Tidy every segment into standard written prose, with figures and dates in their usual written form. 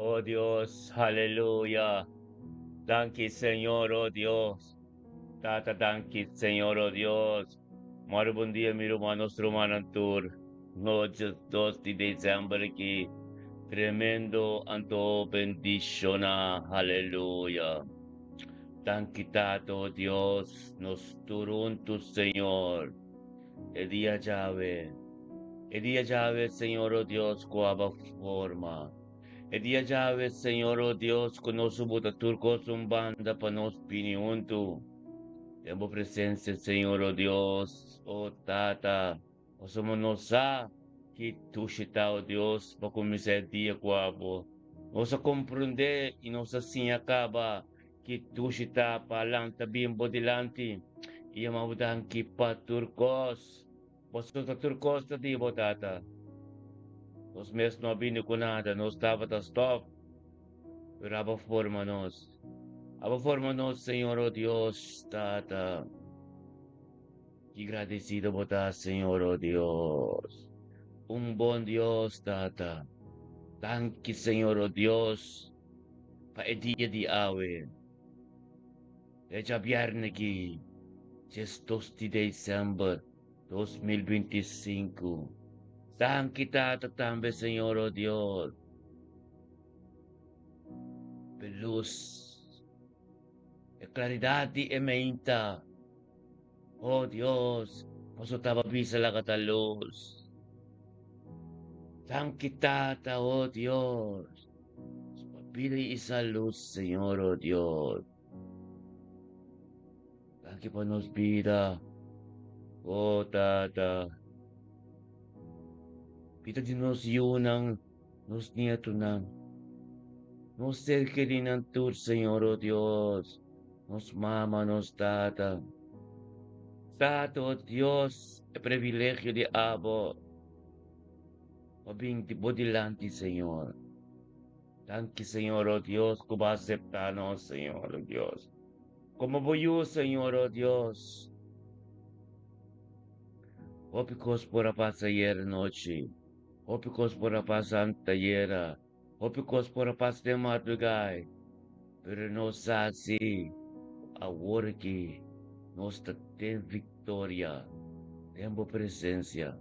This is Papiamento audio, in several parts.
Oh Dios, aleluya. Danki Señor, oh Dios. Tata, danki Señor, oh Dios. Mari bon dia, mi ruman, nos rumannan tur. Noche 2 di december aki. Tremendo anto bendiciona. Aleluya. Danki Tata, oh Dios. Nos tur hunto, Señor. E dia djawe. E dia djawe, Señor, oh Dios, ku Bo a forma. E dia djawe, Señor, oh Dios, ku nos a buta tur kos un banda pa nos bini huntu. Den bo presensia, Señor, oh Dios, oh Tata, pasobra nos sa ki dushi ta, oh Dios, pa kuminsá e dia ku abo. Nos a komprondé i nos a siña kaba ki dushi ta pa lanta bin bo dilanti i yama bo danki pa tur kos. Pasobra ta tur kos ta di bo, Tata. Nos mes no a bini ku nada, nos tabata stòf, pero abo a forma nos. Abo a forma nos, Señor, o Dios, Tata. Ki gradesido bo ta, Señor, o Dios. Un bon Dios, Tata. Danki, Señor, o Dios, pa e dia di awe. E djabièrnè ki 12 di desèmber 2025. Danki Tata tambe Señor o Dios p'e lus, e klaridat di e meinta. O Dios, boso taba bisa laga ta lus. Danki Tata, o Dios, pa bida i isa lus, Señor, o Dios. Danki pa nos bida, o Tata. Bida di nos yunan, nos nietonan, nos ser kerinan tur, Señor, o Dios, nos mama, nos tata. Tata, o Dios, e privilegio di abo pa bin bo dilanti, Señor. Danki, Señor, o Dios, ku bo a aseptá nos, Señor, o Dios. Komo bo yu, Señor, o Dios. Hopi kos por a pasa ayer nochi. Hopi kos por a pasa antayera. Hopi kos por a pasa den madrugá. Pero nos sa si awor aki nos ta den viktoria den bo presensia.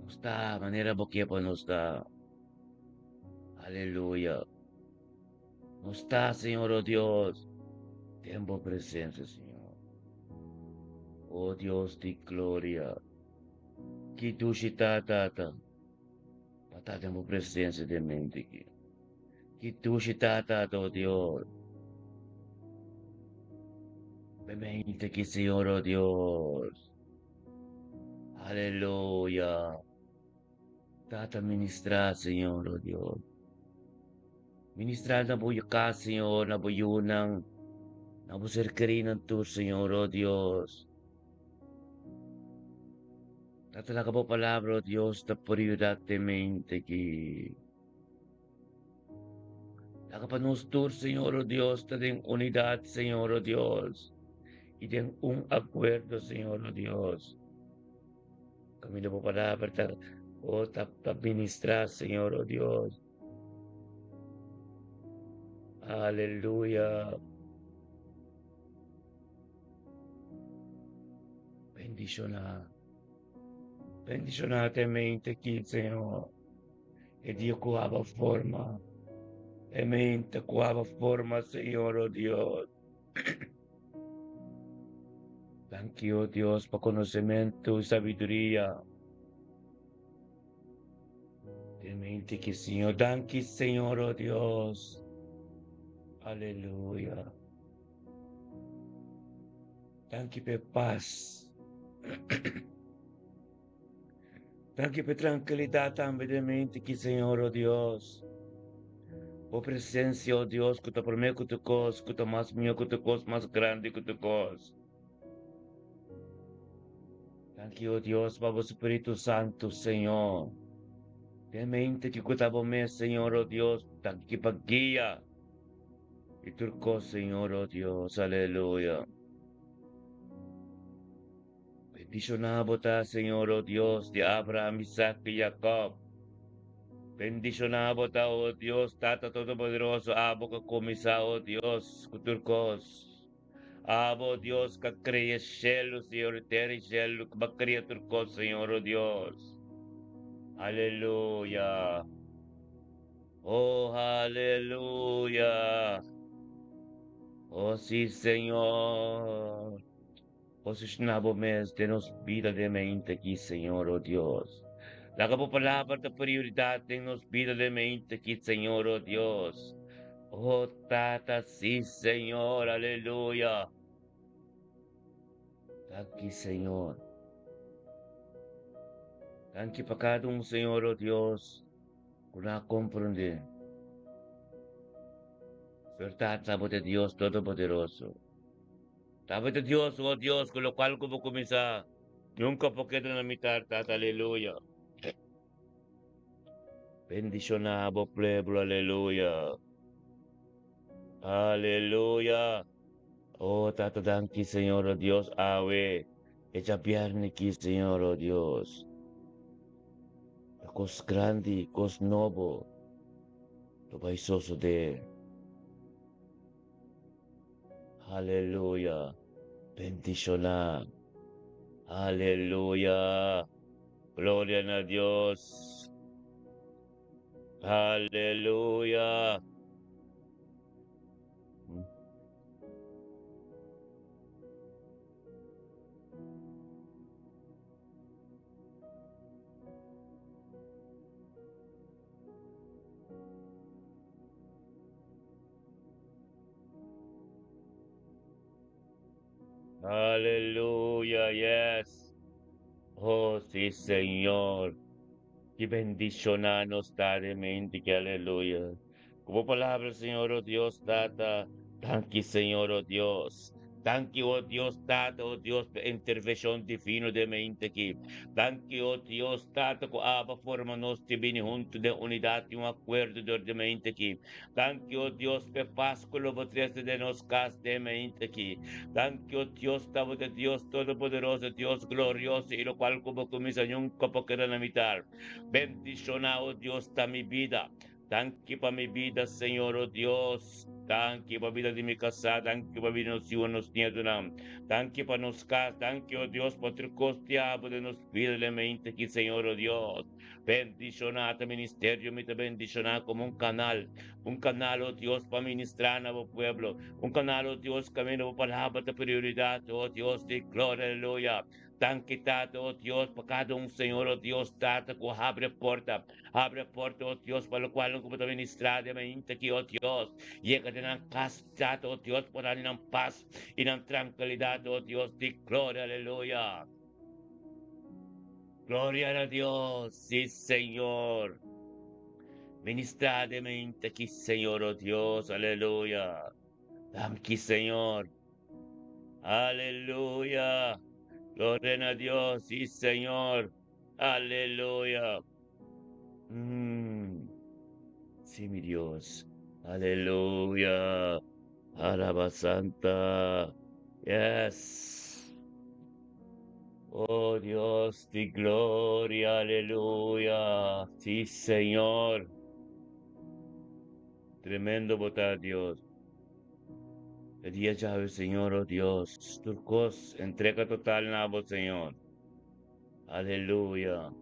Nos ta manera bo ke pa nos ta. Aleluya. Nos ta, Señor, oh Dios, den bo presensia, Señor. Oh Dios di gloria. Ki dushi ta, Tata, pa ta den bo presensia den mente aki. Ki dushi ta, Tata, oh Dios. Be mente aki, Señor, oh Dios. Aleluya. Tata ministrá, Señor, oh Dios. Ministrá na bo kas, Señor, na bo yunan, na bo ser kerinan tur, Señor, oh Dios. Tata, laga bo palabra, oh Dios, ta prioridad den mente aki. Laga pa nos tur, Señor, oh Dios, ta den unidad, Señor, oh Dios, y den un acuerdo, Señor, oh Dios. Caminda bo palabra ta, oh, ta, ta ministra, Señor, oh Dios. Aleluya. Bendiciona. Bendiciona te mente aki, Señor. E dia ku Abo a forma. E mente ku Abo a forma, Señor, oh Dios. Danki, oh Dios, pa konosementu i sabiduria. Den mente ki, Señor. Danki, Señor, oh Dios. Aleluya. Danki pa e pas. Danki pa e trankilidat tambe den mente ki, Señor, oh Dios. Bo presensia, oh Dios, ku ta promé ku tur kos, ku ta mas mihó ku tur kos, mas grandi ku tur kos. Danki, oh Dios, pa bo Spiritu Santu, Señor. Den mente ki ku ta bo mes, Señor, oh Dios, danki pa guia i tur kos, Señor, oh Dios. Aleluya. Bendishoná bo ta, Señor, oh Dios di Abraham, Isaac i Jacob. Bendishoná bo ta, o Dios, Tata Todopoderoso, abo ku a kuminsá, o Dios, ku tur kos. Abo, o Dios, ku a krea shelu, Señor, i tera i shelu, ku a kria tur kos, Señor, o Dios. Aleluya. Oh, aleluya. Oh, sí, Señor. Posishoná bo mes den nos bida den mente aki, Señor, o Dios. Laga bo palabra ta prioridat den nos bida den mente aki, Señor, o Dios. Oh, Tata, sí, Señor, aleluya. Danki, Señor. Danki pa kada un, Señor, o Dios, ku no a komprondé. Bèrdat, abo ta Dios Todopoderoso. Tabata Dios, oh Dios, ku lokual ku bo kuminsá, nunka por keda na mitar, Tata, aleluya. Bendishoná bo pueblo, aleluya. Aleluya. Oh, Tata, danki, Señor, oh Dios, awe, e djabièrnè aki, Señor, oh Dios. Ta kos grandi, kos nobo, lo bai sosodé. Aleluya. Bendishoná. Aleluya. Gloria na Dios. Aleluya. Aleluya, yes. Oh, sí, Señor. Y bendiciona nos mente, que aleluya. Como palabra, Señor, oh Dios, Tata. Danki, Señor, oh Dios. Danki, oh Dios, Tata, oh Dios, pa intervenshon divino den mente aki. Danki, oh Dios, Tata, ku abo a forma nos di bini huntu den unidat i un akuerdo dor di mente aki. Danki, oh Dios, pa e pas ku lo bo trese den nos kas den mente aki. Danki, oh Dios, tabata Dios Todopoderoso, Dios glorioso i lokual ku bo kuminsá nunka por keda na mitar. Bendishoná, oh Dios, ta mi bida. Danki pa mi bida, Señor, oh Dios. Danki pa bida di mi kasá. Danki pa bida di nos yu, nos nietunan. Danki pa nos kas. Danki, oh Dios, pa tur kos di abo den nos bida den mente aki, Señor, oh Dios. Bendishoná ta ministerio mi ta bendishoná komo un kanal. Un kanal, oh Dios, pa ministrá na bo pueblo. Un kanal, oh Dios, kaminda bo palabra ta prioridat, oh Dios di gloria, aleluya. Danki Tata, oh Dios, pa kada un, Señor, oh Dios, Tata, ku habri e porta. Habri e porta, oh Dios, pa lokualnan ku bo ta ministrá den mainta aki, oh Dios. Yega den nan kas, Tata, oh Dios, por dal nan pas i nan trankilidat, oh Dios di gloria, aleluya. Gloria na Dios, sí, Señor. Ministrá den mainta aki, Señor, oh Dios, aleluya. Danki, Señor. Aleluya. Gloria na Dios, sí, Señor. Aleluya. Mm. Sí, mi Dios. Aleluya. Alaba Santa. Yes. Oh Dios de gloria, aleluya. Sí, Señor. Tremendo bo ta, Dios. E dia djawe, Señor, oh Dios, tur kos entrega total na bo, Señor. Aleluya.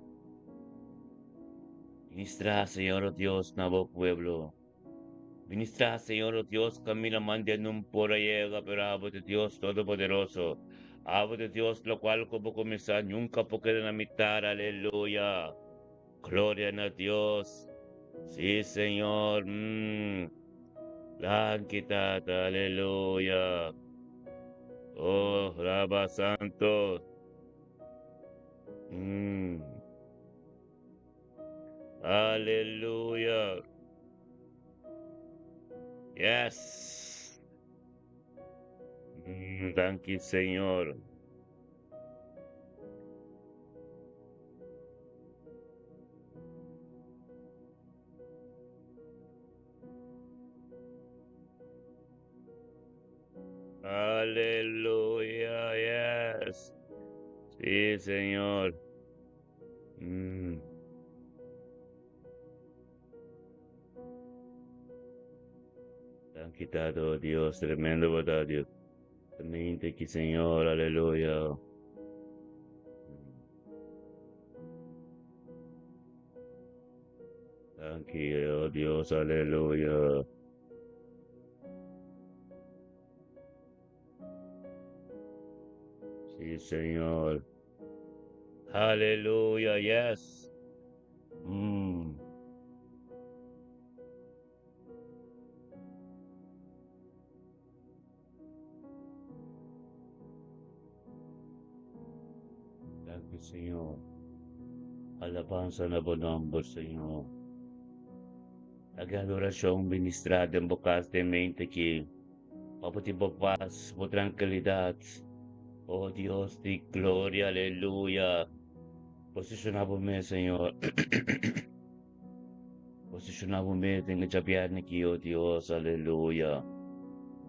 Ministra, Señor, oh Dios, na bo pueblo. Ministra, Señor, oh Dios, camina mande nun por a yega, pero abo ta Dios Todopoderoso. Abo ta Dios, locual cu bo cuminsa nunca por keda na mitar. Aleluya. Gloria na Dios. Sí, Señor. Mm. Danki, Tata. Aleluya. Oh, Rabba Santo. Mm. Aleluya. Yes. Mm, danki, Señor. Aleluya, yes. Sí, Señor. Mm. Danki Tata, oh Dios, tremendo bo ta, Dios. Mente aki, Señor, aleluya. Danki, oh Dios, aleluya. Sí, Señor. Aleluya, yes. Danki, Señor. Alabansa na bo nomber, Señor. Laga adoracion ministra den bo cas den mente aki. Pa bo tin bo paz, bo tranquilidad. Oh Dios di gloria, aleluya. Posiciona bo mes, Señor. Posiciona bo mes den e djabièrnè aki, oh Dios, aleluya.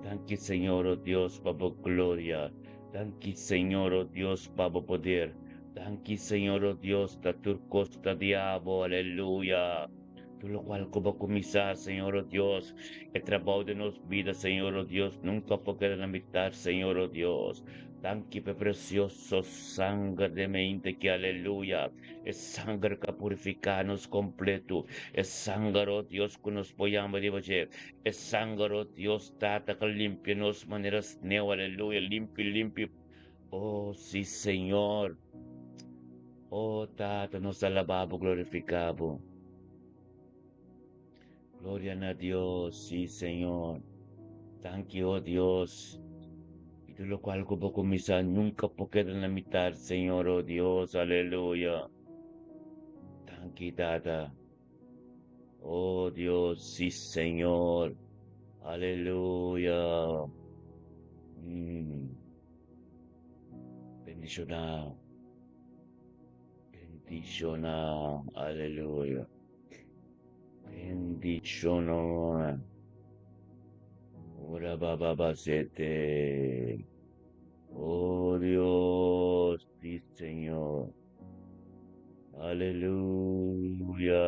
Danki, Señor, oh Dios, pa bo gloria. Danki, Señor, oh Dios, pa bo poder. Danki, Señor, oh Dios, ta tur cos ta di abo, aleluya. Tur locual cu bo cuminsa, Señor, oh Dios, e trabou den nos bida, Señor, oh Dios, nunca por keda na mitad, Señor, oh Dios. Danki pa e precioso sanger den mente aki, aleluya. E sanger ku a purifiká nos kompletu. E sanger, o Dios, ku nos por yama riba dje. E sanger, o Dios Tata, ku a limpia nos manera sneu. Aleluya, limpi, limpi. O, si, Señor. O Tata, nos alabá bo, glorifiká bo. Gloria na Dios, si, Señor. Danki, o Dios. Y tur locual cu bo cuminsa nunca por keda na mitad, Señor, o Dios, aleluya. Danki, Tata. O Dios, si, Señor. Aleluya. Bendiciona. Bendiciona. Aleluya. Bendiciona. Ora baba basete. Oh Dios, sí Señor. Aleluya.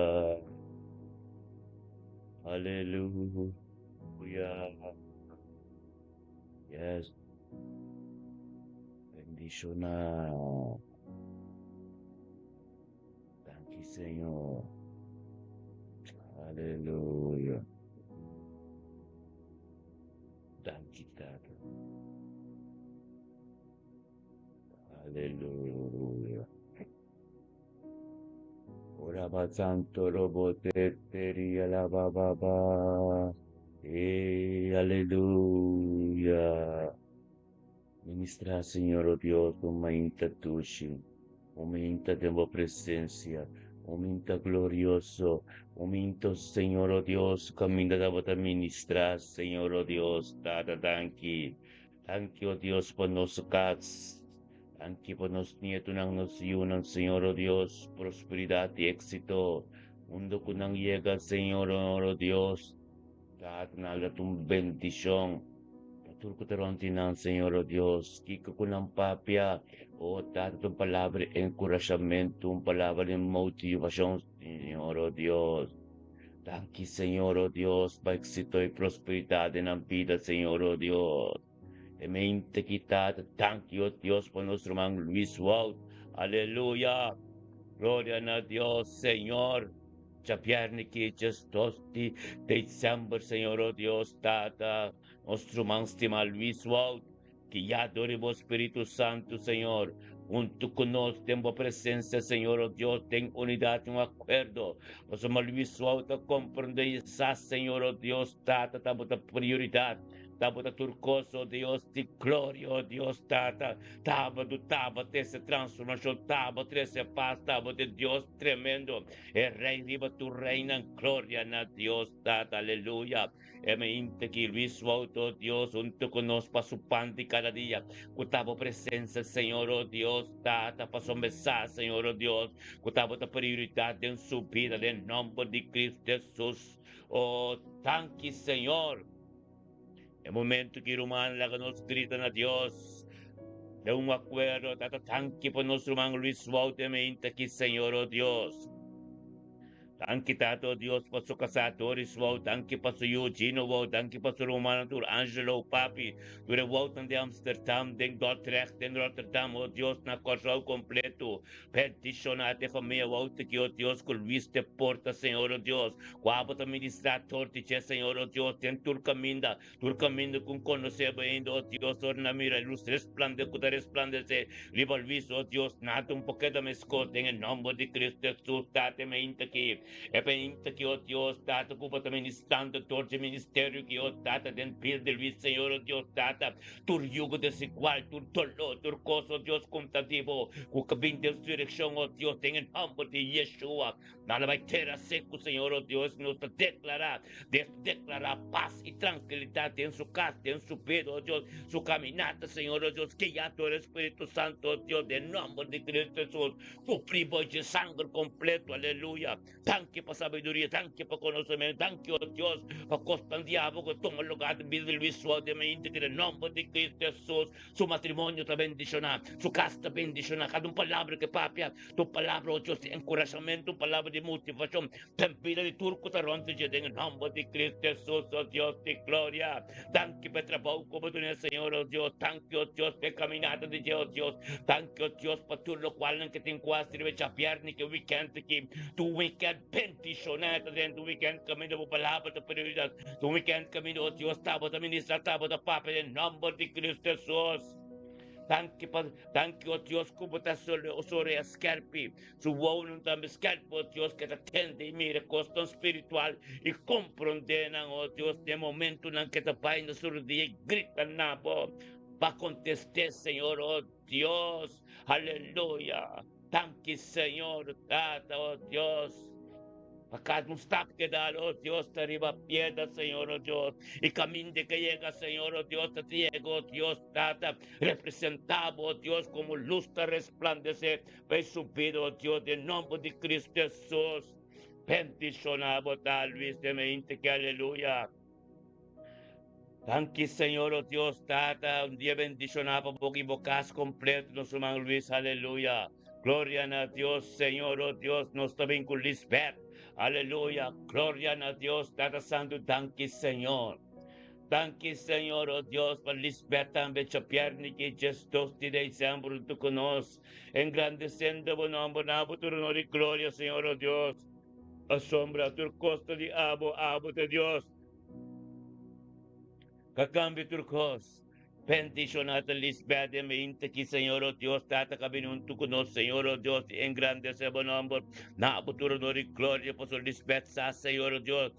Aleluya. Yes. Bendiciona. Danki Señor. Aleluya. Danki Tata. Aleluya. Ora ba santo robo te teria la ba ba ba. Eh, aleluya. Ministra, Señor, oh Dios, un mainta dushi, un mainta den bo presencia, un mainta glorioso, un mainta, Señor, oh Dios, caminda tabata ministra, Señor, oh Dios, Tata, danki. Danki, oh Dios, pa nos cas. Danki pa nos nietonan, nos yiunan, Señor, oh Dios, prosperidad y éxito. Mundo cu nan yega, Señor, oh Dios, Tata, nan lo ta un bendicion. Pa tur ku ta rònt di nan, Señor, o Dios, kiko ku nan papia, o Tata, ta un palabra di enkurashamentu, un palabra di motivashon, Señor, o Dios. Danki, Señor, o Dios, pa éksito i prosperidat den nan bida, Señor, o Dios. E mente ki, Tata, danki, o Dios, pa nos ruman Luis Wout. Aleluya! Gloria na Dios, Señor. Djabièrnè ki 12 di desèmber, Señor, o Dios, Tata, nos ruman stimá Luis Wout, guiá dor di bo Spiritu Santu, Señor, huntu ku nos den bo presensia, Señor, o Dios, den unidat i un akuerdo. Pasobra Luis Wout ta komprendé i sa, Señor, o Dios, Tata, ta bo ta prioridat. Ta bo ta tur kos, o Dios di gloria, o Dios Tata. Ta bo du ta bo trese transformashon, ta bo trese pas, ta bo ta Dios tremendo, e Rei riba tur reinan. Gloria na Dios Tata, aleluya. E mainta ki Luis Wout, o Dios, huntu ku nos pa su pan di kada dia, ku ta bo presensia, Señor, o Dios Tata, pasobra sa, Señor, o Dios, ku ta bo ta prioridat den su bida, den nomber di Cristo Jesus. O, danki, Señor. E momento ki ruman laga nos grita na Dios den un akuerdo, Tata, danki pa nos ruman Luis Wout e mainta ki, Señor, o Dios. Danki Tata o Dios pa su kasá Doris Wout, danki pa su yu Gino Wout, danki pa su rumannan tur Angelo, Papi, tur e Woutnan den Amsterdam, den Dordrecht, den Rotterdam, o Dios na Kòrsou kompleto. Bendishoná te famia Wout aki, o Dios, ku Luis te porta, Señor o Dios, ku abo ta ministrá tor di dje, Señor o Dios, den tur kaminda, Tur kaminda ku N konosé bo ainda, o Dios, ora N a mira e lus resplande ku ta resplandesé riba Luis, o Dios, nada un por keda meskos den e nòmber di Kristu Hesus, Tata, e mainta aki, e mainta aki, o Dios, Tata, ku bo ta ministrando dor dje ministerio aki, o Tata, den bida di Luis, Señor, o Dios, Tata, tur yugo desigual, tur doló, tur kos, o Dios, ku N ta di bo, ku ka bin den su direkshon, o Dios, den e nòmber di Yeshua. Nan a bai tera seku, Señor, o Dios, nos ta deklará, des deklará pas i trankilidat den su kas, den su bida, o Dios, su kaminata, Señor, o Dios, guiá dor e Spiritu Santu, o Dios, den nòmber di Kristu Hesus, kubrí bo dje sanger kompleto, aleluya. Danki pa sabiduria, danki pa konosementu, danki, o Dios, pa kosnan di abo ku tuma lugá den bida di Luis Suau den mainta ki den nòmber di Kristu Hesus, su matrimonio ta bendishoná, su kas ta bendishoná, kada un palabra ku e papia, Tu palabra, oh Dios, di enkurashamentu, un palabra di motivashon den bida di tur ku ta rònt di dje, den e nòmber di Kristu Hesus, oh Dios di gloria. Danki pa e trabou ku bo duna, Señor, oh Dios. Danki, oh Dios, pa e kaminata di dje, oh Dios. Danki, oh Dios, pa tur lokualnan ke tin ku hasi riba e djabièrnè ki e wikènt aki. Tu wikènt bendishoná ta den, tu wikènt kaminda bo palabra ta prioridat, tu wikènt kaminda, oh Dios, ta bo ta ministrá, ta bo ta papia den nòmber di Kristu Hesus. Danki pa danki o Dios ku bo ta sorea skerpi su wounan tambe skerpi o Dios ke ta tende i mira kosnan spiritual i komprondé nan o Dios den momentunan ke ta bai na su rodia i grita na bo pa kontest'é Señor o Dios aleluya danki Señor Tata o Dios. Pa kada un stap ke dal, o Dios, ta riba piedra, Señor, o Dios. I kaminda ke yega, Señor, o Dios, ta yega, o Dios, Tata. Representá bo, o Dios, komo lus ta resplandesé pa e su bida, o Dios, den nòmber di Kristu Hesus. Bendishoná bo ta, Luis de Meinte, ke aleluya. Danki, Señor, o Dios, Tata. Un dia bendishoná pa bo i bo kas kompleto, nos ruman Luis, aleluya. Gloria na Dios, Señor, oh Dios, nos ta bin cu Lisbeth. Aleluya, gloria na Dios, Tata Santo, danki Señor. Danki Señor, oh Dios, pa Lisbeth tambe, Chapierne ki djes 2 di december hunto cu nos, engrandeciendo bo nomber, na bo tur honor y gloria, Señor, oh Dios. Asombra tur cos ta di abo, abo ta Dios. Ka cambia tur cos. Bendiciona ta Lisbeth den mente ki Señor o Dios Tata ka bini hunto cu nos Señor o Dios y engrandece bo nomber na bo tur honor y gloria pasobra Lisbeth sa Señor o Dios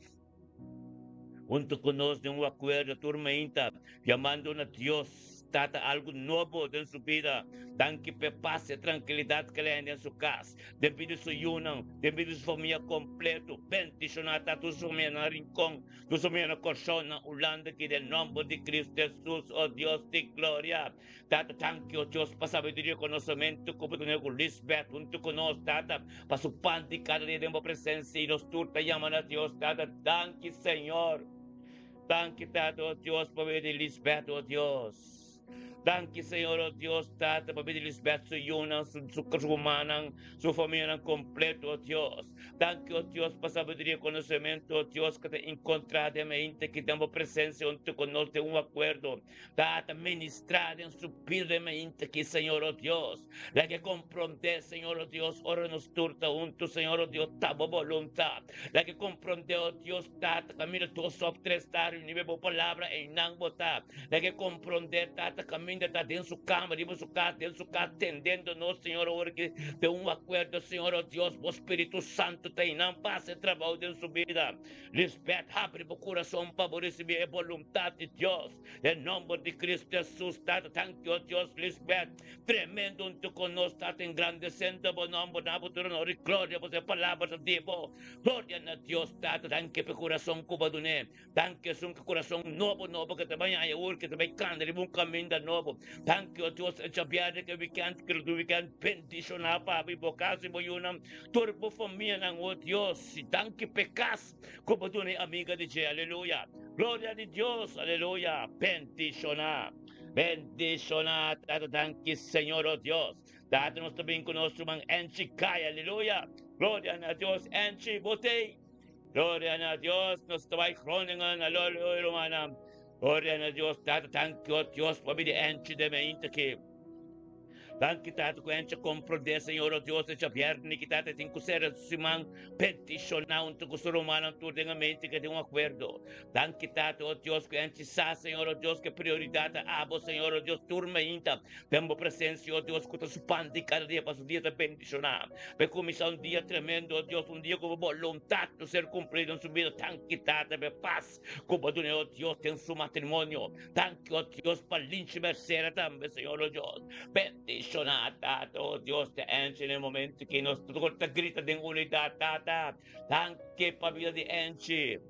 hunto cu nos den un acuerdo tur meinta yamando na Dios Tata algo nobo den su bida danki p'e paz y trankilidad ke le hende den su cas den bida di su yunan den bida di su famia completo bendiciona ta tur su famia na Rincon Nos a mira na Kòrsou, na Hulanda, ki den nòmber di Kristu Hesus, o Dios di gloria. Tata, danki, o Dios, pa sabiduria i konosementu ku bo duna ku Lisbeth huntu ku nos, Tata, pa su pan di kada dia den bo presensia, i nos tur ta yama na Dios, Tata. Danki, Señor. Danki, Tata, o Dios, pa medio di Lisbeth, o Dios. Danki Señor oh Dios Tata pa bida Lisbeth su yunan su su rumannan su famianan completo oh Dios danki oh Dios pa sabiduria y conocemento oh Dios cu ta encontra den mente ki den bo presencia hunto cu nos den un acuerdo Tata ministra den su bida den mente ki Señor oh Dios laga e compronde Señor oh Dios ora nos tur ta hunto Señor oh Dios ta bo voluntad laga e compronde oh Dios Tata caminda dos of tres ta reuni bo palabra eynan bo ta. Laga e komprondé, Tata, kaminda ta den su kama, riba su kas, den su kas, tendendo nos, Señor, ora ki den un akuerdo, Señor, oh Dios, bo Spiritu Santu ta einan pa hasi e trabou den su bida. Lisbeth, habri bo kurason pa bo risibí e boluntat di Dios. Den nòmber di Kristu Hesus, Tata, tanki, oh Dios, Lisbeth, tremendo huntu ku nos, Tata, engrandesendo bo nòmber, na bo tur honor i gloria, pasobra e palabra ta di bo. Gloria na Dios, Tata, tanki pa e kurason ku bo a dun'é. Danki esun ku kurason nobo nobo ke ta bai haña ur ke ta bai kanda riba un kaminda nobo. Danki o Dios e djabièrnè ke wikènt ke lo tur wikènt bendishoná pa bo i bo kas i bo yunan tur bo famianan o Dios i danki p'e kas ku bo duna e amiga di dje aleluya gloria di Dios aleluya bendishoná bendishoná tata danki Señor o Dios tata nos ta bin ku nos ruman Angie Kai aleluya. Gloria na Dios, Angie, bo t'ei. Gloria na Dios, nos ta bai Groningen, alo, alo, rumannan. Gloria na Dios, Tata, danki, oh Dios, pa bini Angie den mainta aki. Danki, Tata, ku Angie a komprondé, Señor, oh Dios, e djabièrnè ki Tata tin ku sera su siman bentishoná huntu ku su rumannan tur den e mente ke tin un akuerdo. Danki, Tata, oh Dios, ku Angie sa, Señor, oh Dios, ku e prioridat ta abo, Señor, oh Dios, tur mainta Den bo presencia, oh Dios, cu ta su pan di cada dia pa su dia ta bendicioná. P'e cuminsá un dia tremendo, oh Dios, un dia cu bo boluntad lo ser cumplido den su bida. Danki, Tata, p'e pas cu bo a dun'é, oh Dios, den su matrimonio. Danki, oh Dios, pa Linchi Mercera tambe, Señor, oh Dios. Bendicioná, Tata, oh Dios, te Angie den e momento aki nos tur ta grita den unidad, Tata. Danki pa bida di Angie.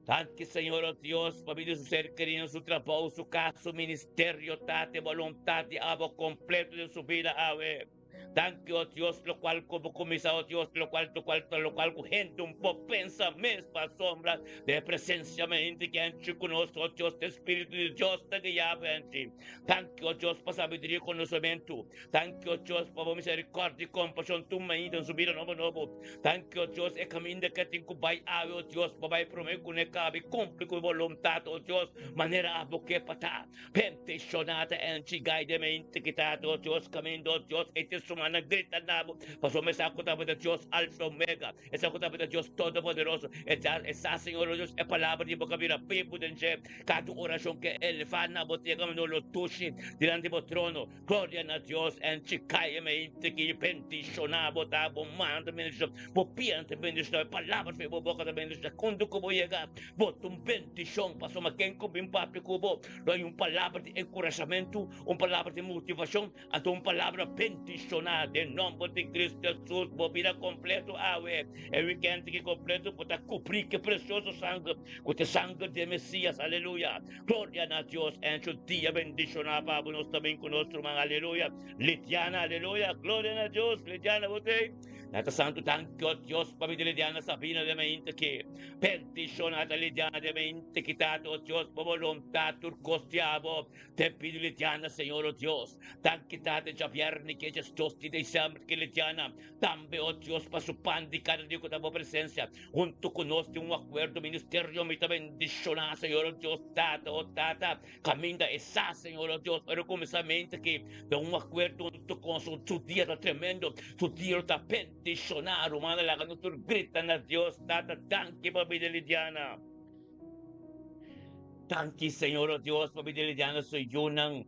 Danki Señor o Dios pa bini su ser kerido, su trabou, su kas, su ministerio, Tata, e boluntat di abo kompleto den su bida awe. Danki o Dios lokual ku bo kuminsá o Dios lokual lokual lokual ku hende un por pensa mes pa asombra den e presensia mi hende ki anchi ku nos o Dios e Spiritu di Dios ta guia bo anchi. Danki o Dios pa sabiduria i konosementu. Danki o Dios pa bo misericordia i compasion tur mainta den su bida nobo nobo. Danki o Dios e caminda ke tin ku bai awe o Dios pa bai prome ku ne kabi cumpli ku e boluntad o Dios manera abo ke pa ta. Bendiciona ta enchi gai den mainta ki ta o Dios caminda o Dios e te suma nan grita na bo pasobra esa ku tabata Dios Alfa Omega esa ku tabata Dios Todopoderoso e sa Señor o Dios e palabra di bo ka bira bibu den dje kada oracion ke eleva na bo te caminda lo tushi dilanti bo trono. Gloria na Dios en chikai e mente ki bendiciona bo ta bo man ta bendiciona bo pia ta bendiciona e palabra fe bo boca ta bendiciona cuando cu bo yega bo ta un bendicion pasobra ken cu bin papia cu bo lo hay un palabra di encurashamento un palabra di motivacion anto un palabra bendiciona den nomber di Cristo Jesus bo bida completo awe e weekend aki completo bo ta cubri cu e precioso sanger cu ta e sanger di e Mesias aleluya. Gloria na Dios en su dia bendiciona pa bo nos ta bin cu nos ruman aleluya Lidiana aleluya gloria na Dios Lidiana bo tey Tata Santo danki o Dios pa bida Lidiana Sabina de mainta ki bendiciona ta Lidiana de mainta ki Tata o Dios bo boluntad tur cos di abo te pidi Lidiana Señor o Dios danki Tata djabierne ki e djesdos di december ki Lidiana tambe o Dios pa su pan di cada dia cu ta bo presencia Huntu ku nos tin un akuerdo ministerio mi ta bendishoná Señor o Dios Tata o Tata kaminda e sa Señor o Dios pero kuminsamentu aki den un akuerdo huntu ku nos su dia ta tremendo su dia lo ta bendishoná rumannan laga nos tur grita na Dios Tata danki pa bida Lidiana danki Señor o Dios pa bida Lidiana su yunan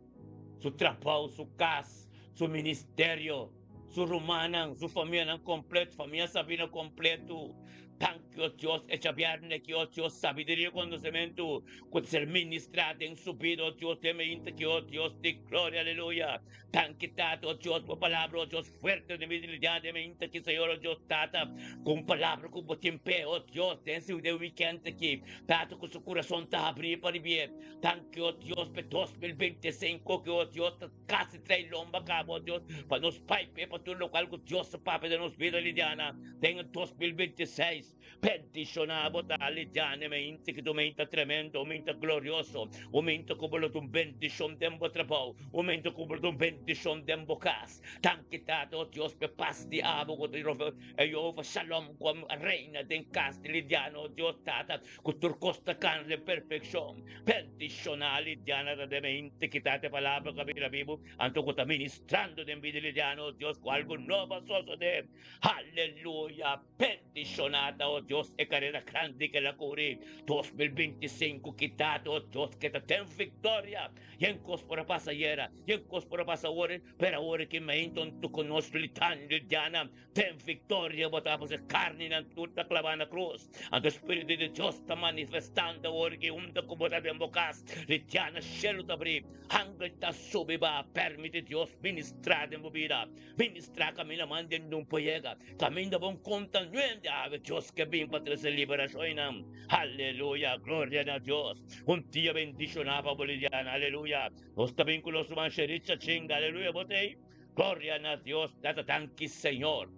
su trabou su kas su ministerio. Su rumannan, su famianan kompleto, famia Sabina kompleto. Danki o Dios, e djabièrnè ki o Dios sabiduria i konosementu ku ta ser ministrá den su bida, o Dios, den meinta ki o Dios di gloria, aleluya. Danki Tata, o Dios, bo palabra, o Dios, fuerte den bida lidiá den meinta ki, Señor, o Dios, Tata, ku un palabra ku bo tin p'e, o Dios, den si den wikènt aki, Tata, ku su kurason ta habrí pa ribié. Danki, o Dios, p'e 2025 ki, o Dios, ta. Kasi trae lomba kaba, oh Dios, pa nos pai p'e pa tur lokual ku Dios ta papia den nos bida lidiana den e 2026. Bendishoná bo ta lidiana e meinti ki tu meinta tremendo, un meinta glorioso, un meinta ku bo lo ta un bendishon den bo trabou, un meinta ku bo lo ta un bendishon den bo kas. Danki Tata, oh Dios, p'e pas di abo ku ta Jehová Shalom ku a reina den kas di lidiana, oh Dios Tata, Ku tur kos ta kana den perfekshon. Bendishoná Lidiana ta den mente kita te palabra ku a bira bibu, anto ku ta ministrando den bida di Lidiana, o Dios, ku algu nobo a sosodé. Aleluya! Bendishoná ta, o Dios, e karera grandi ku el a kuri. 2025 kita ta, o Dios, ke ta ten viktoria. Yen kos por a pasa ayera, yen kos por a pasa awor, pero awor ki meinton tu ku nos Lidiana Den victoria bo ta puse carninan tur ta claba na cruz. Anto Spiritu di Dios ta manifestando awor ki unda cu bo ta den bo cas. Lidiana cielo ta abri, angel ta subi ba. Permiti Dios ministra den bo bida. Ministra caminda man den un por yega. Caminda bon conta nuende awe Dios ke bin pa trece liberacionnan. Aleluya, gloria na Dios. Un dia bendiciona pa bo Lidiana, aleluya. Nos ta bin cu nos ruman Sheritza Chinga, aleluya, bo ta ey? Gloria na Dios Tata danki Señor.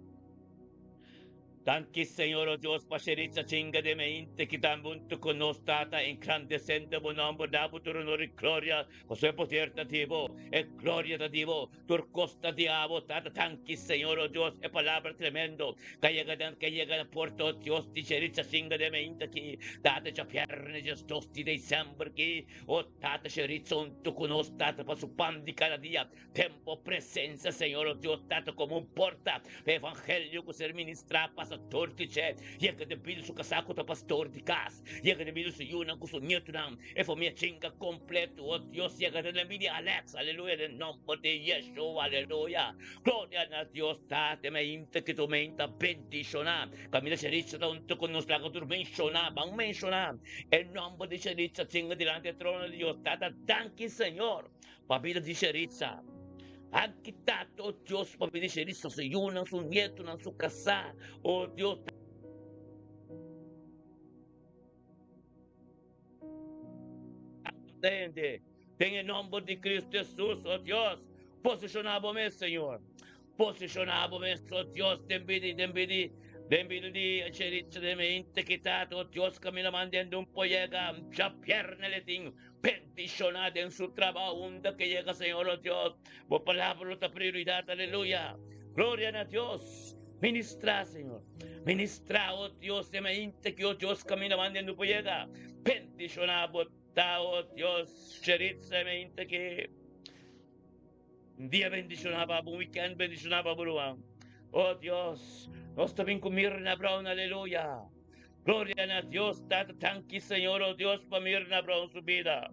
Danki Señor o Dios pa Sheritza chinga de meinte ki tambe hunto cu nos Tata engrandecendo bo nomber da bo tur honor y gloria pasobra e poder ta di bo e gloria ta di bo tur cos ta di abo Tata danki Señor o Dios e palabra tremendo ka yega den ka yega na porta o Dios di Sheritza chinga de meinte ki Tata djabierne 12 di december ki o Tata Sheritza hunto cu nos Tata pa su pan di cada dia Tempo presencia Señor o Dios Tata como un porta pa evangelio cu ser ministra pasa door di dje. Yega den bida su casa cu ta pastor di cas. Yega den bida su yunan cu su nietonan. E famia chinga completo o Dios yega den bida di Alex aleluya den nomber di Yeshua aleluya. Gloria na Dios Tata e mainta ki tormenta bendiciona. Caminda Sheritza ta hunto cu nos laga tur menciona ban menciona e nomber di Sheritza chinga dilanti e trono di Dios Tata danki Señor. Pa bida di Sheritza. Aki tata, o Dios, pa bida di Sheritza, su yunan, su nietonan, su kasá, o Dios. Tanta hende, den e nomber di Cristo Jesus, o Dios, posishoná bo mes, Señor. Posishoná bo mes, o Dios, den bida, den bida, den bida di Sheritza, den mente ki tata, o Dios, kaminda mandende un poyega, djapierne le tin. Bendiciona den su trabao unda ke yega Señor oh Dios. Bo palabra lo ta prioridad aleluya. Gloria na Dios. Ministra Señor. Ministra oh Dios den mente ki oh Dios caminda manda den por yega. Bendiciona bo ta oh Dios Sheritza mente ki un dia bendiciona pa bo un weekend bendiciona pa bo ruman. Oh Dios nos ta bin cu Mirna Brown aleluya. Gloria na Dios Tata danki Señor oh Dios pa Mirna Brown su bida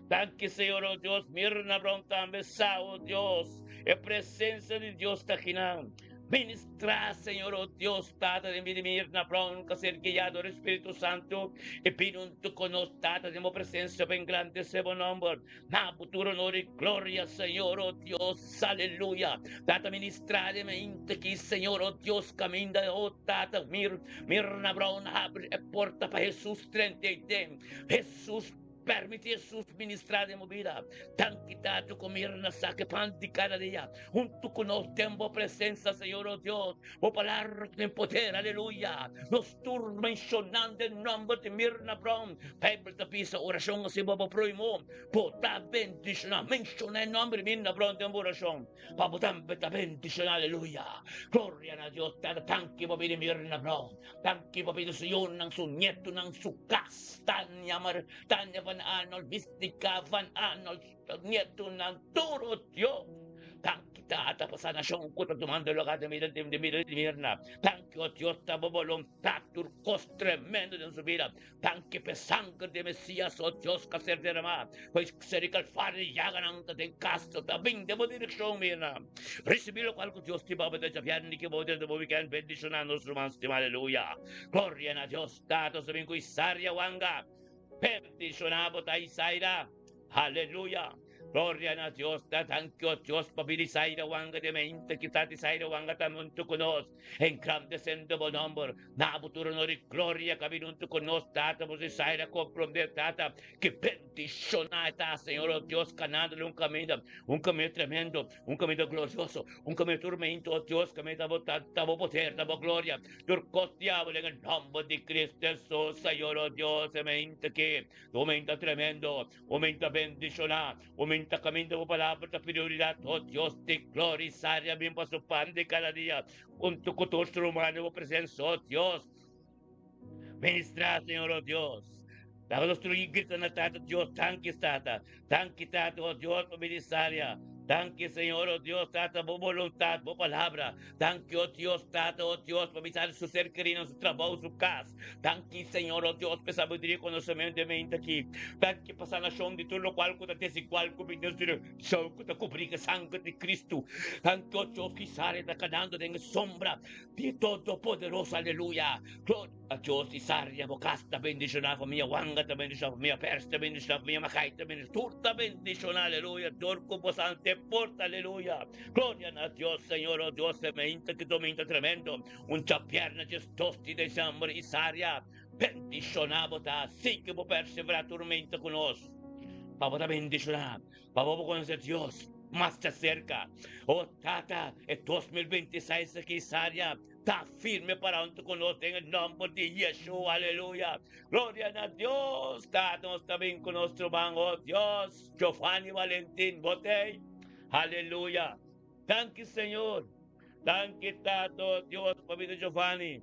danki Señor oh Dios Mirna Brown tambe sa oh Dios e presencia di Dios ta kinan ministra Señor oh Dios Tata den bida di Mirna Brown ka ser guiado dor Spiritu Santo e bini hunto con nos Tata den bo presencia pa engrandece bo nomber Na bo tur honor y gloria, Señor, oh Dios, aleluya. Tata ministra den mente ki, Señor, oh Dios, caminda, oh Tata, mir, Mirna Brown habri e porta pa Jesus drenta ei den. Jesus, permiti Jesus ministra den bo bida. Danki, Tata, cu Mirna sa ke pan di cada dia hunto cu nos den bo presencia, Señor, oh Dios. Bo palabra tin poder, aleluya. Nos tur mencionando e nomber di Mirna Brown. Bijbel ta bisa oracion así bo bo proimo. Bo ta bendiciona. Menciona e nomber di Mirna Brown den bo oracion. Pa bo tambe ta bendiciona, aleluya. Gloria na Dios. Tata, danki pa bida Mirna Brown. Danki pa bida su yunan, su nietonan, su cas. Tania, Mar, Tania van Arnold, Mystica van Arnold, nietonan, tur, oh Dios. Danki Tata pa sanashon ku ta tumando lugá den bida di bida di Mirna. Danki o Dios ta bo boluntat tur kos tremendo den su bida. Danki pa e sanger di e Mesias o Dios ku a ser deramá. Ku e ser di Kalvario di yaganan ta den kas ta bin den bo direkshon Mirna. Risibí lokual ku Dios tin pa bo den djabièrnè ki bo den bo wikènt bendishoná nos ruman stimá aleluya. Gloria na Dios Tata nos ta bin ku Isaria Wanga. Bendishoná bo ta Isaira. Aleluya! Gloria na Dios! Ta danki o Dios pa bini Saida Wanga den mente ki ta di Saida Wanga ta huntu ku nos. Engrandesendo bo nomber. Na bo tur honor i gloria ka bini huntu ku nos, Tata. Bo si Saida komprondé, Tata, ki bendishoná e ta, Señor o Dios, kanandole un kaminda, un kaminda tremendo, un kaminda glorioso, un kaminda turmento, o Dios, kaminda bo ta, ta bo poder, ta bo gloria. Tur kos diabel den e nomber di Cristo Jesus, Señor o Dios, e mente ki. Un ta tremendo, un ta bendishoná, un ta kaminda bo palabra ta prioridat, oh Dios di gloria, Isaria bin pa su pan di kada dia, huntu ku tur su rumannan bo presensia, oh Dios. Ministrá, Señor, oh Dios. Laga nos tur grita na Tata Dios, danki Tata, danki Tata, oh Dios, pa bini Isaria. Danki, Señor, oh Dios, Tata, bo boluntat, bo palabra. Danki, oh Dios, Tata, oh Dios, pa bisa su ser kerinan, su trabou, su kas. Danki, Señor, oh Dios, pa e sabiduria i konosementu e mente aki. Danki pa sanashon di tur lokual ku ta desigual ku mi den su direkshon ku ta kubrí ku e sanger di Kristu. Danki, oh Dios, ku Isaria ta kanando den e sombra di e Todopoderoso. Aleluya! Gloria a Dios! Isaria, bo kas ta bendishoná, famia Wanga ta bendishoná, famia Pers ta bendishoná, famia Makai ta bendishoná, tur ta bendishoná. Aleluya! Tur ku bo sante porta. Aleluya! Gloria na Dios, Señor, oh Dios, e meinta ki dominta tremendo. Un djapierna djes dos di december Isaria bendiciona bo ta si ki bo persevera tur meinta cu nos pa bo ta bendiciona pa bo bo conoce Dios. Mas djaserka. O Tata, e 2026 aki Saria ta firme para huntu ku nos den e nòmber di Yeshua. Aleluya. Gloria na Dios. Tata, nos ta bin ku nos ruman, o Dios, Giovanni Valentin Botey. Aleluya. Danki, Señor. Danki, Tata, o Dios, pa bida Giovanni.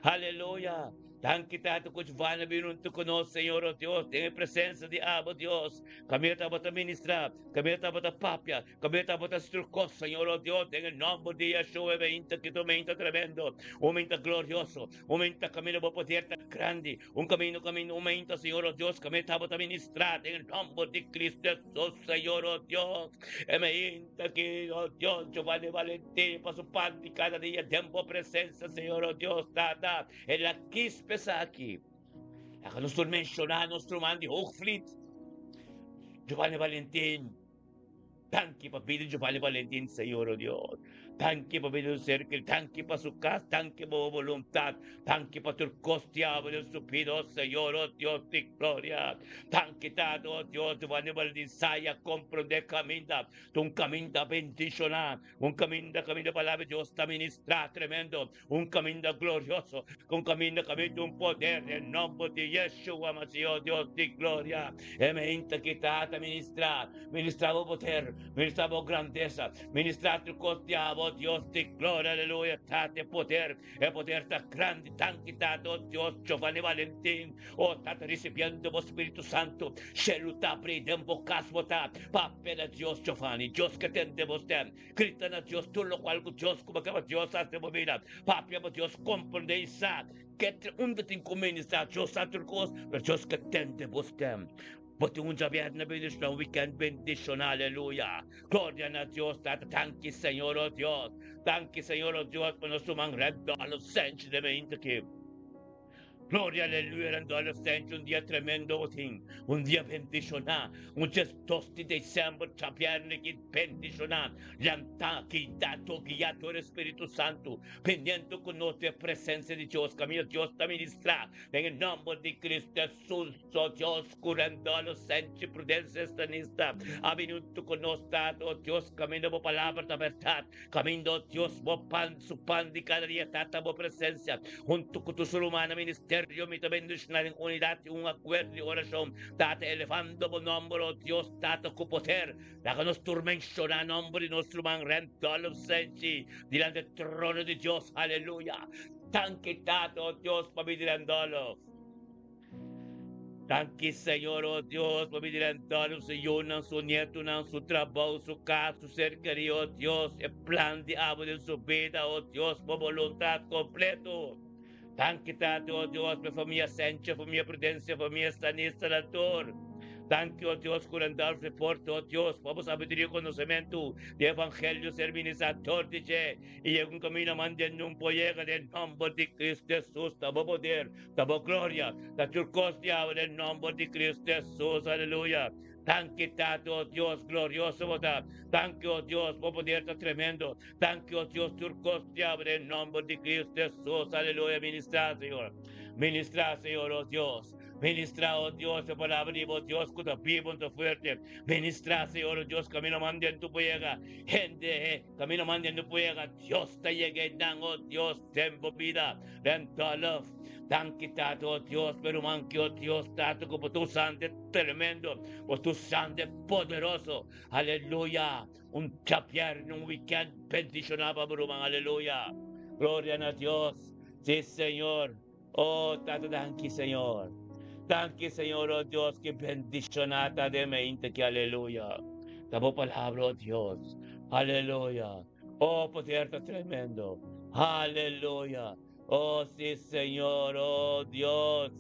Aleluya. Danki, Tata, ku Giovanni a bin huntu ku nos, Señor, o Dios, den e presensia di abo, Dios. Kaminda tabata ministrá, kaminda tabata papia, kaminda tabata strukó, Señor, o Dios, den e nòmber di Yeshua, e meinta ki ta un meinta tremendo, un meinta glorioso, un meinta kaminda bo poder ta grandi, un kaminda, kaminda, un meinta, Señor, o Dios, kaminda tabata ministrá den e nòmber di Cristo Hesus, Señor, o Dios. E meinta ki, o Dios, Giovanni Valentin pa su pan di kada dia den bo presensia, Señor, o Dios, Tata, el a kispa esaki. Laga nos tur menshoná nos ruman di Hoogvliet, Giovanni Valentin. Danki pa bida Giovanni Valentin, Señor, o Dios. Danki pa bida su ser keri, danki pa su kas, danki pa bo boluntat, danki pa tur kos diabel den su bida, o Señor, o Dios di gloria. Danki Tata, o Dios, Giovanni Valentin sa i a komprondé kaminda, ta un kaminda bendishoná, un kaminda kaminda palabra di Dios ta ministrá tremendo. Un caminda glorioso, un caminda caminda un poder den nomber di Yeshua Masih, Dios di gloria. E meinta ki tata ministra, ministra bo poder, ministra bo grandesa, ministra tur cos di abo, Dios di gloria, aleluya, tata e poder, e poder ta grandi, danki tata, oh Dios, Giovanni Valentin, oh tata ricibiendo bo Spiritu Santo, shelu ta abri den bo cas bo ta, papia na Dios Giovanni, Dios ke tende bo stem. Grita na Dios tur lokual ku Dios kuma ke pa Dios hasi den bo bida. Papia pa Dios komprendé i sa ke tra unda tin ku ministrá. Dios sa tur kos, pero Dios ke tende bo stem. Bo tin un djabièrnè bendishoná, un wikènt bendishoná. Aleluya! Gloria na Dios Tata. Danki Señor, o Dios. Danki Señor, o Dios, pa nos ruman Randolph Sench den meinta aki. Gloria aleluya Randolph Sench un dia tremendo bo tin un dia bendiciona un 12 di december djabierne ki bendiciona lanta kita to guia tur Espiritu Santo biniendo cu nos den presencia di Dios caminda Dios ta ministra den e nomber di Cristo Jesus o Dios cu Randolph Sench Prudencia Estanista a bini hunto cu nos Tata o Dios caminda bo palabra ta berdad Caminda, oh Dios, bo pan, su pan di cada dia ta ta bo presencia. Hunto cu tur su rumannan ministerio mi ta bendiciona den unidad y un acuerdo di oracion. Tata, elevando bo nomber, oh Dios, Tata cu poder. Laga nos tur menciona nomber di nos ruman Randolph Senchi dilanti e trono di Dios. Aleluya. Danki, Tata, oh Dios, pa bida di Randolph. Danki Señor, oh Dios, pa mi delantado su yunan, su nietonan, su trabou, su kas, su ser kerí, oh Dios, e plan di abo den su bida, oh Dios, bo boluntat kompleto. Danki Tata, oh Dios, pa e famia Sencha, famia Prudencia, famia Stanista nan tur. Danki, oh Dios, ku Randolph Reporte, oh Dios, pa bo sabiduria i konosementu di evangelio ser ministrá dor di dje. I yega un kaminda mande nun por yega den nomber di Cristo Jesus ta bo poder, ta bo gloria, ta tur kos di awe den nomber di Cristo Jesus, aleluya. Danki Tata, o Dios, glorioso bo ta. Danki, o Dios, bo poder ta tremendo. Danki, o Dios, tur kos di awe den nomber di Cristo Jesus, aleluya. Ministra, Señor. Ministra, Señor, o Dios. Ministra, o Dios, e palabra di bo, Dios, ku ta bibo, ta fuerte. Ministra, Señor, o Dios, kaminda mande tu por yega. Hende, Camino mande no por yega Dios ta yega einan oh Dios den bo bida den Dolf danki tata oh Dios pa e ruman ki oh Dios tata ku bo ta usante tremendo bo ta usante poderoso aleluya un djabièrnè un weekend bendishona pa bo ruman aleluya gloria na Dios si Señor oh tata danki Señor danki Señor oh Dios ki bendishona ta den mente ki aleluya ta bo palabra oh Dios aleluya oh poder ta tremendo aleluya oh si Señor oh Dios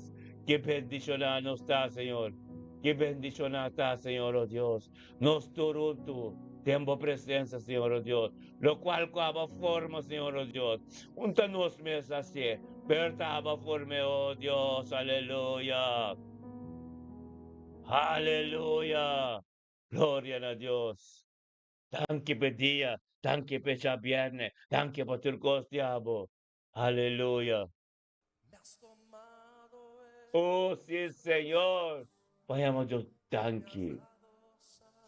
ki bendishona nos ta Señor ki bendishona ta Señor oh Dios nos tur huntu den bo presencia Señor oh Dios locual cu aba forma Señor oh Dios un ta nos mes hacié pero ta aba forme oh Dios aleluya aleluya gloria na Dios danki p'e dia danki p'e djabierne danki pa tur cos di abo aleluya oh si Señor. Bayamos Dios danki.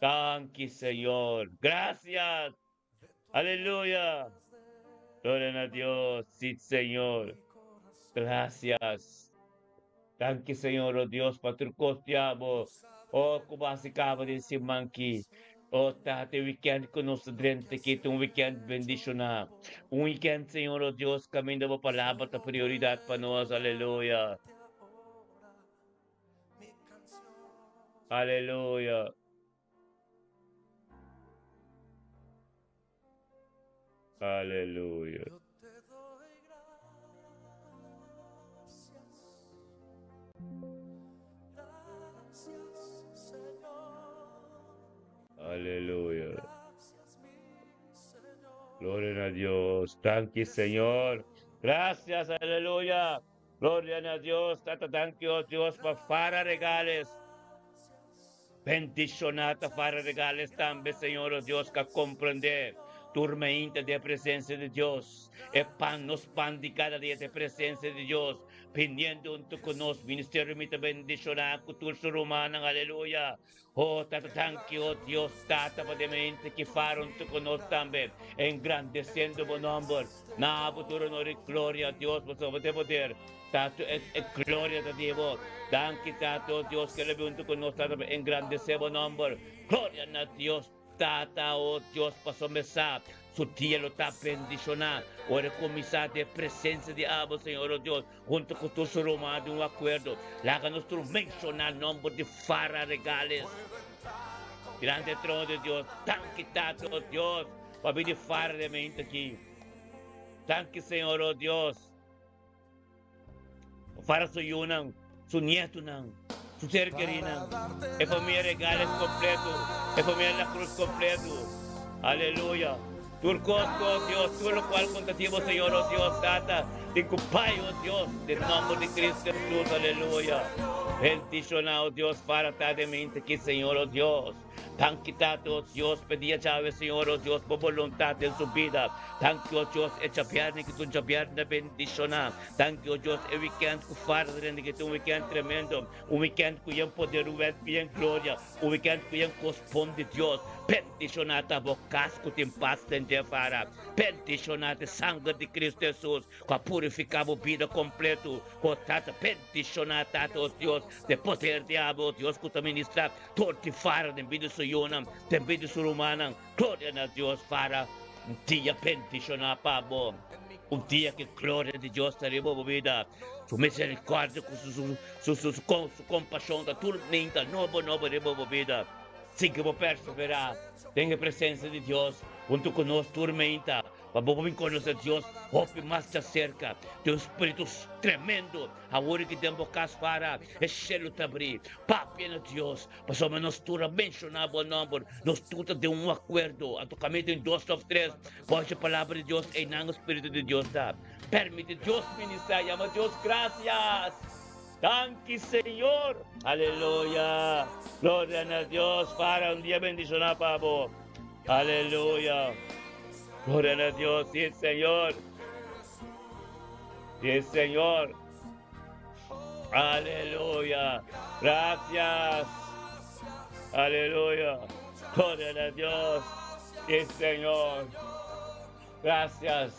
Danki Señor. Gracias. Aleluya. Gloria na Dios. Sí, Señor. Gracias. Danki Señor, oh Dios, pa tur kos diabo. Oh, ku basi kaba den siman ki. Oh, Tata, e weekend ku nos ta drenta ki ta un weekend bendishoná. Un weekend, Señor, oh Dios, kaminda bo palabra ta prioridat pa nos. Aleluya. Aleluya. Aleluya. Aleluya. Gloria a Dios. Danki, Señor. Gracias, aleluya. Gloria a Dios. Tata, danki, oh Dios, pa fara regales. Bendiciona ta fara regales tambe, Señor, oh Dios, ka comprende. Tur mainta den presencia di Dios. E pan, nos pan di cada dia den presencia di Dios. Biniendo hunto cu nos ministerio mi ta bendiciona cu tur su rumannan. Aleluya. Oh Tata danki oh Dios Tata pa den mente ki fara hunto cu nos tambe engrandeciendo bo nomber. Na bo tur honor y gloria Dios pasobra bo tin poder. Tato e e gloria ta di bo. Danki Tata oh Dios kere bin hunto cu nos Tata pa engrandece bo nomber. Gloria na Dios Tata oh Dios pasobra mi sa su dia lo ta bendiciona ora e cuminsa den presencia di abo Señor oh Dios. Hunto cu tur su ruman di un acuerdo, laga nos tur menciona nomber di Farah Regales dilanti e trono di Dios. Danki Tata, oh Dios, pa bini Farah den mente aki. Danki Señor, oh Dios, pa Farah su yunan, su nietonan, su ser kerinan, e famia Regales completo, e famia La Cruz completo. Aleluya. Tur kos ku, oh Dios, tur lokual konta ti bo, Señor, oh Dios, Tata, tin ku bai, oh Dios, den nomber di Cristo Jesus, aleluya. Bendiciona, oh Dios, para ta den mente aki, Señor, oh Dios. Danki, Tata, oh Dios, p'e dia djawe, Señor, oh Dios, bo boluntad den su bida. Danki, oh Dios, e djabièrnè ki ta un djabièrnè bendiciona. Danki, oh Dios, e weekend ku fara drenta ki ta un weekend tremendo, un weekend ku yen poder, un weekend ku yen gloria, un weekend ku yen kos bon di Dios. Bendishoná ta bo kas ku tin pas den dje fara. Bendishoná ta e sanger di Cristo Jesus ku a purifiká bo bida kompletu. O Tata, bendishoná Tata, o Dios, ta e poder di abo, o Dios, ku ta ministrá dor di fara den bida su yunan, den bida su rumannan. Gloria na Dios, fara. Un dia bendishoná pa bo. Un dia ku e gloria di Dios ta riba bo bida. Su misericordia ku su su su su kompashon ta tur minta nobo nobo riba bo bida. Sin ke bo perseverá den e presensia di Dios huntu ku nos tur meinta, pa bo por bin konosé Dios hopi mas djaserka. Tin un spiritu tremendo awor ki den bo kas para, e shelu ta abrí. Papia na Dios, pasobra nos tur a menshoná bo nòmber, nos tur ta den un akuerdo. Anto kaminda tin dos òf tres, bo haci palabra di Dios, einan e spiritu di Dios ta. Permiti Dios ministrá, yama Dios grasias. Danki Señor. Aleluya. Gloria na Dios. Para un dia bendiciona pa bo. Aleluya. Gloria na Dios. Sí, Señor. Sí, Señor. Aleluya. Gracias. Aleluya. Gloria na Dios. Sí, Señor. Gracias.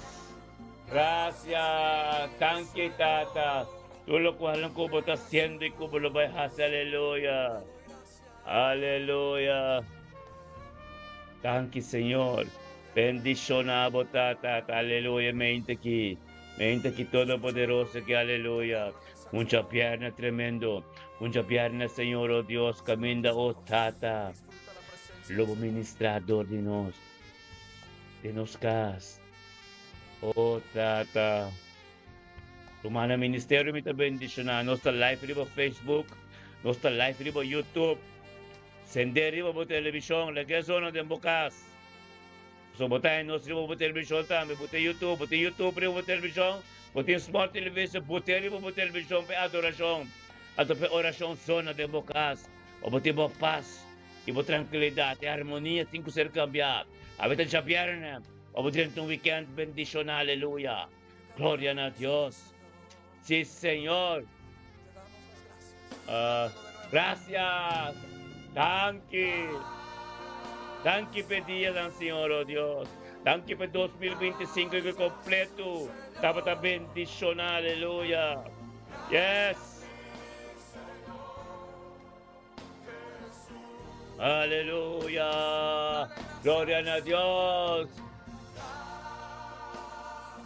Gracias. Danki, Tata. Tur locual cu bo ta haciendo y cu bo lo bay haci. Aleluya. Aleluya. Danki, Señor. Bendiciona bo, Tata. Aleluya. Mente aki. Mente aki Todopoderoso aki. Aleluya. Mucha pierna tremendo. Mucha pierna, Señor, oh Dios. Caminda, oh Tata. Lo bo ministra dor di nos. Den nos cas. Oh Tata. Rumannan ministerio mi ta bendiciona. Nos ta live riba Facebook. Nos ta live riba YouTube. Sende riba bo television. Laga e zona den bo cas. So bo ta haya nos riba bo television tambe. Bo tin YouTube. Bo tin YouTube riba bo television. Bo tin smart television. Bo tin riba bo television pa e adoracion. Anto pa e oracion zona den bo cas. Pa bo tin bo pas y bo trankilidad. E armonia tin cu ser cambia. Awe ta djabierne. Pa bo drenta un weekend bendiciona. Aleluya. Gloria na Dios. Sí, Señor. Uh, gracias. Danki. Danki p'e dianan, Señor, oh Dios. Danki p'e 2025 ku kompleto tabata bendishoná. Aleluya. Yes. Aleluya. Gloria na Dios.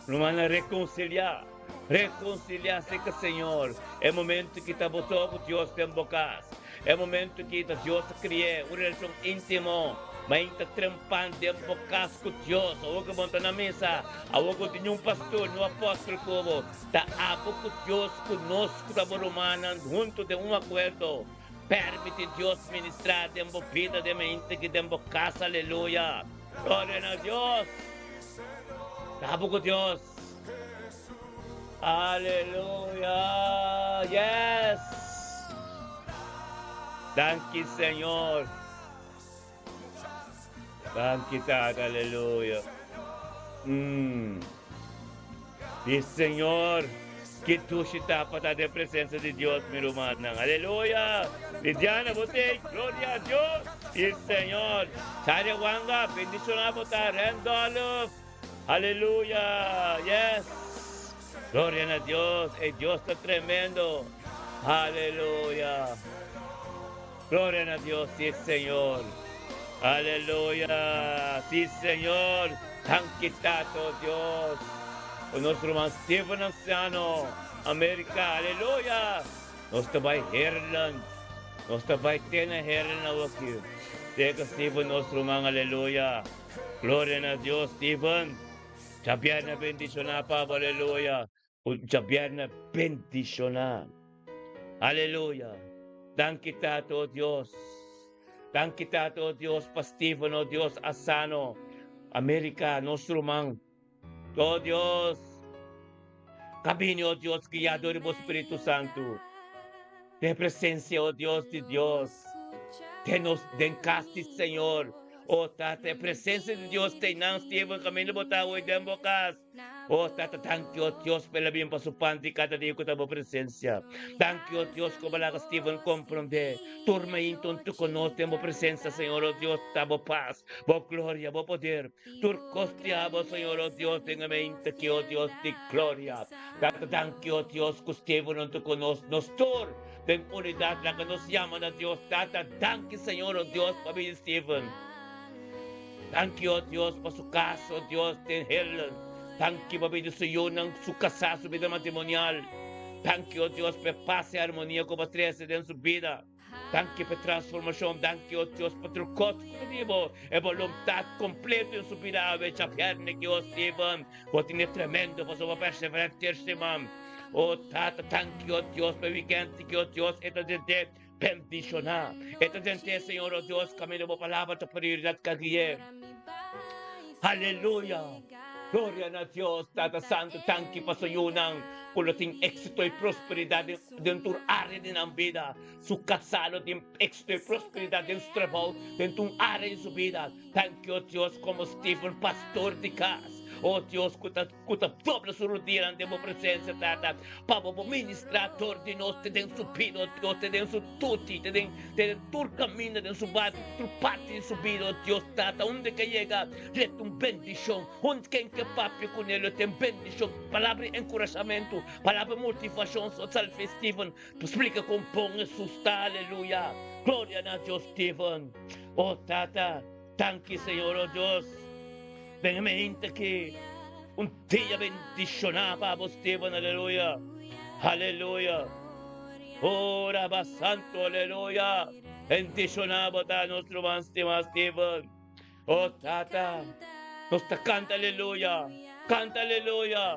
Rumannan reconcilia. Reconcilia cu Señor. E momento cu ta bo so cu Dios den bo cas. E momento cu ta Dios a crea un relacion intimo. Mainta trempan den bo cas cu Dios. Awor cu bo ta na misa. Awor cu tin un pastor, un apostel cu bo. Ta abo cu Dios cu nos cu ta bo rumannan hunto den un acuerdo. Permiti Dios ministra den bo bida, den mente ki den bo cas. Aleluya. Gloria na Dios. Ta abo cu Dios. Aleluya. Yes. Danki Señor. Danki Tata. Aleluya. Di Señor. Ki dushi ta pa ta den presencia di Dios, mi rumannan. Aleluya. Lidiana, bo t'ey. Gloria a Dios. Di Señor. Charia Wanga, bendiciona bo ta. Randolph. Aleluya. Yes. Gloria na Dios. E Dios ta tremendo. Aleluya. Gloria na Dios. Si, Señor. Aleluya. Si, Señor. Danki Tato Dios. Ku nos ruman Steven Anciano, Amerika. Aleluya. Nos ta bai Heerlen. Nos ta bai te na Heerlen awoki. Teka Steven nos ruman. Aleluya. Gloria na Dios, Steven. Djabièrnè bendishoná pa bo. Aleluya. Djabièrnè bendishoná. Aleluya. Danki Tata, o Dios. Danki Tata, o Dios, pa Steven, o Dios, Asano, Amerika, nos ruman. O Dios, kabini, o Dios, guiá dor di bo Spiritu Santu. Den presensia, o Dios di Dios, den nos, den kas di Señor. O Tata, e presensia di Dios ta einan, Steven, kaminda bo ta awe den bo kas. O Tata, danki, o Dios, pa el a bin pa su pan di kada dia ku ta bo presensia. Danki, o Dios, ku bo laga Steven komprondé tur mainta un tuko nos den bo presensia, Señor, o Dios, ta bo pas, bo gloria, bo poder. Tur kos di abo, Señor, o Dios, den e mainta aki, o Dios di gloria. Tata, danki, o Dios, ku Steven un tuko nos, nos tur. Den unidat laga nos yama na Dios Tata. Danki Señor, o Dios, pa bini Steven. Danki, o Dios, pa su kas, o Dios, den Heerlen. Danki pa bini su yunan, su kasá, su bida matrimonial. Danki, o Dios, pa e pas i armonia ku bo a trese den su bida. Danki pa e transformashon. Danki, o Dios, pa tur kos ku ta di bo, e boluntat kompleto den su bida awe. Djabièrnè ki, o Steven, bo tene tremendo pasobra bo perseverá ter siman. O Tata, danki, o Dios, pa e wikènt ki, o Dios, e ta dent'é bendishoná. E ta dent'é, Señor, o Dios, kaminda bo palabra ta prioridat ka gui'é. Aleluya! Gloria na Dios! Tata Santu, danki pa su yunan ku lo tin éksito i prosperidat den tur área di nan bida. Su kasá lo tin éksito i prosperidat den su trabou, den tur área di su bida. Danki, o Dios, komo Steven, pastor di kas, o Dios, ku ta. Ku ta dobla su rudianan den bo presensia, Tata, pa bo por ministrá dor di nos te den su bida, o Dios, te den su tuti, te den, te den tur kaminda den su bida, tur parti di su bida, o Dios, Tata, unda ke yega, lo tin bendishon, unda ken ke papia kuné, lo tin bendishon, palabra di enkurashamentu, palabra di motivashon, so salve Steven, pa splika kon bon Hesus ta, aleluya, gloria na Dios, Steven, o Tata. Danki Señor, oh Dios, den e mente aki un dia bendiciona pa bo Steven, aleluya, aleluya, oh Raba Santo, aleluya, bendiciona bo ta nos ruman stima Steven, oh Tata, nos ta canta aleluya, canta aleluya,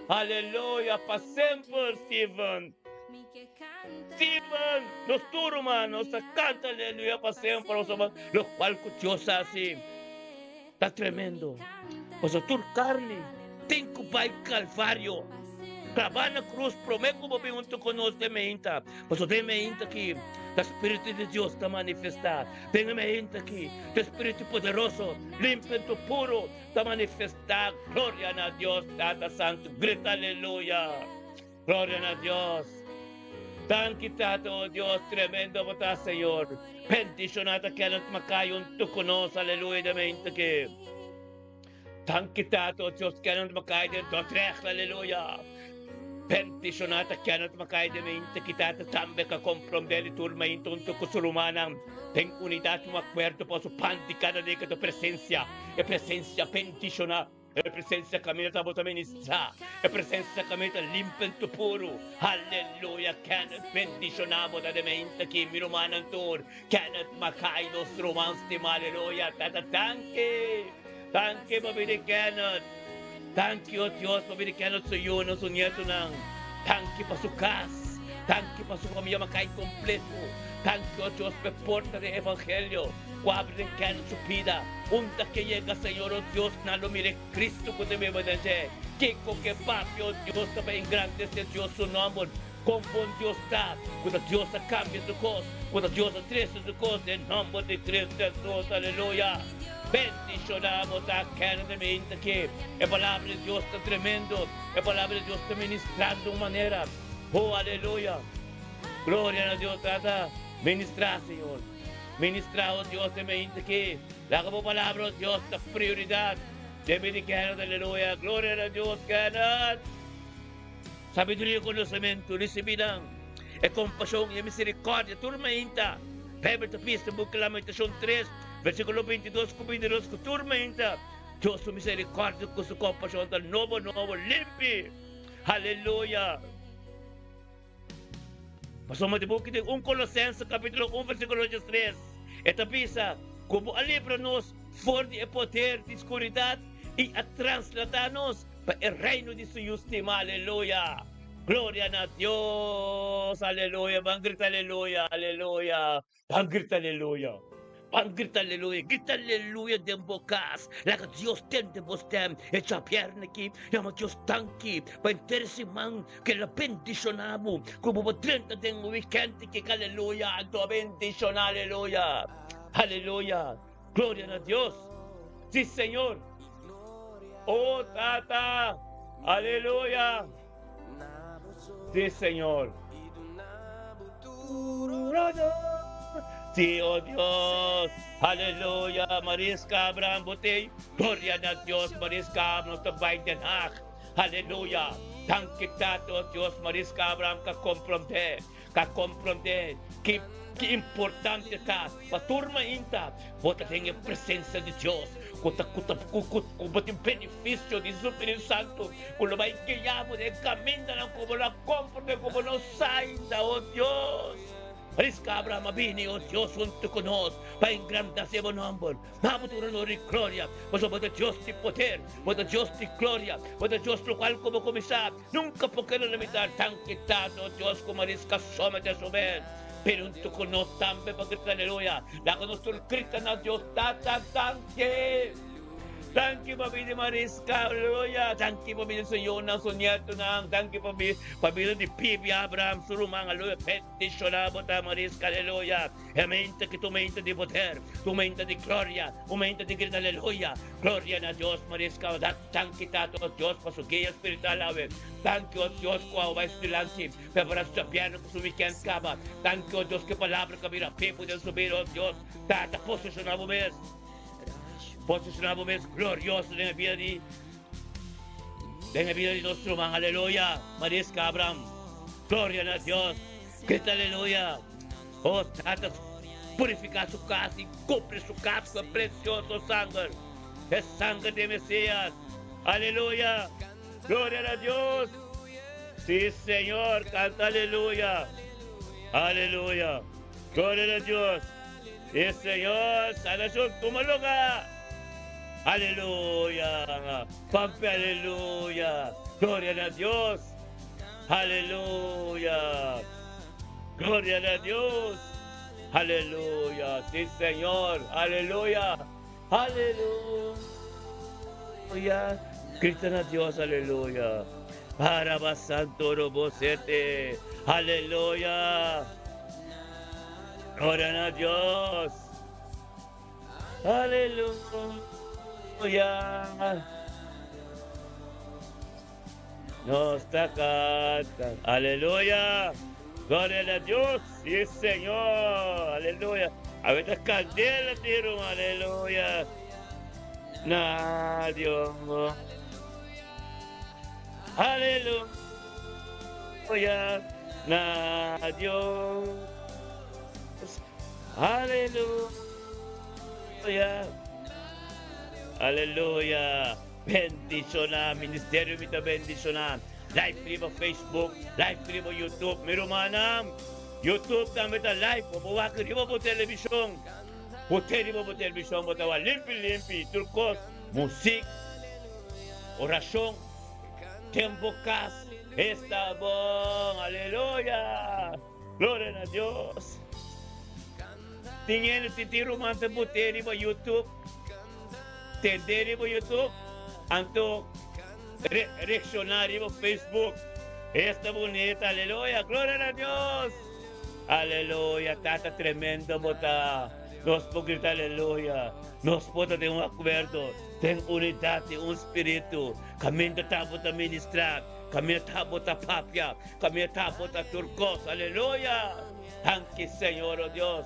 aleluya pa semper Steven. Steven, nos tur ruman, nos ta canta aleluya pa semper, pasobra locual cu Dios a haci ta tremendo. Pasobra tur carni tin cu bay Calvario, claba na cruz prome cu bo bin hunto cu nos den meinta. Pasobra den meinta aki ta Spiritu di Dios ta manifesta, den e meinta aki ta Spiritu poderoso, limpio anto puro ta manifesta. Gloria na Dios Tata Santo, grita aleluya. Gloria na Dios. Danki Tata, oh Dios, tremendo bo ta, Señor. Bendiciona ta Kenneth Mackay hunto cu nos, aleluya, den mente aki. Danki Tata, oh Dios, Kenneth Mackay den Dordrecht, aleluya. Bendiciona ta Kenneth Mackay den mente aki, Tata, tambe ca comprende di tur mente hunto cu su rumannan den unidad y un acuerdo pa su pan di cada dia cu ta presencia, e presencia bendiciona. E presencia caminda ta bo ta ministra. E presencia caminda ta limpia en tu puru. Aleluya Kenneth bendiciona bo ta de mente aki mi rumannan tur. Kenneth Mackay nos ruman stima aleluya tata danki. Danki pa bini Kenneth. Danki oh Dios pa bini Kenneth su yunan su nietonan. Danki pa su cas. Danki pa su famia Mackay completo. Danki oh Dios pa e porta den evangelio. Ku abri den Kenneth su bida. Unda ke yega, Señor, o Dios, nan lo mira e Cristo ku ta biba den dje. Kiko ke papia, o Dios, ta pa engrandesé Dios su nòmber. Kon bon Dios ta, ku ta Dios a kambia su kos, ku ta Dios a trese su kos den nòmber di Cristo Hesus. Aleluya! Bendishoná bo ta, Kenneth, e meinta aki. E Palabra di Dios ta tremendo. E Palabra di Dios ta ministrando un manera. Oh, aleluya! Gloria na Dios, Tata. Ministrá, Señor. Ministrá, o Dios, e meinta aki. Laga bo palabra, o Dios, ta prioridad den mi di Kenneth. Aleluya. Gloria na Dios, Kenneth. Sabiduria i konosementu, risibí nan. E kompashon i e miserikordia tur mainta. Beibel ta bisa den buki Lamentashon 3, versíkulo 22 ku 22 ku tur mainta Dios su miserikordia ku su kompashon ta nobo nobo, limpi. Aleluya. Pasobra di buki di 1 Kolosense kapítulo 1 versíkulo 13 e ta bisa ku bo a libra nos for di e poder di skuridat i a trasladá nos pa e reino di su Yu stimá. Aleluya! Gloria na Dios! Aleluya! Ban grita aleluya! Aleluya! Ban grita aleluya! Ban grita aleluya! Grita aleluya den bo kas! Laga Dios tende bo stem e djabièrnè aki. Yama Dios danki pa henter e siman ku el a bendishoná bo, ku bo por drenta den un wikènt aki. Aleluya! Anto a bendishoná! Aleluya! Aleluya! Gloria na Dios! Sí, Señor! Oh, Tata! Aleluya! Sí, Señor. Sí, oh Dios. Aleluya. Mariska Abraham Botey. Gloria na Dios. Mariska, nos ta bai Den Haag. Aleluya. Danki Tata, oh Dios. Mariska Abraham ka comprende. Ka comprende ki ki importante ta pa tur mainta bo ta den e presencia di Dios ku ta ku ta ku ku ku bo tin beneficio di su Spiritu Santo ku lo bai guia bo den e camindanan ku bo no a comprende ku bo no sa ainda. Oh Dios, risca Abraham a bini, oh Dios, hunto ku nos pa engrandece bo nomber. Ma bo tur honor i gloria, pasobra bo ta Dios di poder, bo ta Dios di gloria, bo ta Dios lokual ku bo kuminsá, nunka por keda limitá. Danki Tata, o Dios ku mariska somete su mes, pero huntu ku nos tambe pa grita aleluya. Laga nos tur grita na Dios Tata, danki! Danki pa bida di mariska, aleluya! Danki pa bida di su yunan, su nietunan, danki pa pa bida di Bibi Abraham, su ruman, aleluya. Bendishoná bo ta mariska, aleluya! E mente ki ta un mente di poder, ta un mente di gloria, un mente di grita aleluya! Gloria na Dios, Mariska, o danki Tata, o Dios, pa su guia spiritual awe. Danki, o Dios, ku awe bai su dilanti, prepara su djabièrnè ku su wikènt kaba. Danki, o Dios, ku e palabra ku a bira bibu den su bida, o Dios. Tata, posishoná bo mes, posishoná bo mes glorioso den e bida di, den e bida di nos ruman. Aleluya! Mariska Abraham, gloria na Dios, grita aleluya! O Tata, purifiká su kas i kubri su kas ku e presioso sanger, e sanger di e Mesias. Aleluya! Gloria na Dios! Sí, Señor, kanta aleluya! Aleluya! Gloria na Dios! Sí, Señor, sanashon tuma lugá! Aleluya! Pampe aleluya! Gloria na Dios! Aleluya! Gloria na Dios! Aleluya! Sí, Señor! Aleluya! Aleluya! Grita na Dios, aleluya! Araba Santo Robosete! Aleluya! Gloria na Dios! Aleluya! Nos ta canta, aleluya! Gloria na Dios. Sí, Señor. Aleluya. Awe ta candela tin, ruman. Aleluya. Na Dios. Aleluya. Na Dios. Aleluya. Aleluya. Bendiciona ministerio mi ta bendiciona. Live riba Facebook, live riba YouTube. Mi rumannan, YouTube tambe ta live. Bo por wak riba bo television. Bo te riba bo television bo ta wak limpi limpi tur kos, muzik, orashon, den bo kas. Esta bon. Aleluya. Gloria na Dios. Tin hende tin tin ruman ta bot'é riba YouTube, tend'é riba YouTube, anto re reakshoná riba Facebook. Esta bunita, aleluya, gloria na Dios. Aleluya, Tata tremendo bo ta. Nos por grita aleluya. Nos por ta den un akuerdo, den unidat di un spiritu. Kaminda ta bo ta ministrá, kaminda ta bo ta papia, kaminda ta bo ta tur kos. Aleluya. Danki Señor, oh Dios.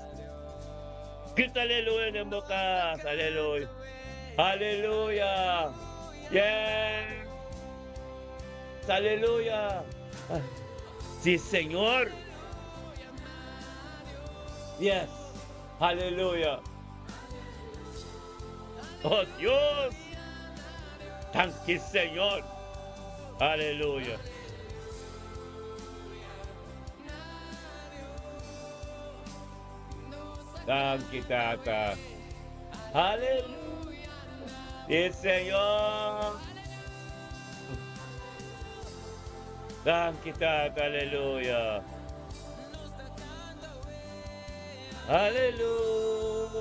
Grita aleluya den bo cas. Aleluya. Aleluya. Yes. Aleluya. Sí, Señor. Yes. Aleluya. Oh Dios. Danki Señor. Aleluya. Danki Tata. Aleluya. Sí, Señor. Danki Tata, aleluya. Aleluya.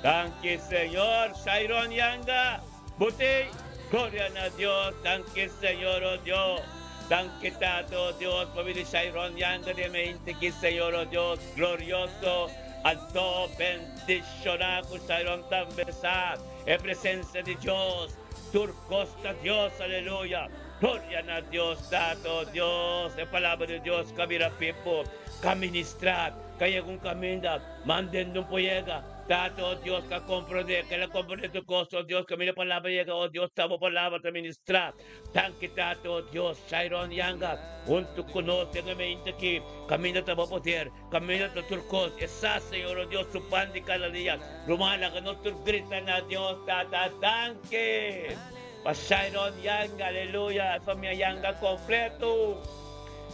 Danki Señor. Shairon Yanga. Botei. Gloria na Dios. Danki Señor, oh Dios. Danki Tata, oh Dios, pa bini Shairon Yanga den mente ki Señor, oh Dios, glorioso. Anto bendiciona cu Shairon tambe sa e presencia di Dios. Tur cos ta Dios, aleluya. Gloria na Dios, Tata, oh Dios. E palabra di Dios ka bira pipo, ka ministra, ka yega un caminda, manden no por yega. Tata, oh Dios, ka comprende, ke la comprende tur cos, oh Dios, caminda palabra yega, oh Dios, ta bo palabra ta ministra. Danki, Tata, oh Dios, Shairon Yanga, hunto cu nos den e mente aki, caminda ta bo poder, caminda ta tur cos, e sa, Señor, oh Dios, su pan di cada dia. Ruman, laga nos tur grita na Dios, Tata, danki pa Shairon Yanga, aleluya, e famia Yanga completo.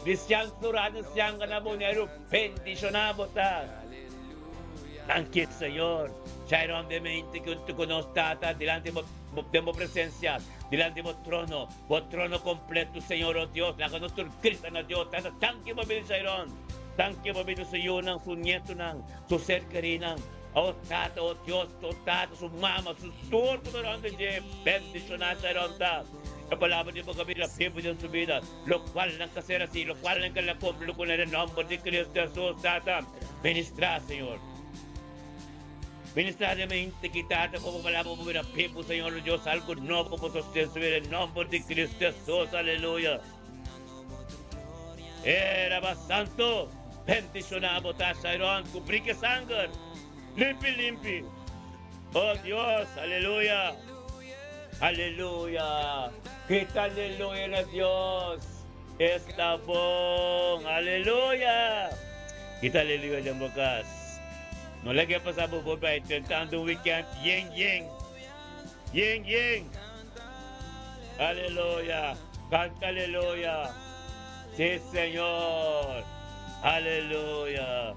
Cristian Floranus Yanga na Boneiru, bendiciona bo ta. Danki Señor. Shairon de mente ku ku nos Tata dilanti bo den bo presencia, dilanti bo trono, bo trono completo Señor oh Dios, laga nos tur grita na Dios Tata danki pa bini Shairon, danki pa bini su yunan, su nietonan, su ser kerinan, oh Tata oh Dios, oh Tata, su mama, su tur ku ta rond di dje, bendiciona Shairon ta e palabra di bo ka bira bibu den su bida. Locual nan ka ser asi, locual nan ka la cumpli cu nan den nomber di Cristo Jesus, Tata, ministra, Señor. Ministra den mente ki, Tata, como palabra bo bira bibu, Señor Dios, algo nobo bo sosten su vida den nomber di Cristo Jesus, aleluya. Era ba santo, bendiciona bo ta Shairon cu brike sanger, limpi limpi. Oh Dios, aleluya. Aleluya! Grita aleluya na Dios! Esta bon! Aleluya! Grita aleluya den bo kas. No lag'é pasa bo por bai tentando un weekend yen yen. Yen yen. Aleluya! Kanta aleluya! Sí, Señor! Aleluya!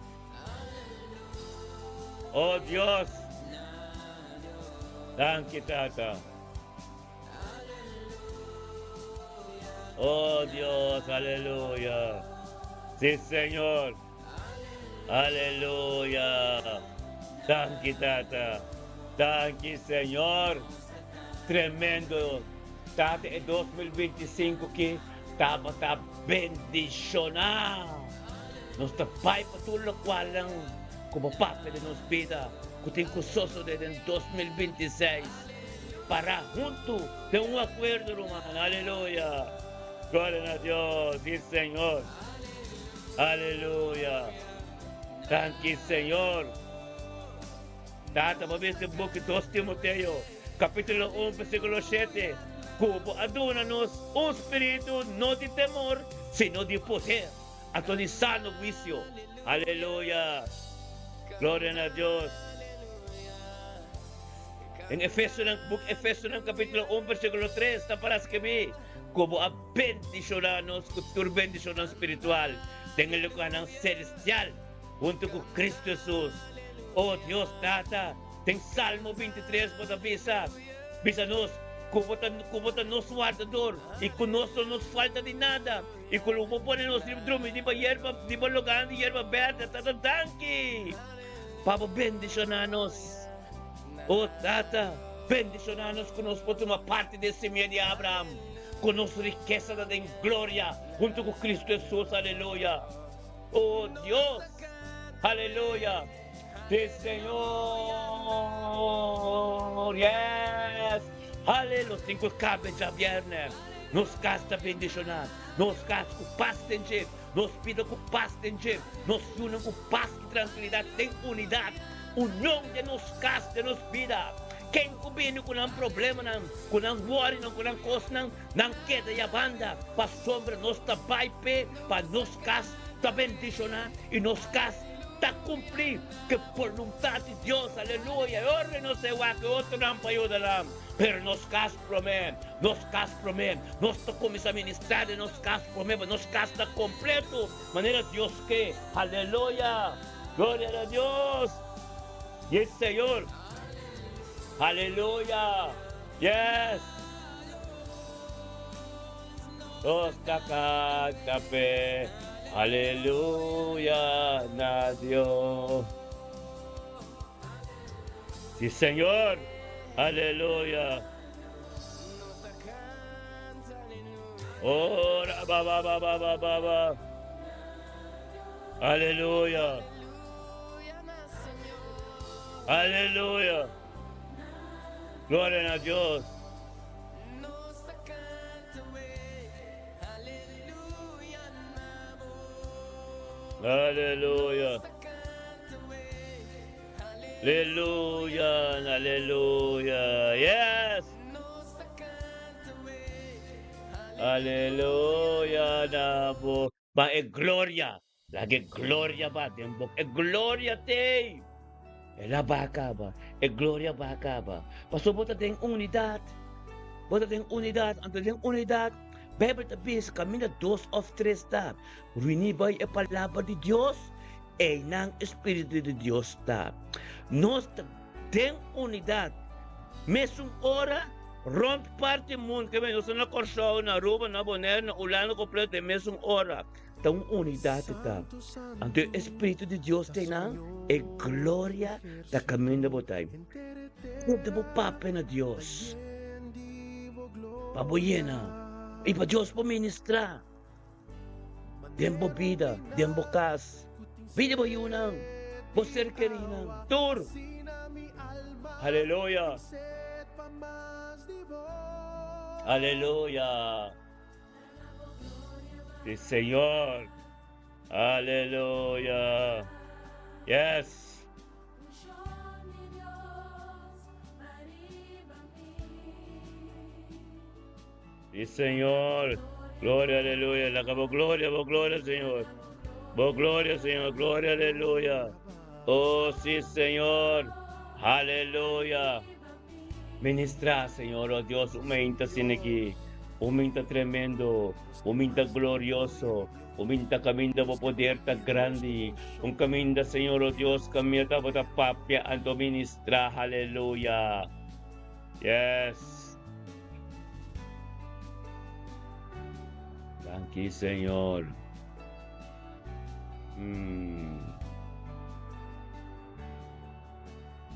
Oh Dios! Danki Tata. Oh Dios, aleluya. Sí, Señor. Aleluya. Danki Tata. Danki Señor. Tremendo. Tata, e 2025 ki tabata bendiciona. Nos ta bai pa tur locualnan cu bo papia den nos bida cu tin cu sosode den 2026. Para huntu den un acuerdo, ruman. Aleluya! Gloria na Dios! Si, Señor. Aleluya. Danki, Señor. Tata, bo bisa den buki 2 Timoteo, kapítulo 1, versíkulo 7, ku bo a duna nos un spiritu no di temor, sino di poder, anto di sano huisio. Aleluya. Gloria na Dios. Den Efesonan, buki Efesonan kapítulo 1, versíkulo 3, ta para skibí ku bo a bendishoná nos ku tur bendishonnan spiritual den e lugarnan selestial huntu ku Kristu Hesus. O Dios Tata, den Salmo 23 bo ta bisa, bisa nos ku bo ta, ku bo ta nos wardador i ku nos lo no falta di nada i ku lo bo pone nos riba drumi riba yerba, riba lugarnan di yerba berde. Tata, danki pa bo bendishoná nos. O Tata, bendishoná nos ku nos por tuma parti den simia di Abraham, ku nos rikesa ta den gloria huntu ku Kristu Hesus. Aleluya! O Dios! Aleluya! Sí, Señor! Yes! Aleluya! Nos tin ku kabe djabièrnè. Nos kas ta bendishoná. Nos kas ku pas den dje. Nos bida ku pas den dje. Nos yunan ku pas i trankilidat den unidat. Union den nos kas, den nos bida. Ken ku bini ku nan problemanan, ku nan wòrinan, ku nan kosnan, nan keda ya banda, pasobra nos ta bai p'e pa nos kas ta bendishoná i nos kas ta kumplí ku e boluntat di Dios. Aleluya! E ora nos ta wak e otronan pa yuda nan, pero nos kas promé, nos kas promé. Nos ta kuminsá ministrá den nos kas promé pa nos kas ta kompleto manera Dios ke. Aleluya! Gloria na Dios! Yes Señor! Aleluya! Yes! Nos ta canta p'e Aleluya na Dios. Si Señor! Aleluya! Ora ba ba ba ba ba ba ba. Aleluya. Aleluya. Gloria na Dios. Aleluya. Aleluya, aleluya. Yes. Aleluya na bo. Ba e gloria, laga e gloria ba den bo. E gloria t'ei. El a ba kaba, e gloria ba kaba. Pasobra bo ta den unidat. Bo ta den unidat, anto den unidat Beibel ta bisa kaminda dos òf tres ta reuní bai e palabra di Dios, einan e spiritu di Dios ta. Nos ta den unidat. Mesun ora rònt parti mundu, ke nos ta na Kòrsou, na Aruba, na Bonaire, na Hulanda kompleto den mesun ora. Ta un unidat e ta. Anto e Spiritu di Dios ta einan, e gloria ta kaminda bo ta ei. Keda bo papia na Dios pa bo yena i pa Dios por ministrá den bo bida, den bo kas, bida bo yunan, bo ser kerinan, tur. Aleluya! Aleluya! Sí, Señor. Aleluya! Yes! Sí, Señor. Gloria, aleluya. La bo gloria, bo gloria, Señor. Bo gloria, Señor. Gloria, aleluya. Oh, sí, Señor. Aleluya. Ministra, Señor, oh Dios, un meinta sin aquí. Un minta tremendo, un minta glorioso, un minta caminda bo poder ta grandi, un caminda, Señor, oh Dios, caminda ta papia anto ministra, aleluya. Yes. Danki, Señor.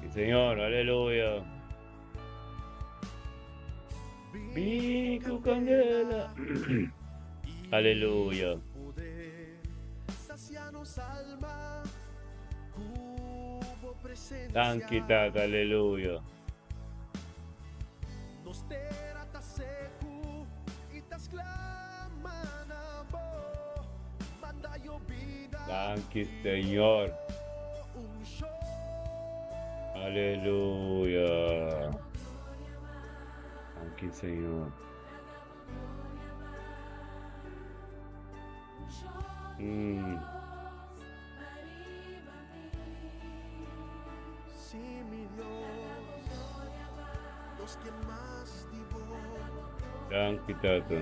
Sí, Señor, aleluya. Pico candela. Aleluya. Danki, Tata, aleluya. Nos tera ta seku i ta sklama na bo, manda yobida. Danki Señor. Aleluya. Danki Señor. Mm. Danki Tata.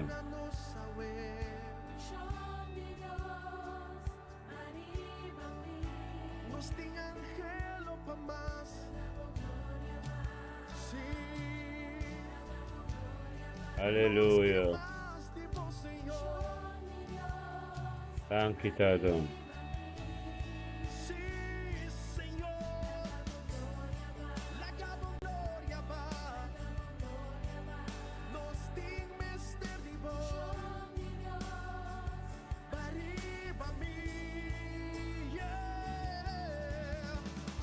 Aleluya. Danki Tata.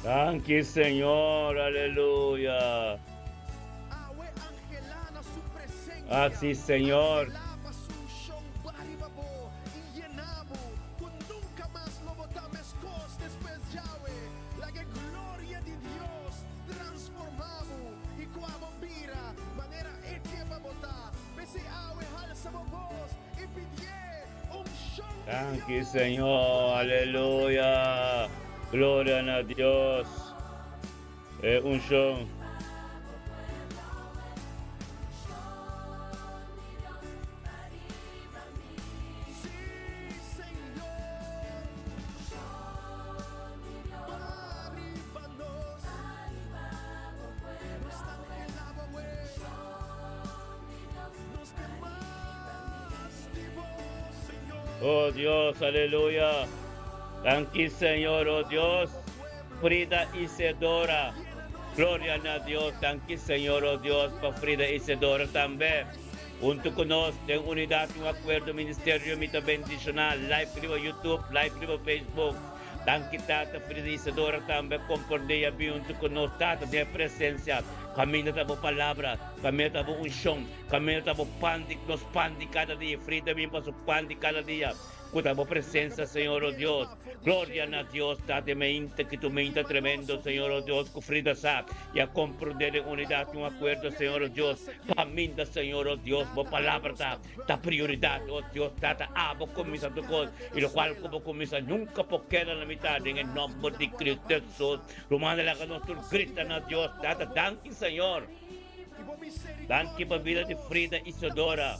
Danki Señor, aleluya. Asi Señor. Danki Señor, aleluya. Gloria na Dios. E unshon. Oh Dios, aleluya. Danki Señor, oh Dios. Frida Isidora. Gloria na Dios. Danki Señor, oh Dios, pa Frida Isidora tambe. Hunto ku nos den unidat un akuerdo ministerio mi ta bendishoná live riba YouTube, live riba Facebook. Danki Tata Frida Isidora tambe komprondé i a bin hunto ku nos Tata den e presensia. Kaminda ta bo palabra, kaminda ta bo unshon, kaminda ta bo pan di nos pan di kada dia. Frida bin pa su pan di kada dia ku ta bo presensia Señor o Dios. Gloria na Dios Tata e meinta ki tu meinta tremendo Señor o Dios ku Frida sa i a komprondé den unidat un akuerdo Señor o Dios. Kaminda Señor o Dios bo palabra ta ta prioridad o Dios Tata abo cuminsa tur cos y locual cu bo cuminsa nunca por keda na mitad den e nomber di Cristo Jesus Rumannan laga nos tur grita na Dios Tata danki Señor danki pa bida di Frida Isidora.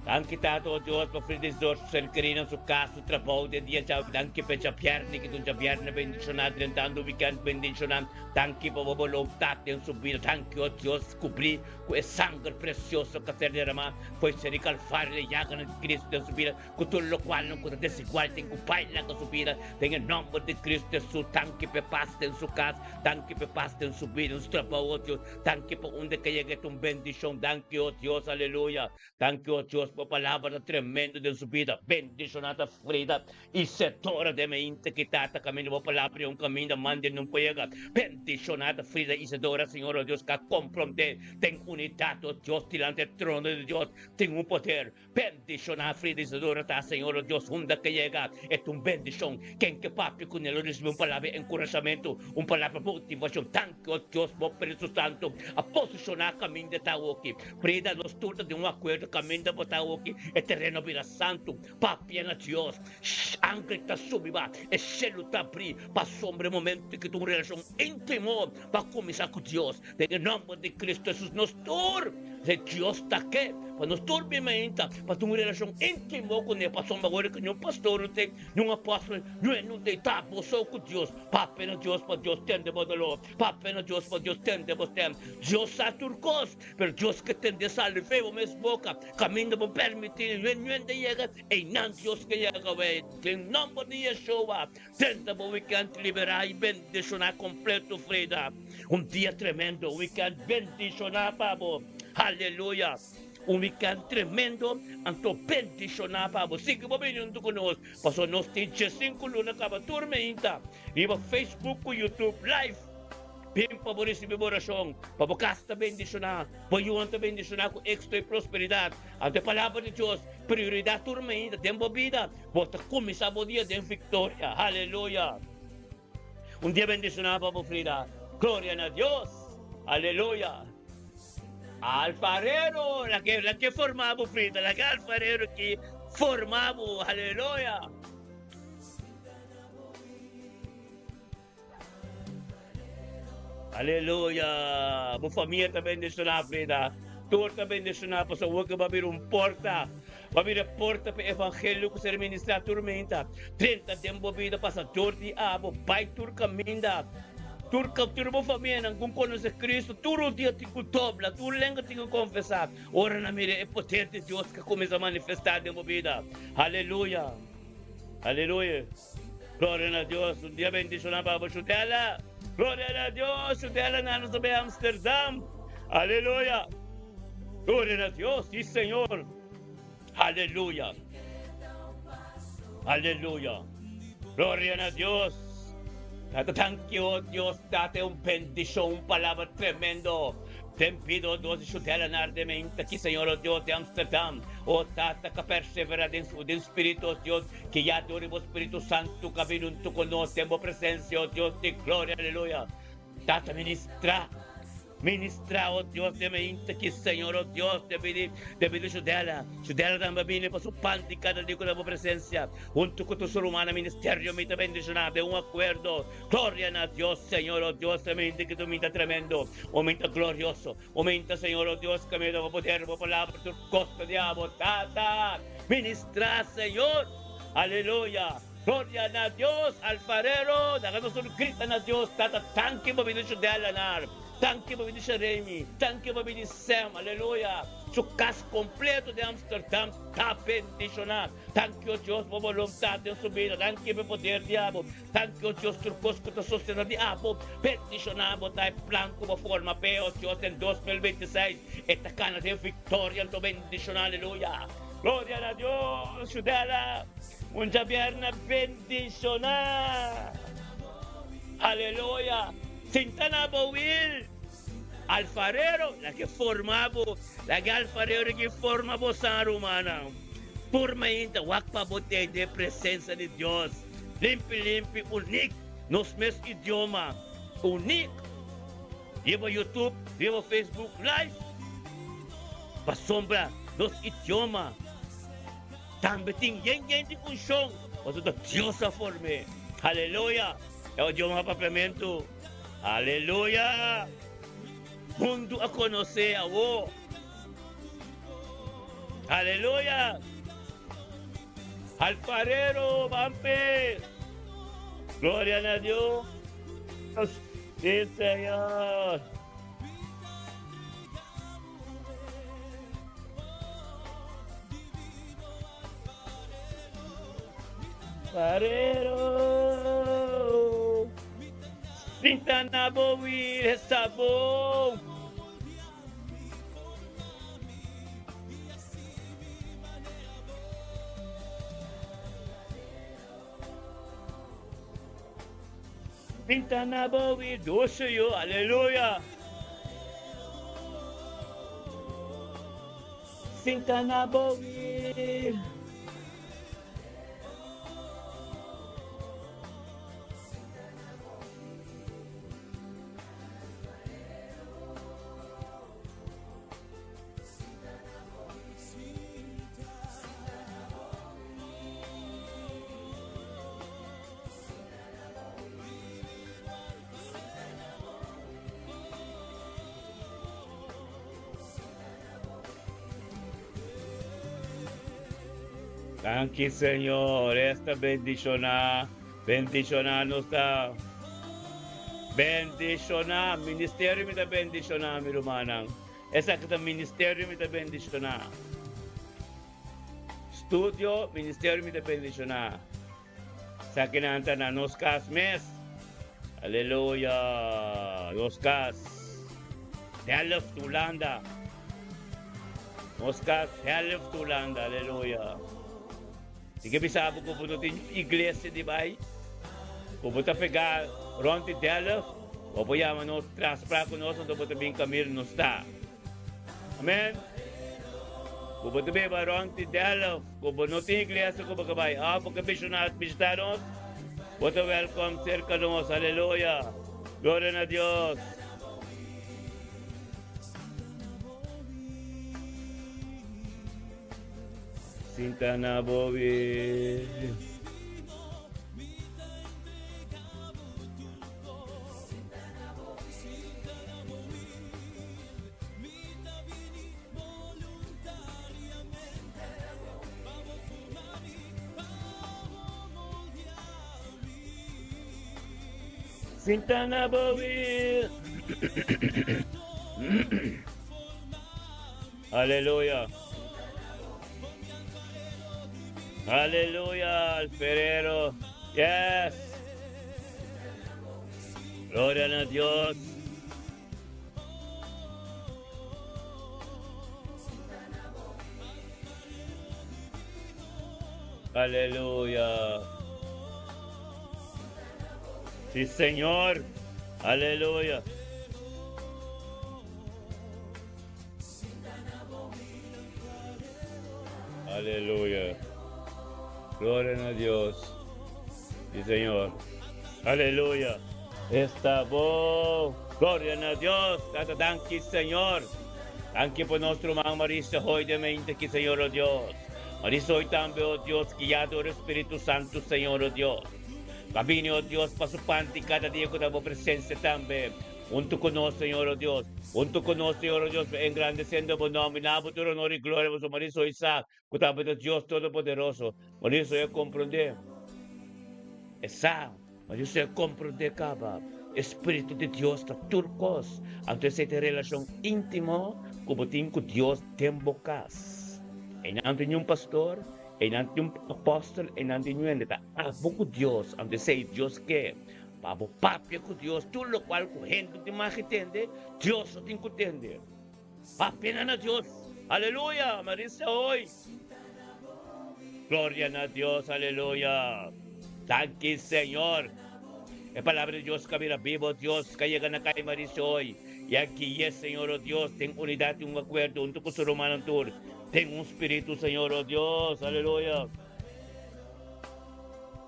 Danki Tata o Dios pa Frida Isidora su ser keri na su cas su trabou den dia djawe danki pa e djabierne ki ta un djabierne bendiciona drentando weekend bendiciona danki pa bo boluntat den su bida danki o Dios cubri Ku e sanger presioso ku a ser deramá fo'i ser di Kalvario e yaganan di Kristu den su bida, ku tur lokualnan ku ta desigual tin ku baila ku su bida den e nòmber di Kristu Hesus. Danki pa e pas den su kas, danki pa e pas den su bida, den su trabou, o Dios. Danki pa unda ke yega e ta un bendishon. Danki, o Dios, aleluya. Danki, o Dios, pa bo palabra ta tremendo den su bida. Bendishoná ta Frida I Setora den mi inta ki tata kaminda bo palabra i un kaminda mande nun por yega. Bendishoná ta Frida i Sedora, Señor o Dios, ka komprondé den unidat, o Dios, dilanti e trono di Dios tin un poder. Bendishoná Frida i Sedora ta, Señor o Dios, unda ke yega e ta un bendishon. Ken ke papia ku ne lo risibí un palabra di enkurashamentu, un palabra motivashon. Danki, o Dios, bo Spiritu Santu a posishoná kaminda ta awoki. Frida, nos tur ta den un akuerdo kaminda bo ta awoki, e tereno a bira santu. Papia na Dios. Sangre ta subi ba e shelu ta abri pasobra e momento ki ta un relashon intimo pa kuminsá ku Dios. Den e nòmber di Kristu Hesus nos tur se Dios ta ke pa nos tur bin mainta pa tin un relashon intimo kuné pasobra ora ku niun pastor no tin, niun apòstel, niun hende no tin ta bo so ku Dios. Papia na Dios pa Dios tende bo doló. Papia na Dios pa Dios tende bo stèm. Dios sa tur kos, pero Dios ke tende sali fe bo mes boka. Kaminda bo permití ñuende yega, einan Dios ke yega wei. Den nòmber di Yeshua, drenta bo wikènt liberá i bendishoná kompleto, Freda. Un dia tremendo, un wikènt bendishoná pa bo. Aleluya! Un wikènt tremendo, anto bendishoná pa bo. Sigui bo bini huntu ku nos, pasobra nos tin diesinku luna kaba tur meinta riba Facebook ku YouTube live. Bin pa bo risibí bo orashon, pa bo kas ta bendishoná, bo yunan ta bendishoná ku éksito i prosperidat. Anto e Palabra di Dios, prioridat tur mainta den bo bida, bo ta kuminsá bo dia den viktoria. Aleluya! Un dia bendishoná pa bo, Frida. Gloria na Dios! Aleluya! Alfarero, laga laga e forma bo, Frida. Laga e alfarero aki forma bo. Aleluya! Aleluya! Bo famia ta bendishoná, Frida. Tur ta bendishoná pasobra bo ke bo a bira un porta. Bo a bira e porta pa e evangelio ku ser ministrá tur meinta. Drenta den bo bida, pasa dor di abo, bai tur kaminda. Tur tur bo famianan ku konosé Kristu tur un dia tin ku dobla, tur lenga tin ku konfesá ora nan mira e poder di Dios ku a kuminsá manifestá den bo bida. Aleluya! Aleluya! Gloria na Dios, un dia bendiciona pa bo Shutela. Gloria na Dios, Shutela na nos bay Amsterdam. Aleluya. Gloria na Dios, si Señor. Aleluya. Aleluya. Gloria na Dios. Tata, thank you, oh Dios, Tata, un bendicion, un palabra tremendo. Ten pido, oh Dios, di Shutela na ardemente aki, Señor, oh Dios, di Amsterdam. Oh Tata, ka persevera den, den spirito, oh Dios. Ki ya dor di bo Spiritu Santu ka bin huntu ku nos den bo presensia, o Dios di gloria, aleluya. Tata, ministrá, ministrá, o Dios di mainta ki, Señor, o Dios, te pidi, te pidi Shudela, Shudela tambe a bini pa su pan di kada dia ku ta bo presensia, huntu ku tur su rumannan ministerio, mi ta bendishoná den un akuerdo. Gloria na Dios, Señor, o Dios, e mainta ki tu minta tremendo, o minta glorioso. Aumenta, Señor, o Dios, camino bo poder, bo palabra, tur cos ta di abo, Tata. Ministra, Señor. Aleluya. Gloria na Dios, alfarero. Laga nos tur grita na Dios, Tata, tanki bo bini Judelanar, tanki bo bini Sheremi, tanki bo bini Sem. Aleluya. Su cas completo den Amsterdam ta bendiciona. Danki, o Dios, bo boluntad den su bida. Danki pa e poder di abo. Danki, o Dios, tur kos ku ta sostena di abo. Bendishoná bo ta e plan ku bo forma p'e, o Dios, den 2026. E ta kana den viktoria, anto bendishoná. Aleluya! Gloria na Dios! Shudela, un djabièrnè bendishoná. Aleluya! Sinta na bo wil. Alfarero, laga e forma bo. Laga e alfarero ki forma bo san, rumannan. Tur mainta wak pa bo tende e presensia di Dios. Limpi limpi unik nos mes idioma unik riba youtube riba facebook live pasobra nos idioma tambe tin yen yen di funshon pasobra ta Dios a form'e aleluya e idioma papiamentu aleluya mundu a konos'e awo. Aleluya! Alfarero, bampe! Gloria na Dios! Sí, Señor! Alfarero, sinta na bo wil, esta bon. Pinta na bo widoso yo, aleluya. Sinta na bo wil. Danki Señor, esta bendiciona. Bendishoná nos ta bendishoná ministerio mi ta bendishoná mi rumannan esaki ta ministerio mi ta bendishoná studio ministerio mi ta bendishoná esakinan ta na nos kas mes aleluya nos kas Delft Hulanda nos kas Delft Hulanda aleluya. Di ke bisa bo ku bo no tin iglesia di bai, ku bo ta pegá rònt di Delft? Bo por yama nos tras pra ku nos anto bo ta bin kamir nos ta. Amen. Ku bo ta beba rònt di Delft, ku bo no tin iglesia ku bo ka bai, òf bo ke bishita nos, bo ta wèlkòm serka nos. Aleluya! Gloria na Dios! Sinta na bo wil. Sinta na bo wil. Aleluya. Aleluya, alferero. Yes. Gloria na Dios. Aleluya. Sí, Señor. Aleluya. Aleluya. Gloria na Dios. Sí, Señor. Aleluya. Esta bo. Gloria na Dios. Tata, danki, Señor. Danki pa nos ruman Marisa hoy den mente aki, Señor, oh Dios. Marisa hoy tambe, oh Dios, guiado door Spiritu Santu, Señor, oh Dios. Pa bini, oh Dios, pa su panti cada dia cu ta bo presencia tambe. Huntu cu nos, Señor, oh Dios. Huntu cu nos, Señor, oh Dios, engrandeciendo bo nomber. Na bo tur honor y gloria, pasobra Marisa hoy sa cu ta bo ta Dios Todopoderoso. Marisa hoy a comprende. E sa. Ma Dios a komprondé kaba, e spiritu di Dios ta tur kos. Anto esei ta e relashon íntimo ku bo tin ku Dios den bo kas. Einan tin un pastor, einan tin un apòstel, einan tin un hende ta abo ku Dios. Anto esei Dios ke, pa bo papia ku Dios tur lokual ku hende tin mag di tende, Dios lo tin ku tende. Papia na Dios. Aleluya! Marisa hoy. Gloria na Dios. Aleluya. Danki Señor. E palabra di Dios ka bira bibo, Dios ka yega na kai Marisa hoy. Y a gui'e, Señor, oh Dios, den unidad y un acuerdo hunto cu su rumannan tur. Den un spiritu, Señor, oh Dios. Aleluya.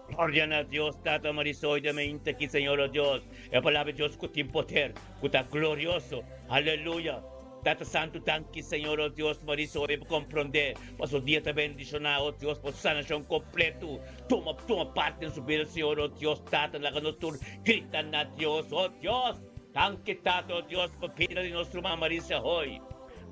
Gloria na Dios Tata Marisoy de mente aki Señor oh Dios e palabra di Dios cu tin poder cu ta glorioso aleluya Tata Santo danki Señor oh Dios Marisoy pa comprende paso dia ta bendiciona oh Dios pa sanacion completo tuma tuma parte den su bida Señor oh Dios Tata laga nos tur grita na Dios oh Dios danki Tata oh Dios pa bida di nos ruman Marisa hoy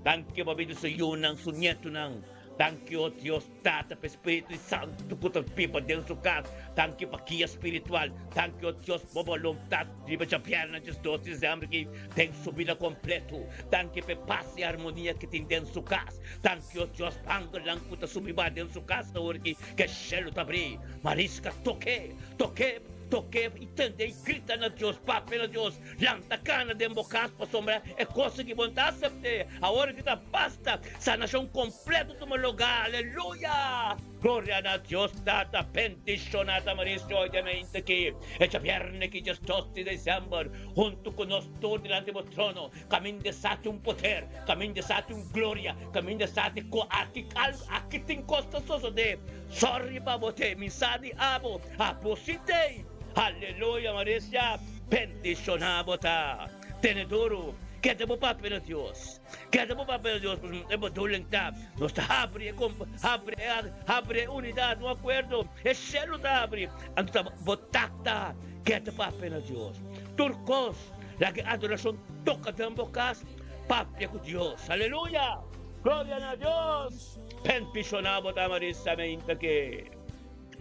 danki pa bida su yunan su nietonan. Danki, o Dios Tata, pa e Spiritu Santu ku ta biba den su kas. Danki pa guia spiritual. Danki, o Dios, pa bo boluntat riba djabièrnè 12 di desèmber ki den su bida kompletu. Danki pa e pas i armonia ki tin den su kas. Danki, o Dios, pa angelnan ku ta subi ba den su kas awor ki e shelu ta abrí. Mariska, tok'é, tok'é, tok'é i tend'é i grita na Dios, papia na Dios. Lanta kana den bo kas pasobra e kosnan ki bo no ta asept'é awor ki ta basta. Sanashon kompleto tuma lugá. Aleluya! Gloria na Dios Tata. Bendishoná ta Mauricio hoy den mainta aki, e djabièrnè ki 12 di desèmber, huntu ku nos tur dilanti bo trono. Kaminda sa tin un poder, kaminda sa tin un gloria, kaminda sa tin ku aki algu, aki tin kos ta sosodé. Sòri pa bo te, mi sa di abo, abo si t'ei. Aleluya Mauricia, bendishoná bo ta. Tene duru, keda bo papia na Dios. Keda bo papia na Dios, pasobra e bedoeling ta nos ta habri e habri e habri e unidat, un akuerdo, e shelu ta habri. Anto ta bo takta, keda papia na Dios. Tur kos, laga e adorashon toka den bo kas, papia ku Dios. Aleluya! Gloria na Dios! Bendishoná bo ta Marisa meinta ke.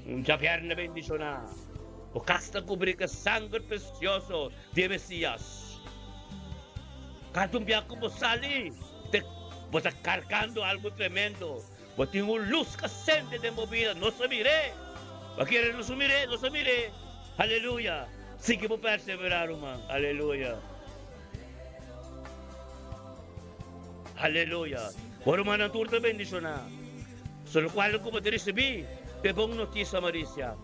Un djabièrnè bendishoná. Bo kas ta kubrí ku e sanger presioso di e Mesías. Kada un bia ku bo sali, te bo ta kargando algu tremendo. Bo tin un lus ku a sende den bo bida. Nos a mir'é. Bo a kere nos a mir'é? Nos a mir'é. Aleluya! Sigui bo perseverá, ruman. Aleluya! Aleluya! Bo rumannan tur ta bendishoná. So lokual ku bo ta risibí ta e bon notisia, Marisia.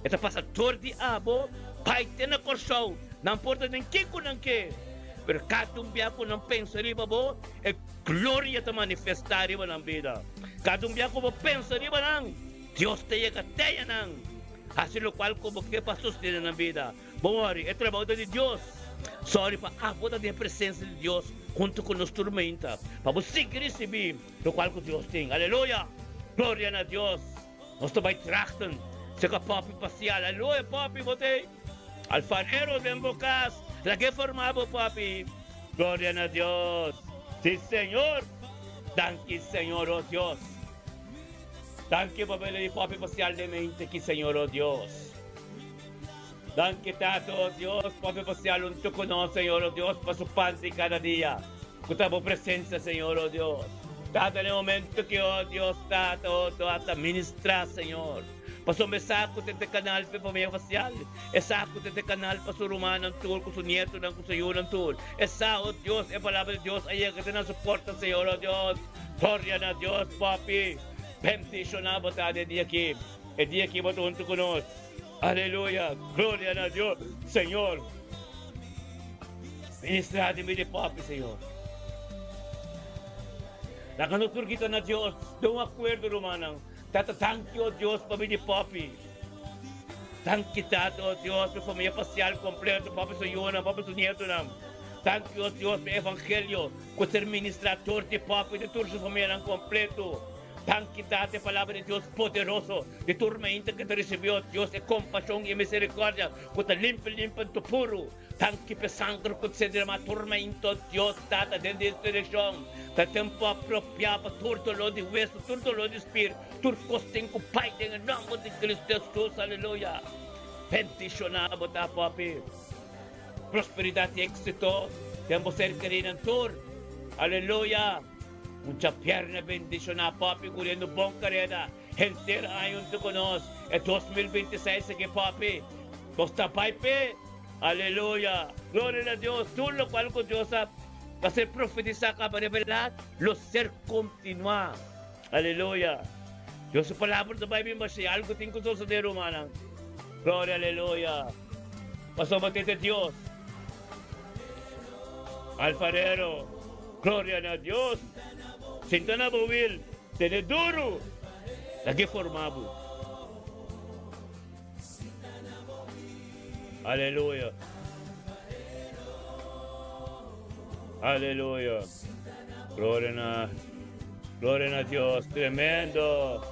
E ta pasa dor di abo bai te na Kòrsou. Nan por ta den kiko nan ke, pero kada un bia ku nan pensa riba bo, e gloria ta manifestá riba nan bida. Kada un bia ku bo pensa riba nan, Dios ta yega teya nan, hasi lokual ku bo ke pa sostené nan bida. Bo wòri, e trabou ta di Dios. Sòri pa abo ta den e presensia di Dios huntu ku nos tur meinta, pa bo sigui risibí lokual ku Dios tin. Aleluya! Gloria na Dios! Nos ta bai trachten serka Papi Pasial. Aleluya, Papi, bo t'ei. Alfarero den bo kas, lag'é forma bo, Papi. Gloria na Dios! Sí, Señor! Danki, Señor, oh Dios. Danki pa bele di Papi Pasial den mente aki, Señor, oh Dios. Danki, Tata, oh Dios, Papi Pasial huntu ku nos, Señor, oh Dios, pa su pan di kada dia, ku ta bo presensia, Señor, oh Dios. Tata, den momento ki, oh Dios, Tata, oh Tata, ministra, Señor. Pasobra e sa ku ta e kanal pa e famia fasial. E sa ku ta e kanal pa su rumannan tur, ku su nietonan, ku su yunan tur. E sa, o Dios, e palabra di Dios a yega te na su porta, Señor, o Dios. Gloria na Dios, Papi. Bendishoná bo ta den dia aki. E dia aki bo ta huntu ku nos. Aleluya. Gloria na Dios, Señor. Ministrá den mi di Papi, Señor. Laga nos tur grita na Dios den un akuerdo, rumannan. Tata danki o Dios pa mi di papi. Danki Tata o Dios pa e famia pasial kompleto, papi su yunan, papi su nietonan. Danki o Dios pa e evangelio ku ser ministrá tur di papi di tur su famianan kompleto. Danki Tata e palabra di Dios poderoso di tur mainta ku ta risibí o Dios e kompashon i e miserikordia ku ta limpi limpi anto puru. Danki p'e sanger ku ta ser derama tur mainta, o Dios Tata, den di resurekshon. Ta tempu apropiá pa tur doló di wesu, tur doló di spir, tur kos tin ku bai den e nòmber di Kristu Hesus. Aleluya! Bendishoná bo ta, Papi. Prosperidat i éksito den bo ser kerínan tur. Aleluya! Un djabièrnè bendishoná, Papi, kuriendo bon kareda. Henter aña huntu ku nos. E 2026 aki, Papi, nos ta bai p'e. Aleluya! Gloria na Dios! Tur lokual ku Dios a a ser profetisá kaba revelá lo ser kontinuá. Aleluya! Dios su palabra ta bai bin bashí. Algu tin ku sosodé, rumannan. Gloria, aleluya! Pasobra bo ta Dios. Alfarero, gloria na Dios! Sinta na bo wil, tene duru, lag'é forma bo. Aleluya. Aleluya. Gloria na Gloria na Dios. Tremendo.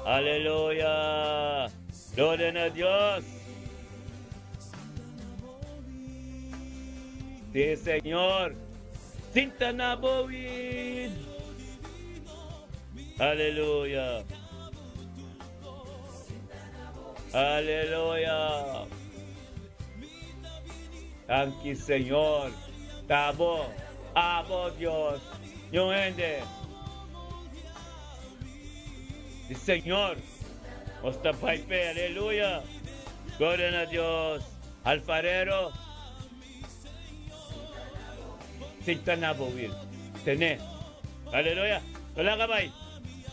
Aleluya. Gloria na Dios. Sí, Señor. Sinta na bowin. Aleluya. Aleluya! Danki Señor. Ta bo, abo Dios, niun hende. Di Señor, nos ta bai p'e. Aleluya! Gloria na Dios. Alfarero, sinta na bo wil. Tene. Aleluya! No laga bai.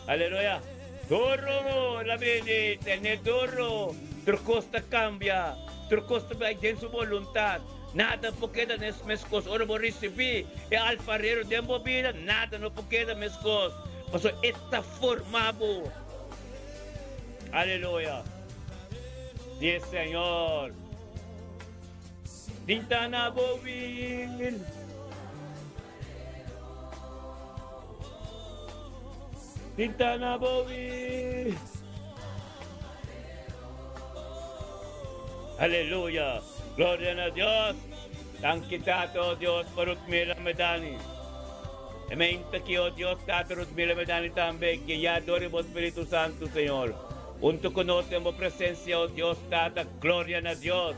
Aleluya! Duro la bini, tene duro. Tur kos ta kambia, tur kos ta bai den su boluntat. Nada por keda nes meskos. Ora bo risibí e alfarero den bo bida, nada no por keda meskos, pasobra e ta forma bo. Aleluya! Di e Señor. Sinta na bo wil. Sinta na bo wil. Aleluya. Gloria na Dios. Danki Tata, oh Dios, pa Rutmila Medani. E meinta ki, oh Dios, Tata Rutmila Medani tambe, guiá dor di bo Spiritu Santu, Señor. Huntu ku nos den bo presencia, oh Dios, Tata. Gloria na Dios.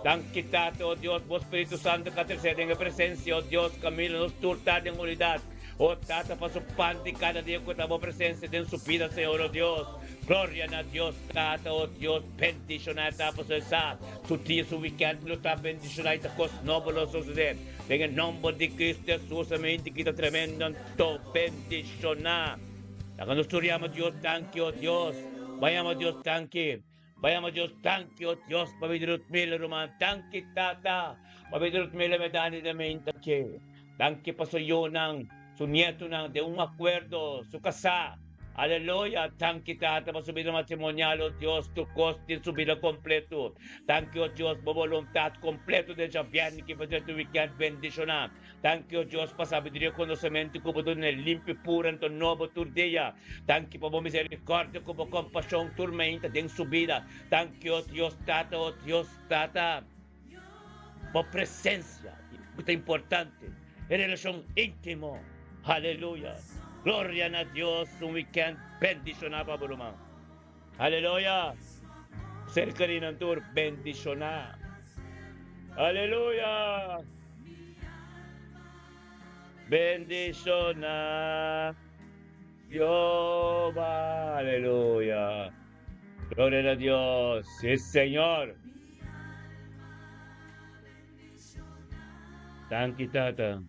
Danki Tata, oh Dios, bo Spiritu Santo ka trese den e presencia, oh Dios, camina nos tur ta den unidad, oh Tata, pa su pan di cada dia cu ta bo presencia den su bida, Señor, oh Dios. Gloria na Dios, Tata, oh Dios, bendiciona e ta pasobra e sa su dia, su weekend lo ta bendiciona y ta cos nobo lo sucede den e nomber di Cristo Jesus, amen, di kita tremendo anto bendiciona. Laga nos tur yama Dios danki, oh Dios, bay yama Dios danki. Bayama Dios danki, oh Dios, pa bida Ruth Miller, ruman. Danki, Tata, pa bida Ruth Miller me dani den mente aki. Danki pa su yunan, su nietonan, den un akuerdo, su kasá. Aleluya! Danki, Tata, pa su bida matrimonial, oh Dios, tur kos tin su bida kompleto. Danki, oh Dios, bo boluntat kompleto den djabièrnè ki pa drenta wikènt bendishoná. Danki, oh Dios, pa sabiduria i konosementu ku bo duna e limpi, puru anto nobo tur dia. Danki pa bo miserikòrdia ku bo kompashon tur meinta den su bida. Danki, oh Dios, Tata, oh Dios, Tata. Bo presencia ku ta importante, e relacion intimo. Aleluya! Gloria na Dios! Un weekend bendiciona pa bo ruman. Aleluya! Ser kerinan tur bendiciona. Aleluya! Bendiciona Jehová. Aleluya! Gloria na Dios. Sí, Señor. Danki, Tata.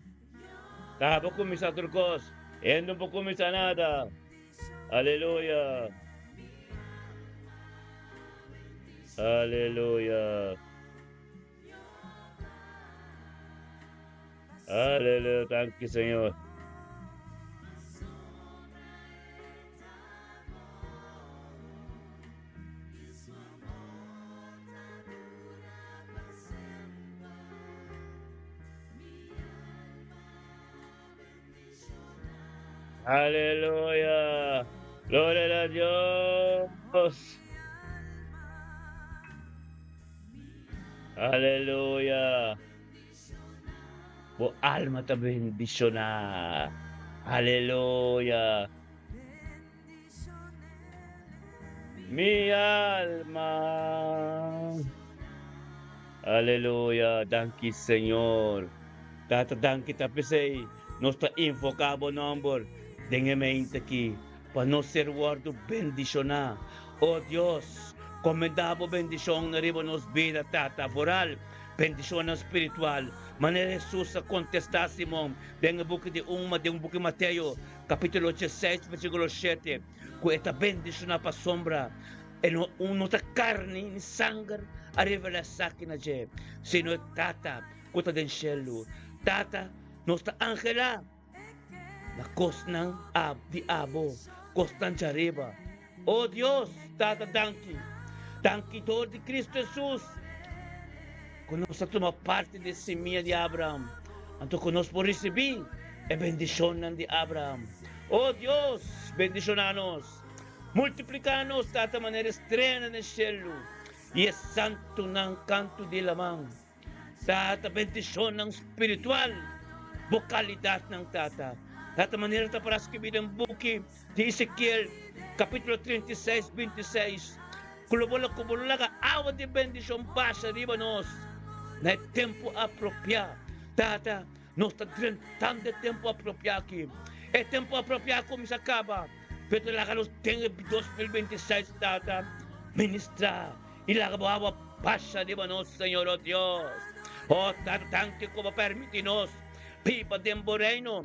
Ta bo kuminsá tur kos. E no por kuminsá nada. Aleluya. Aleluya. Aleluya. Danki, Señor. Aleluya. Gloria a Dios. Aleluya. Bo alma ta bendishoná. Aleluya. Mi alma. Aleluya. Danki, Señor. Tata, danki ta p'esei nos ta invoká bo nòmber den e mente aki pa nos ser wòrdu bendishoná. O Dios, komendá bo bendishon riba nos bida, Tata, foral bendishonnan spiritual, manera Hesus a kontestá Simon den e buki di un den buki Mateo, kapítulo dieseis, versíkulo shete, ku e ta bendishoná pasobra e no un no ta karni ni sanger a revelá esaki na dje, sino e Tata ku ta den shelu. Tata, nos ta anhelá na kosnan di abo, kosnan djariba. O Dios, Tata, danki. Danki dor di Cristo Jesus ku nos a tuma parti di e simia di Abraham, anto ku nos por risibí e bendishonnan di Abraham. O Dios, bendishoná nos. Multipliká nos, Tata, manera e streanan den shelu i e santunan kantu di laman. Tata, bendishonnan spiritual, bo kalidatnan, Tata. Tata, manera ta para skibí den buki di Ezekiel, kapítulo 36, 26, ku lo bo lo ku bo lo laga awa di bendishon basha riba nos na e tempu apropiá. Tata, nos ta drentando e tempu apropiá aki. E tempu apropiá a kuminsá kaba, pero ta laga nos den e 2026, Tata, ministrá I laga bo awa basha riba nos, Señor, o Dios. O Tata, danki ku bo permití nos biba den bo Reino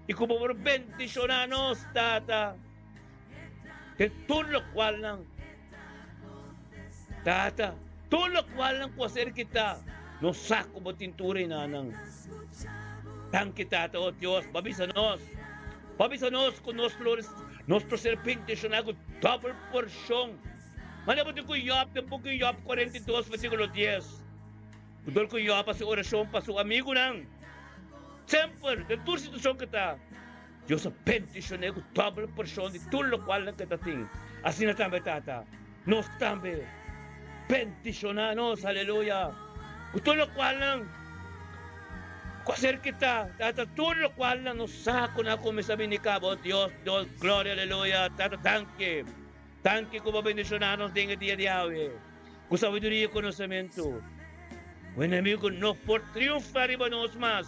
i ku bo por bendishoná nos, Tata, den tur lokualnan, Tata, tur lokualnan ku a ser kitá, nos sa ku bo tin tur enanan. Danki, Tata, o Dios, bo a bisa nos, bo a bisa nos ku nos lo, nos lo ser bendishoná ku dòbel porshon. Manda bo tin ku Yòb den buki Yòb 42 versíkulo 10. Ku dor ku Yòb hasi orashon pa su amigunan, semper, den tur situashon ku e ta, Dios a bendishon'é ku dòbel porshon di tur lokual nan ku e ta tin. Asina tambe, Tata, nos tambe bendishoná nos, aleluya, ku tur lokual nan ku a ser kitá, Tata, tur lokual nan nos sa ku nan a kuminsá bini kaba, o Dios, Dios, gloria, aleluya, Tata, danki. Danki ku bo bendishoná nos den e dia di awe ku sabiduria i konosementu. Ku enemigu no por triunfá riba nos mas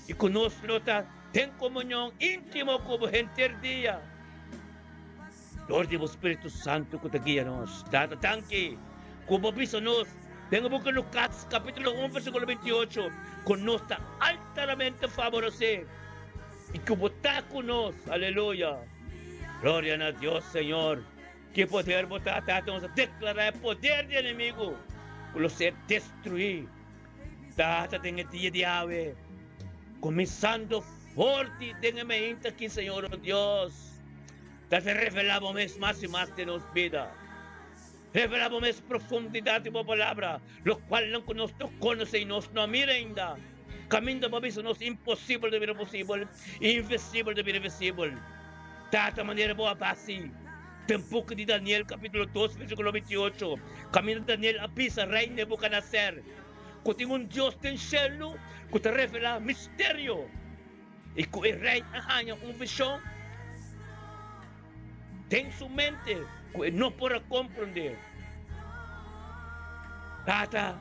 i ku nos lo ta den komunion íntimo ku bo henter dia dor di bo spiritu santu ku ta guia nos. Tata, danki ku bo bisa nos den e buki Lukas kapítulo un versíkulo 28 ku nos ta altaramente faboresé i ku bo ta ku nos. Aleluya! Gloria na Dios, Señor. Ki poder bo ta, Tata? Nos a deklará e poder di enemigu ku lo ser destruí, Tata, den e dia di awe, kuminsando forti den e meinta aki, Señor, o Dios. Tata, revelá bo mes mas i mas den nos bida. Revelá bo mes profundidat di bo Palabra, lokualnan ku nos no konosé i nos no a mira ainda. Kaminda bo a bisa nos imposibel ta bira posibel i invisibel ta bira visibel. Tata, manera bo a basi den buki di Daniel kapítulo dos versíkulo 28, kaminda Daniel a bisa rei Nebukadneser ku tin un Dios den shelu ku ta revelá misterio i ku e rei a haña un vishon den su mente ku e no por a komprondé. Tata.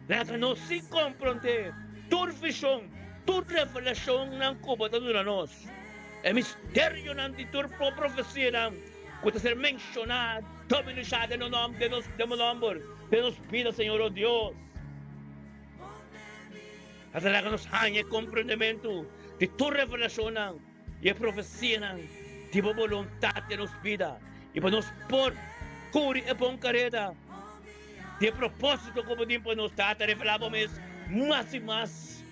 Laga nos sí komprondé tur vishon, tur revelashonnan ku bo ta duna nos, e misterionan di tur bo profesianan ku ta ser menshoná dominishá den nos den bo nòmber den nos bida, Señor, o Dios. Ata laga nos haña e komprondementu di tur revelashonnan i e profesianan di bo boluntat den nos bida, i pa nos por kuri e bon kareda. Di e propósito ku bo tin pa nos Tata, revelá bo mes mas i mas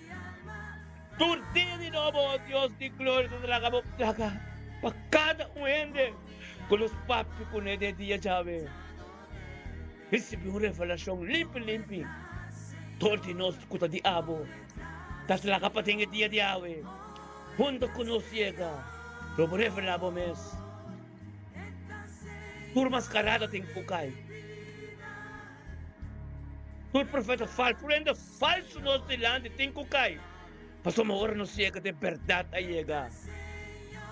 tur dia di nobo, o Dios di gloria, ta laga bo laga pa kada un hende ku nos papia kuné den e dia djawe risibí un revelashon limpi limpi dor di nos ku ta di abo. Ta laga pa den e dia di awe huntu ku nos yega lo bo revelá bo mes. Tur mascarada tin cu cay. Tur profeta falso, tur hende falso nos dilanti tin cu cay. Pasobra ora nos yega den berdad a yega.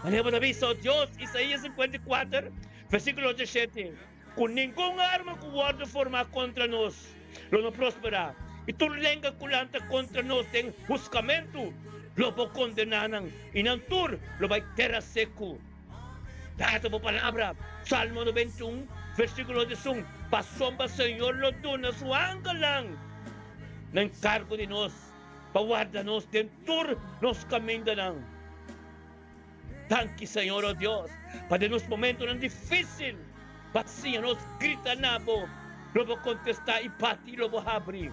Manera bo ta bisa, o Dios, Isaías 54, versiculo 17, cu ningun arma cu wordo forma contra nos lo no prospera, y tur lenga cu lanta contra nos den husgamento lo bo condena nan, y nan tur lo bay tera secu. Tata bo palabra. Salmo 91, versíkulo 11, Pasobra Señor lo duna su angelnan na enkargo di nos pa warda nos den tur nos kamindanan. Danki, Señor, o Dios, pa den nos momentonan difísil pa siña nos grita na bo, lo bo kontestá i bati lo bo habri.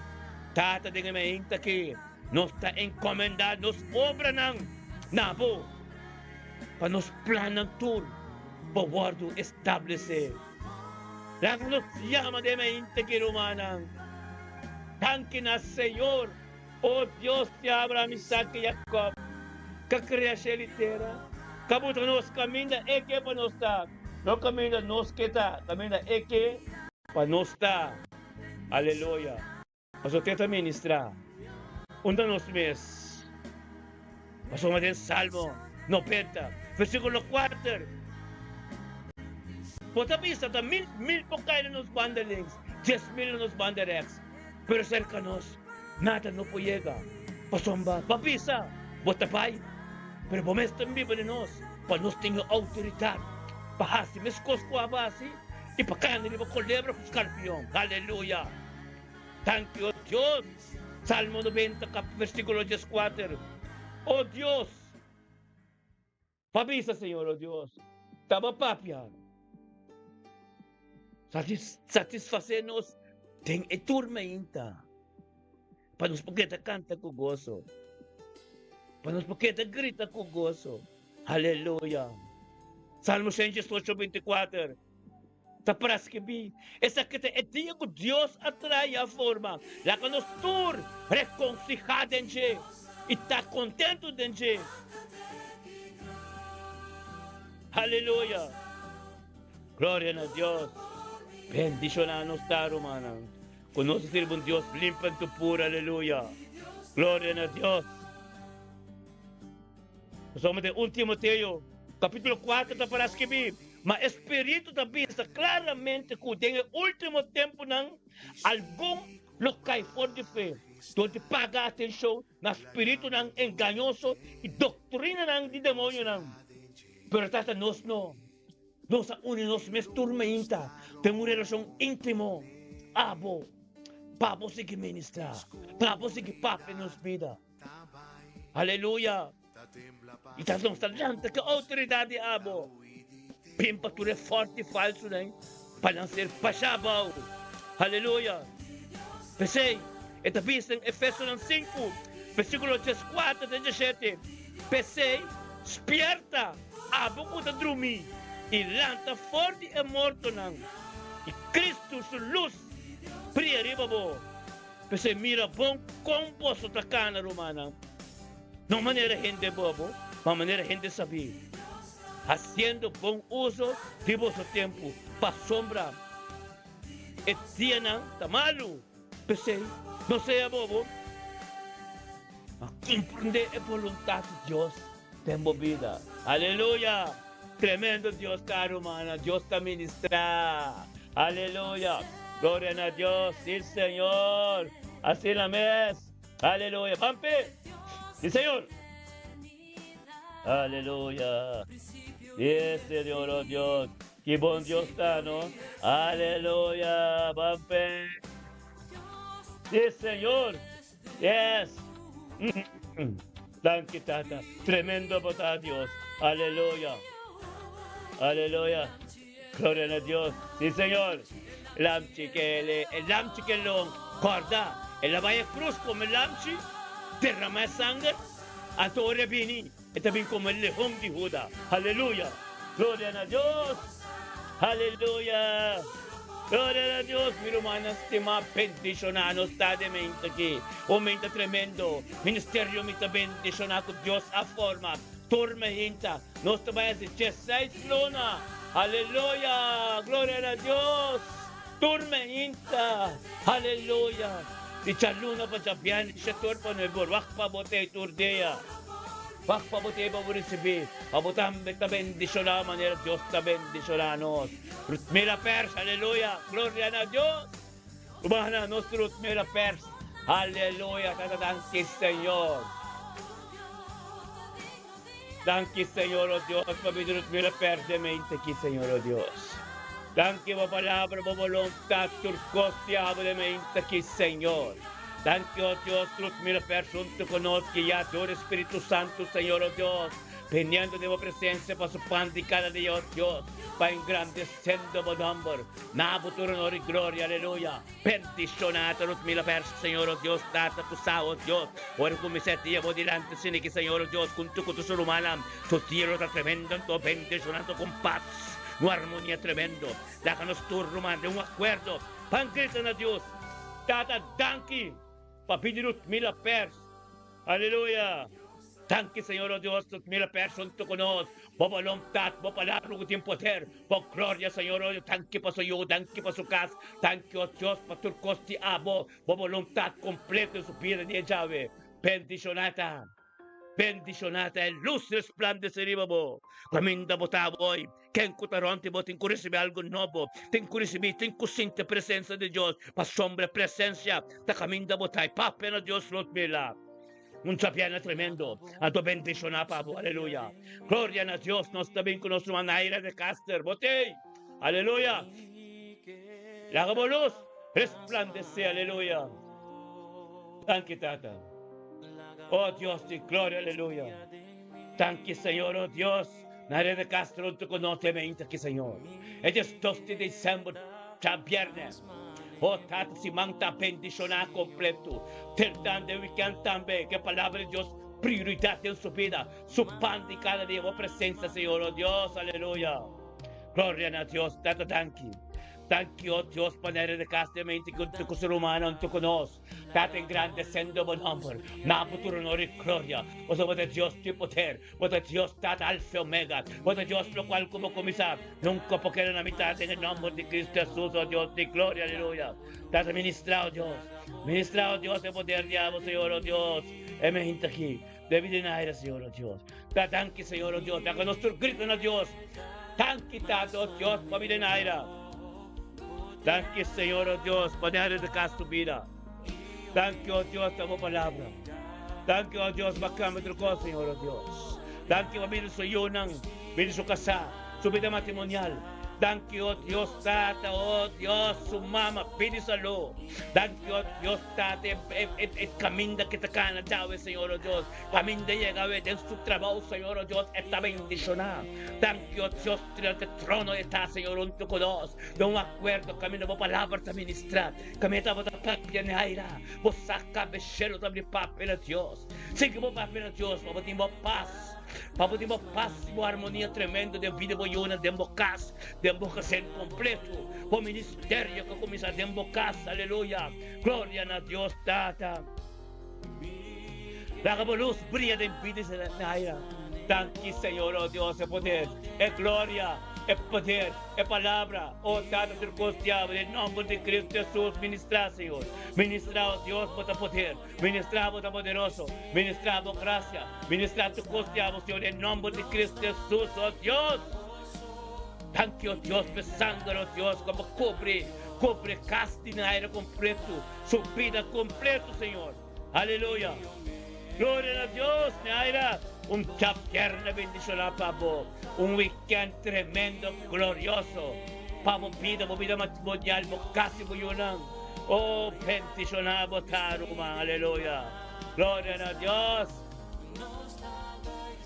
Tata, den e mainta aki nos ta enkomendá nos obranan na bo. Pa nos plannan tur por wòrdu establesé. Laga nos yama den mente ki rumannan, Danki na Señor, o Dios di Abraham, Isaac i Jacob, ka krea shel i tera, ka buta nos kaminda e ke pa nos ta, no kaminda nos ke ta, kaminda e ke pa nos ta. Aleluya! Pasobra te ta ministrá unda nos mes. Pasobra den Salmo 90, versíkulo 4, bo ta bisa ta mil mil por kai na nos banda links, 10,000 na nos banda rèks, pero serka nos nada no por yega. Pasobra bo a bisa bo ta bai, pero bo mes ta biba den nos, pa nos tin e outoridat pa hasi meskos ku abo hasi i pa kanda riba kolebra ku skarpion. Aleluya! Danki, o Dios. Salmo 90, kap, versíkulo 14. O Dios, pa bisa, Señor, o Dios, ta bo papia. Satis, satisfasé nos den e turmenta, pa nos por keda kanta ku goso, pa nos por keda grita ku goso. Aleluya. Salmo 118, 24. Ta para skibí, Esaki ta e dia ku Dios a traha i a forma. Laga nos tur rekonsihá den dje i ta kontentu den dje. Aleluya! Gloria na Dios! Bendishoná nos ta, rumannan, ku nos ta sirbi un Dios limpi anto puru. Aleluya! Gloria na Dios! Pasobra den 1 Timoteo kapítulo 4 ta para skibí, Ma e spiritu ta bisa klaramente ku den e último tempunan algun lo kai for di fe dor di paga atenshon na spiritunan engañoso i doktrinanan di demonionan. Pero tata nos no. Nos a uni nos mes tur mainta den un relashon íntimo abo pa bo sigui ministrá, pa bo sigui papia nos bida. Aleluya! I ta nos ta lanta ku outoridat di abo. Bin pa tur e fòrti falsunan pa nan ser pashá abou. Aleluya! P'esei, e ta bisa den Efesonan sinku, versíkulo dieskuater te diesshete, P'esei, spièrta, abo ku ta drumí, i lanta for di e mortonan, i Kristu su lus bria riba bo. P'esei, mira bon kon boso ta kana, rumannan, no manera hende bobo, ma manera hende sabí. Hasiendo bon uso di boso tempu, pasobra e dianan ta malu. P'esei, no sea bobo, ma komprendé e boluntat di Dios den bo bida. Aleluya! Tremendo Dios ta, rumannan. Dios ta ministrá. Aleluya! Gloria na Dios. Sí, Señor. Asina mes. Aleluya. Ban p'e. Sí, Señor. Aleluya. Yes, Señor, oh Dios. Ki bon Dios ta, no? Aleluya. Ban pe. Sí, Señor. Yes. Mm. Danki, Tata. Tremendo bo ta, Dios. Aleluya. Aleluya. Gloria na Dios. Sí, Señor. Lamchi ke e lamchi ke lo corda. El a bai e cruz como e lamchi, derrama e sanger, anto ora e bini, e ta bin como e leon di Huda. Aleluya. Gloria na Dios. Aleluya. Gloria na Dios. Mi rumannan stima, bendiciona nos ta den mente aki. Un mente tremendo. Ministerio mi ta bendiciona cu Dios a forma. Tur mehinta nos ta bai hasi diesseis luna. Aleluya! Gloria na Dios! Tur mehinta. Aleluya! Di djaluna pa djabièrnè, shetor pa nuebor. Wak pa bo tei tur dia. Wak pa bo tei pa bo risibí. Pa bo tambe ta bendishoná manera Dios ta bendishoná nos. Rutmila Pers, aleluya! Gloria na Dios! Rumannan, nos Rutmila Pers, aleluya! Tata danki Señor. Danki Señor o Dios pa bida Rutmila Pers den mente aki Señor o Dios. Danki bo palabra, bo voluntad tur cos di abo den mente aki Señor. Danki o Dios Rutmila Pers hunto cu nos guia door Spiritu Santo Señor o Dios. Piniendo den bo presencia pa su pan di cada dia o Dios pa engrandeciendo bo nomber. Na bo tur honor y gloria, aleluya. Bendiciona ta Rutmila Pers, Señor o Dios, Tata cu sa, o Dios, ora cu mi seti bo dilanti sini ki Señor o Dios cuntu cu tur su rumannan, su dia lo ta tremendo, anto bendiciona anto con paz, un armonia tremendo. Laga nos tur ruman den un acuerdo pan grita na Dios, Tata danki pa bini Rutmila Pers. Aleluya! Danki Señor, oh Dios, nos mira person tu ku nos, Bo boluntat, Bo palabra ku tin poder, Bo gloria, Señor, oh Dios, danki pa su yu, danki pa su kas, danki, oh Dios, pa tur kos di abo, Bo boluntat kompleto den su bida di e djawe. Bendishoná ta, bendishoná ta e lus resplandesé riba bo, kaminda bo ta awor. Ken ku ta rònt di bo tin ku risibí algu nobo, tin ku risibí, tin ku sinti e presensia di Dios, pasobra e presensia ta kaminda bo ta. I papia na Dios lo mira un djabièrnè tremendo, anto bendishoná pa bo. Aleluya! Gloria na Dios! Nos ta bin ku nos ruman Naira de Caster. Bo t'ei! Aleluya! Laga bo lus resplandesé. Aleluya! Danki, Tata. O Dios di gloria, aleluya! Danki, Señor, o Dios. Na Rede Castro hunto cu nos e meinta aki Señor. E diesdos di december djabierne. O Tata siman ta bendiciona completo. Terdando e weekend tambe cu e palabra di Dios prioridad den su bida, su pan di cada dia, bo presencia Señor, o Dios, aleluya. Gloria na Dios, Tata danki. Danki o Dios pa na Rede Castro e meinta aki hunto cu su rumannan hunto cu nos. Tata engrandecendo bo nomber. Na bo tur honor y gloria. Pasobra bo ta Dios di poder. Bo ta Dios Tata Alfa y Omega. Bo ta Dios locual cu bo cuminsa nunca por keda na mitad den e nomber di Cristo Jesus, oh Dios di gloria, aleluya. Tata ministra, oh Dios. Ministra, oh Dios, e poder di abo, Señor, oh Dios. E me hinta aki. Debi den aire, Señor, oh Dios. Ta danki, Señor, oh Dios. Laga nos tur grita na Dios. Danki, Tata, oh Dios, pa mi den aire. Danki, Señor, oh Dios, pa den aire di cas tu bida. Danki, oh Dios, pa bo palabra. Danki, oh Dios, pa cambia tur cos, Señor, oh Dios. Danki pa bida su yunan, bida su casá, su bida matrimonial. Danki, oh Dios Tata, oh Dios, su mama pidi salú. Danki, oh Dios Tata, e, e, e, e kaminda ke ta kana djawe, Señor, oh Dios. Kaminda yega awe den su trabou, Señor, oh Dios, e ta bendishoná. Danki, oh Dios, tras e trono e ta, Señor, huntu ku nos, den un akuerdo kaminda bo palabra ta ministrá, kaminda tabata papia n'aira. Bo sa kabe shelu ta abri papia na Dios. Sigui bo papia na Dios pa bo tin bo pas. Pa bo tin bo pas i bo harmonia tremendo den vida bo yunan, den bo kas, den bo gesin kompleto. Bo ministerio ku kuminsá den bo kas. Aleluya! Gloria na Dios Tata. Laga bo lus bria den bida di Naira. Danki Señor, oh Dios, e poder, e gloria, e poder, e palabra, oh Tata tur kos diabel, den nomber di Cristo Jesus ministra Señor. Ministra, oh Dios, bo ta poder. Ministra bo ta poderoso. Ministra bo gracia. Ministra tur kos di abo, Señor, den nomber di Cristo Jesus, oh Dios. Danki, oh Dios, p'e sanger, oh Dios, ku bo kubri, kubri kas di Naira kompleto, su bida kompleto, Señor. Aleluya. Gloria na Dios, Naira. Un djabièrnè bendishoná pa bo. Un wikènt tremendo, glorioso pa bo bida, bo bida matrimonial, bo kas i bo yunan. Oh, bendishoná bo ta, ruman. Aleluya. Gloria na Dios.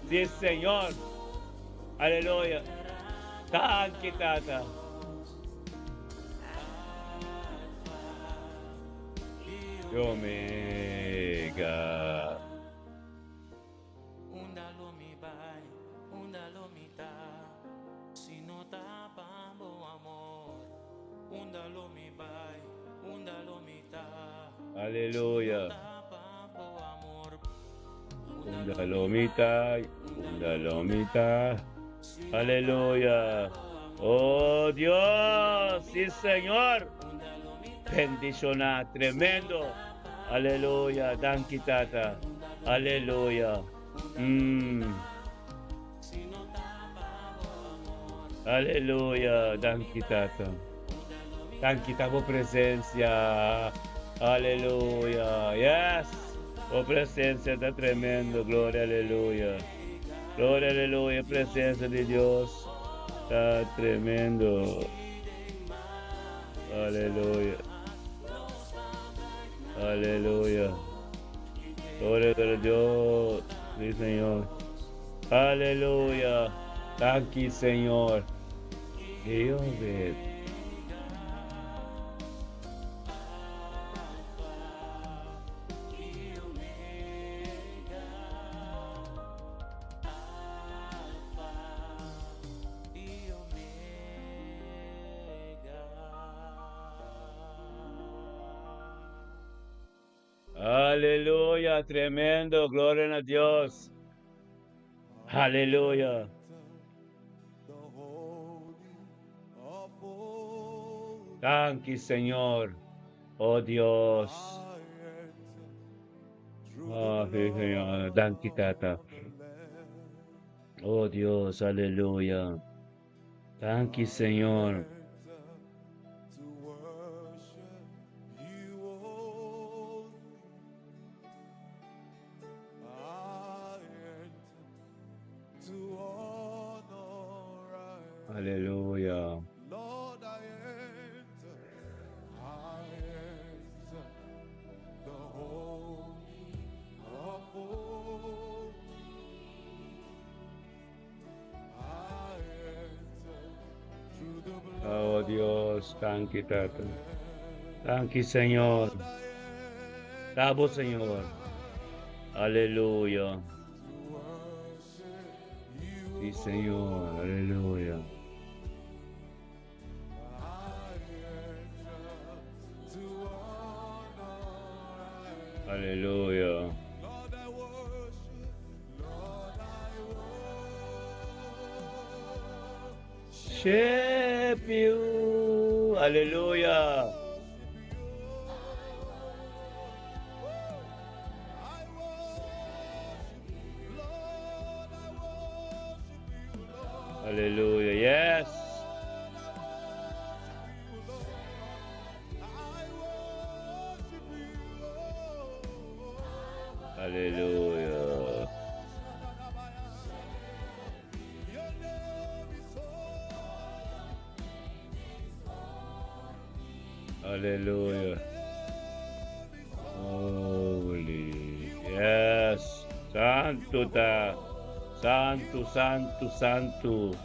Sí, Señor. Aleluya. Danki, Tata. Y Omega. Unda lo mi bai, unda lo mi ta, si no ta pa bo amor. Unda lo mi bai, unda lo mi ta, si no Aleluya. ta pa bo amor. Unda lo mi ta, unda lo mi ta. Aleluya. Oh Dios, sí Señor. Bendiciona tremendo. Aleluya. Danki Tata. Aleluya. Mm. Aleluya. Danki Tata. Danki ta bo presencia. Aleluya. Yes. Bo presencia ta tremendo. Gloria, aleluya. Gloria, aleluya. Presencia di Dios ta tremendo. Aleluya. Aleluya. Gloria a Dios. Sí, Señor. Aleluya. Danki, Señor. Dios de Aleluya, tremendo, gloria na Dios. Aleluya. Danki, Señor. Oh Dios. Oh, sí, Señor. Danki, Tata. Oh Dios, aleluya. Danki, Señor. Aleluya. Oh Dios, danki Tata. Danki Señor. Tabo Señor. Aleluya. Sí, Señor. Aleluya. Aleluya. Worship you. Aleluya. Aleluya. Yes. Aleluya. Aleluya. Holy. Yes. Santu ta. Santu, santu, santu.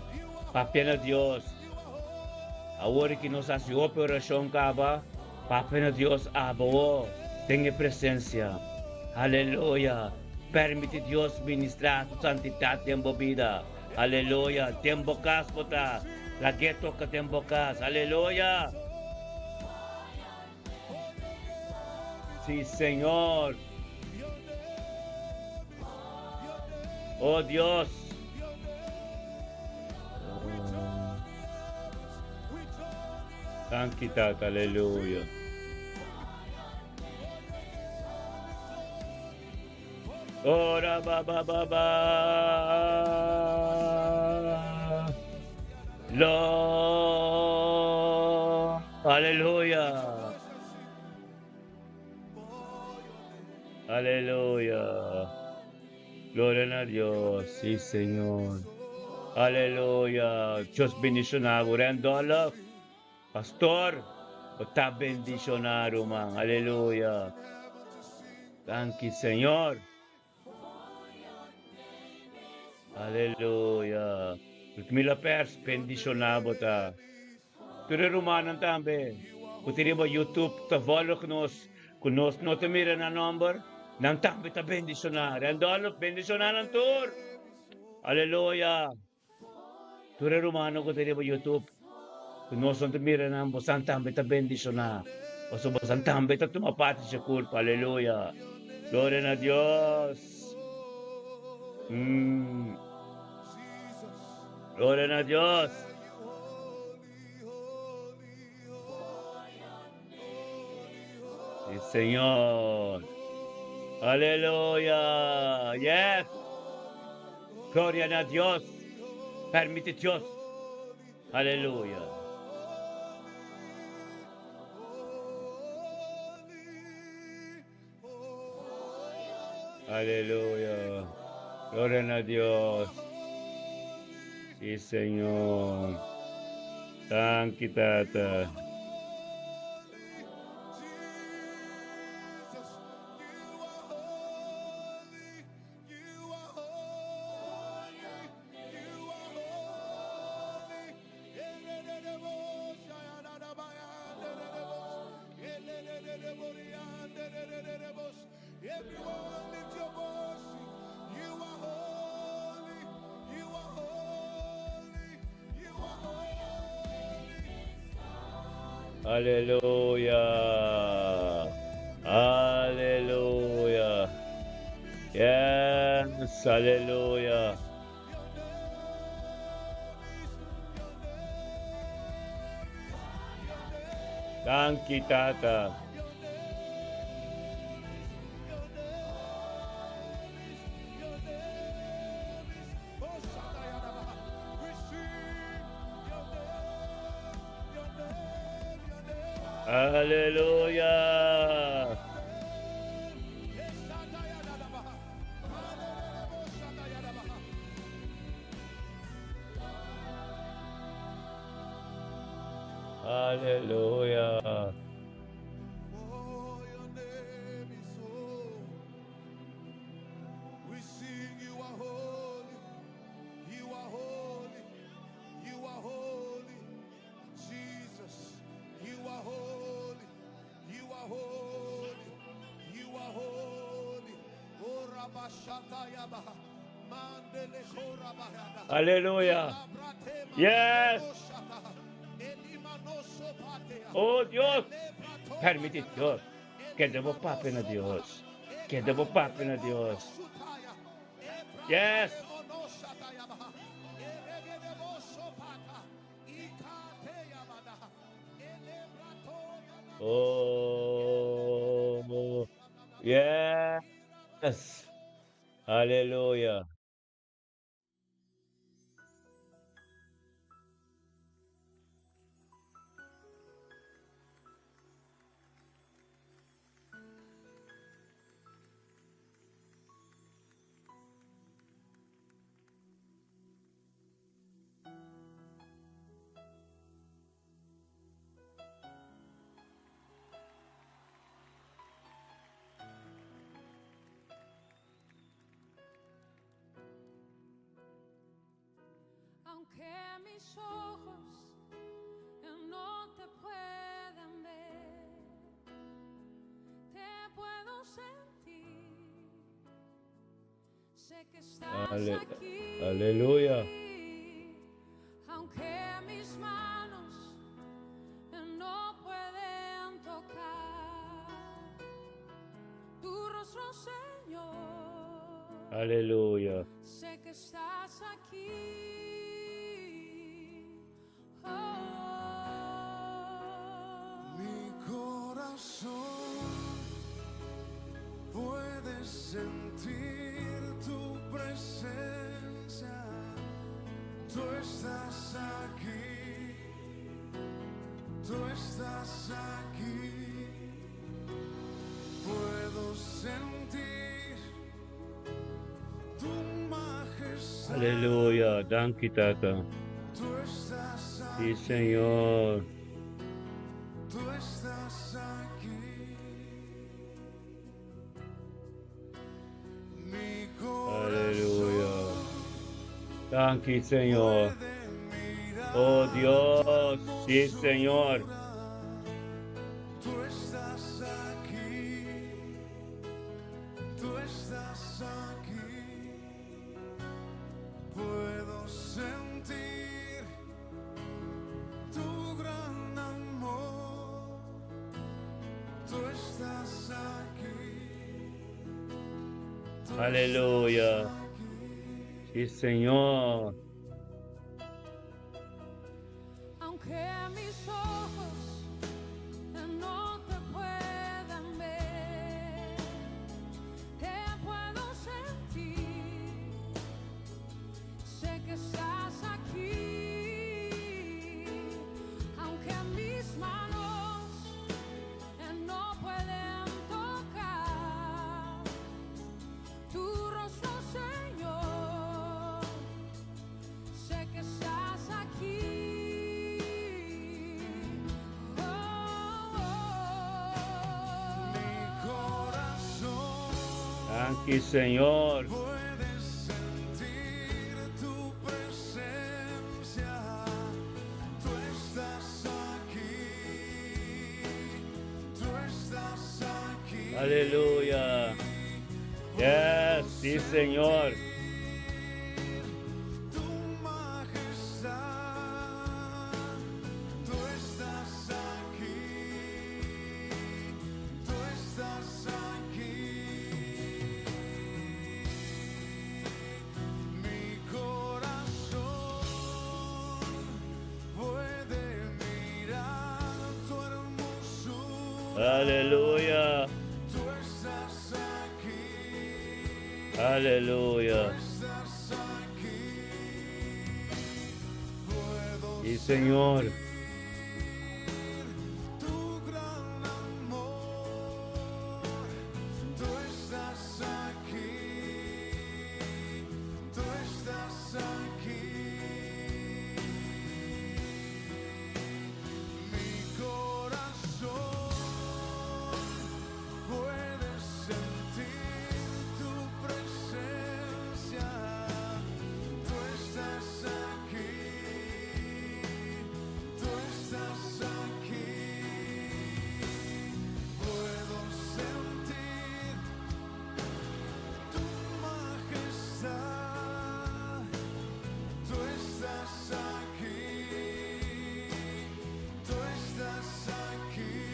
Papia na Dios. Awor ki nos hasi hopi orashon kaba, papia na Dios abo den e presensia. Aleluya. Permiti Dios ministra su santidat den bo bida. Aleluya. Den bo kas bo ta. Lag'é toka den bo kas. Aleluya. Sí, Señor. Oh Dios. Danki Tata, aleluya. Ora ba ba ba ba. Lo. Aleluya. Aleluya. Gloria na Dios. Sí, Señor. Aleluya. Dios bendiciona bo. Randolph. Pastor, bo ta bendiciona ruman. Aleluya. Danki Señor. Aleluya. Ludmila Pers, bendiciona bo ta. Tur e rumannan tambe ku ta riba YouTube ta volg nos, ku nos no ta mira nan nomber, nan tambe ta bendiciona. Randolph, bendiciona nan tur. Aleluya. Tur e rumannan ku ta riba YouTube ku nos no ta mira nan, bosan tambe ta bendishoná, pasobra bosan tambe ta tuma parti dje kurpa. Aleluya! Gloria na Dios! Mm. Gloria na Dios! Sí, Señor. Aleluya. Yes. Gloria na Dios. Permite Dios. Aleluya. Aleluya. Gloria na Dios. Sí, Señor. Danki, Tata. Aleluya. Aleluya. Yes, aleluya. Danki, Tata. Aleluya. Aleluya. Aleluya. Yes. Oh Dios. Permiti Dios. Keda bo papia na Dios. Keda bo papia na Dios. Yes. Oh, yes. Aleluya. Ale aleluya. Aleluya. Mi corazón puede sentir tu presencia. Tú estás aquí, tú estás aquí. Puedo sentir tu majestad. Aleluya. Danki Tata. Tú estás Sí, aquí. Señor. Tú estás aquí. Mi Aleluya. corazón Danki, Señor. puede mirar Oh tu Dios. Sí, Señor. hermosura. Tú estás aquí. Tú estás aquí. Puedo sentir tu gran amor. Tú estás aquí. Tú estás Aleluya. aquí. Sí, Señor. Aunque mis ojos no te puedan ver, te puedo sentir. Sé que estás aquí, aunque mis manos no pueden tocar tu rostro, Señor. Sé que estás aquí. Oh, oh. Mi corazón Danki, Señor. puede sentir tu presencia. Tú estás aquí. Tú estás aquí. Aleluya. Yes, sí, Señor. Tu majestad. Tú estás aquí. Tú estás aquí. Mi corazón puede mirar tu hermosura. Aleluya. Tú estás aquí. Aleluya. Tú estás aquí. Puedo Sí, Señor. sentir tu gran amor. Tú estás aquí. Tú estás aquí. Mi corazón puede sentir tu presencia. Tú estás aquí. Tú estás aquí. Puedo sentir tu majestad. Tú estás aquí. Tú estás aquí.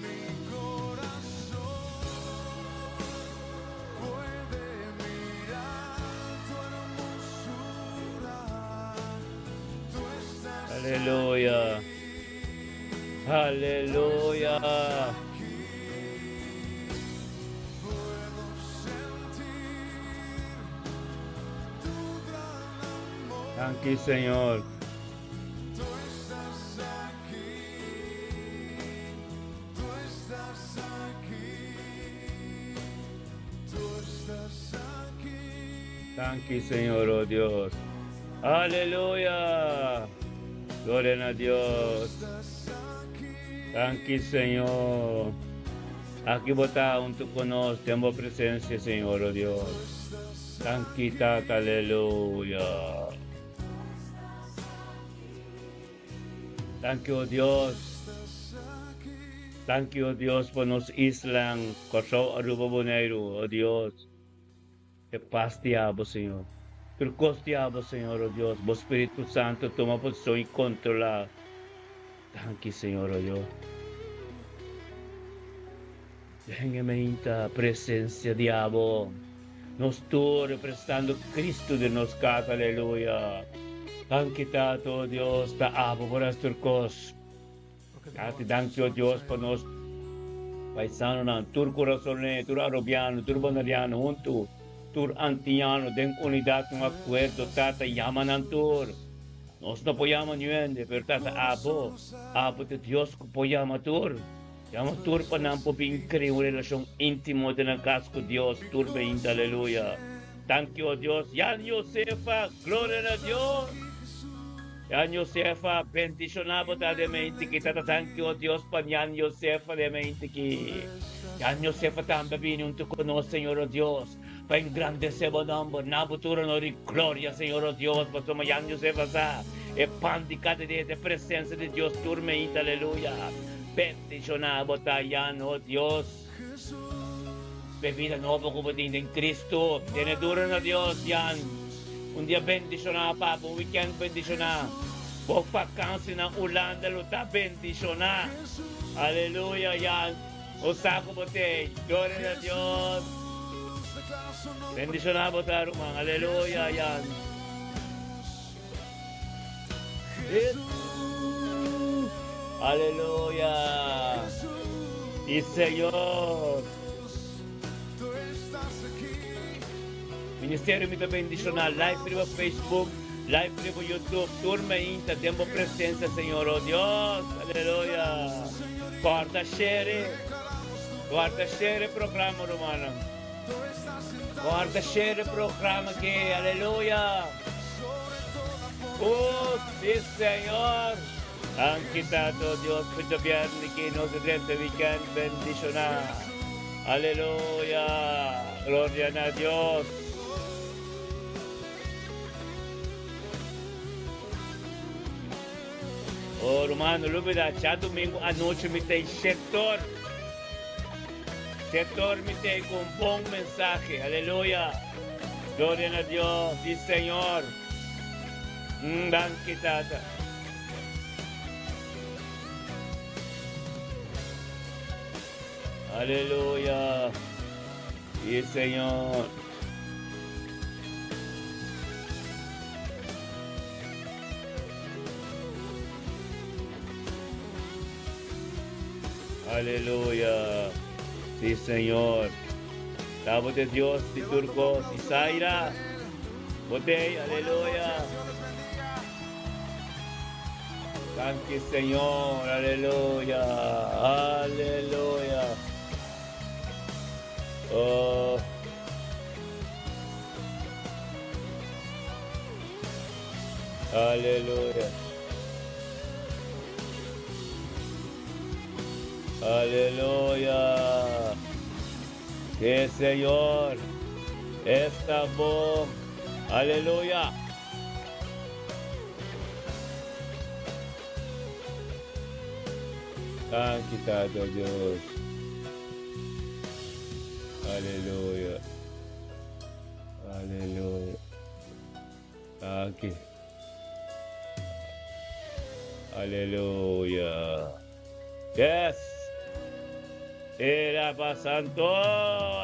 Mi corazón puede mirar tu hermosura. Tú estás Aleluya. aquí. Aleluya. Aquí. Puedo sentir tu gran amor. Danki, Señor. Tú estás aquí. Tú estás aquí. Tú estás aquí. Danki, Señor, oh Dios. Aleluya. Gloria a Dios. Estás aquí. Danki, Señor. Aki bo ta huntu ku nos, den bo presensia, Señor, oh Dios. Danki, Tata, aleluya. Danki, oh Dios. Estás aquí. Danki, o Dios, pa nos islanan, Kòrsou, Aruba, Boneiru, o Dios. E pas di abo, Señor. Tur kos di abo, Señor, o Dios. Bo Spiritu Santu tuma posishon i kontrolá. Danki, Señor, o Dios. Den e meinta presensia di abo, nos tur representando Cristo den nos kas, aleluya. Danki, Tata, o Dios, ta abo por hasi tur kos. Tata, danki, o Dios, pa nos paisanonan, tur kurasoné, tur arubiano, tur boneriano huntu, tur antiano den unidat, un akuerdo, Tata, yama nan tur. Nos no por yama niun hende, pero Tata, abo, abo ta Dios ku por yama tur. Yama tur pa nan por bin krea un relashon íntimo den nan kas ku Dios tur beinta. Aleluya! Danki, o Dios. Jan Josefa, gloria na Dios! Jan Josefa, bendishoná bo ta den meinti ki. Tata, danki, o Dios, pa Jan Josefa den meinti ki. Jan Josefa tambe a bini huntu ku nos, Señor, o Dios, pa engrandesé bo nòmber. Na bo tur honor i gloria, Señor, o Dios, pasobra Jan Josefa sa e pan di kada dia ta e presensia di Dios tur meinti. Aleluya! Bendishoná bo ta Jan, o Dios. P'e bida nobo ku bo tin den Kristu. Tene duro na Dios, Jan. Un dia bendishoná, papa. Un wikènt bendishoná. Bo fakansi na Hulanda lo ta bendishoná. Aleluya, Jan. Bo sa ku bo t'ei. Gloria na Dios. Bendishoná bo ta, ruman. Aleluya, Jan. Jesús. Aleluya. Y Señor. Ministerio mi ta bendiciona live riba Facebook, live riba YouTube, tur mainta den bo presencia Señor, oh Dios, aleluya. Corda share, corda share programa rumannan. Corda share programa ke, aleluya. Oh, sí, Señor. Danki, Tato Dios, pa djabièrnè ki nos a drenta weekend bendishoná. Aleluya! Gloria na Dios! Oh, ruman, no lubida, djadumingu anochi mi ta e shektor. Shektor mi ta e ku un bon mensahe. Aleluya! Gloria na Dios, sí, Señor. Danki, Tata. Aleluya. Sí, Señor. Aleluya. Sí, Señor. Tabo de Dios di tur cos. Isaira. Botei, aleluya. Danki Señor, aleluya, aleluya. Oh. Aleluya. Aleluya. Sí, Señor. Esta bon. Aleluya. Danki Tata Dios. Aleluya. Aleluya. Danki. Aleluya. Yes. Era pa santo.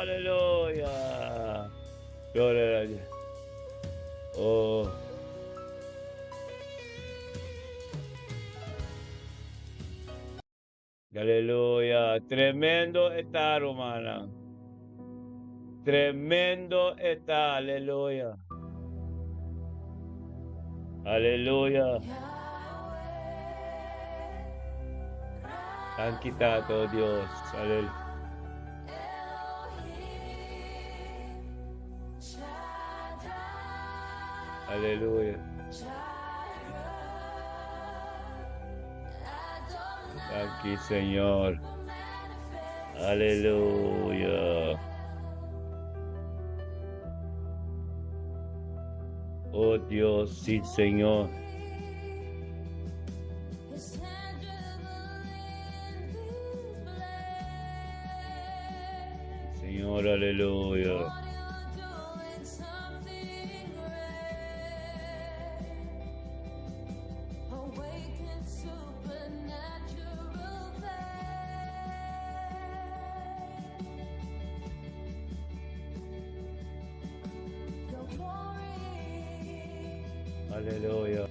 Aleluya. Gloria a Dios. Oh. Aleluya. Tremendo está, romana. Tremendo está. Aleluya. Aleluya. Danki Tata, oh Dios. Aleluya. Aleluya. Danki Señor. Aleluya. Oh Dios, sí Señor. Señor, aleluya. Aleluya.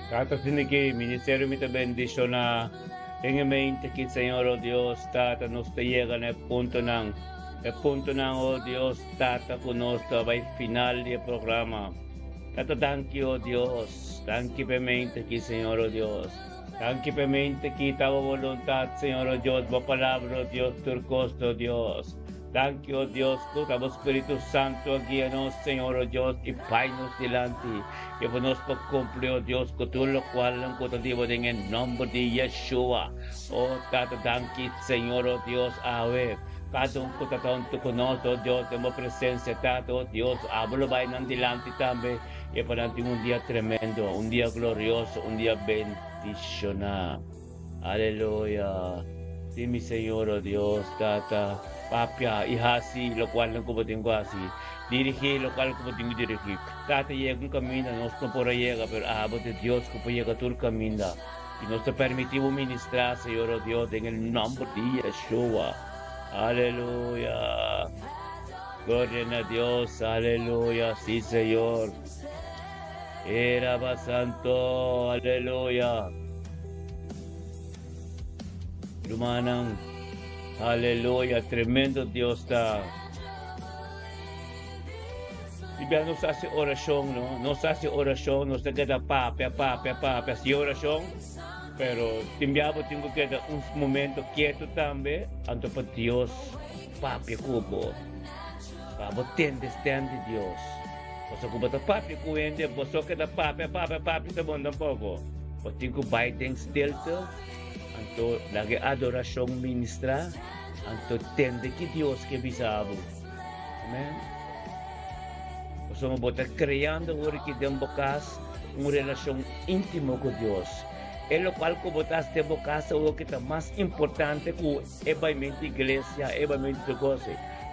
Tata Siniki, ministerio mi ta bendiciona. Den e mente ki Señor, oh Dios, Tata, nos ta yega na e puntonan. E puntonan, oh Dios, Tata, ku nos ta bai final di e programa. Tata, danki, oh Dios. Danki pa e mente ki, Señor, oh Dios. Danki pa e mente ki ta bo voluntad, Señor, oh Dios, bo palabra, oh Dios, tur kos, oh Dios. Danki, oh Dios, ku ta bo Spiritu Santu a guia nos, Señor, oh Dios, i bai nos dilanti, i pa nos por kumpli, oh Dios, ku tur lokualnan ku ta di bo den e nòmber di Yeshua. Oh Tata, danki, Señor, oh Dios, awe, kada un ku ta ta huntu ku nos, oh Dios, den bo presensia, Tata, oh Dios, abo lo bai nan dilanti tambe, i pa nan tin un dia tremendo, un dia glorioso, un dia bendishoná. Aleluya! Sí, mi Señor, oh Dios, Tata, papia i hasi lokualnan ku bo tin ku hasi. Dirigí lokual ku bo tin ku dirigí. Tata, yega un kaminda nos no por a yega, pero abo ta Dios ku por yega tur kaminda. I nos ta permití bo ministrá, Señor, oh Dios, den e nòmber di Yeshua. Aleluya! Gloria na Dios! Aleluya! Sí, Señor. Era Santo, aleluya. Rumannan, aleluya, tremendo Dios ta. Biblia nos hace oración, no? Nos hace oración, nos ta queda papia, papia, papia, si oración, pero timbiabo tengo que queda un momento quieto tambe, anto pa Dios papia cubo. Pa bo tende stem di Dios. Pasobra ku bo ta papia ku hende, bo so keda papia, papia, papia ta bon tampoko. Bo tin ku bai den stilte, anto laga e adorashon ministrá, anto tende ki Dios ke bisa bo. Amen. Pasobra bo ta kreando awor aki den bo kas un relashon íntimo ku Dios. E lokual ku bo ta hasi den bo kas awor ki ta mas importante ku E baimentu iglesia, e baimentu tur kos.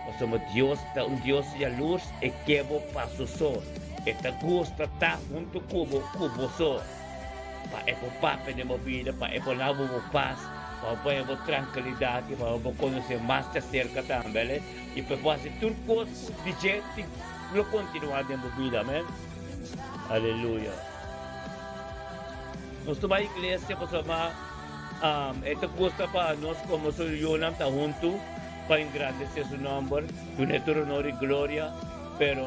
Pasobra Dios ta un Dios yalurs, e ke bo pa su so. E ta gusta ta huntu ku bo, ku bo so. Pa e por papia den bo bida, pa e por laga bo bo pas, pa bo por haña bo trankilidat i pa bo por konosé mas djaserka tambe, ale. I pa e por hasi tur kos ku di dje tin lo kontinuá den bo bida, amen. Aleluya. Nos ta bai iglesia pasobra E ta gusta pa nos komo su yunan ta huntu pa engrandesé su nòmber, dun'é tur honor i gloria, pero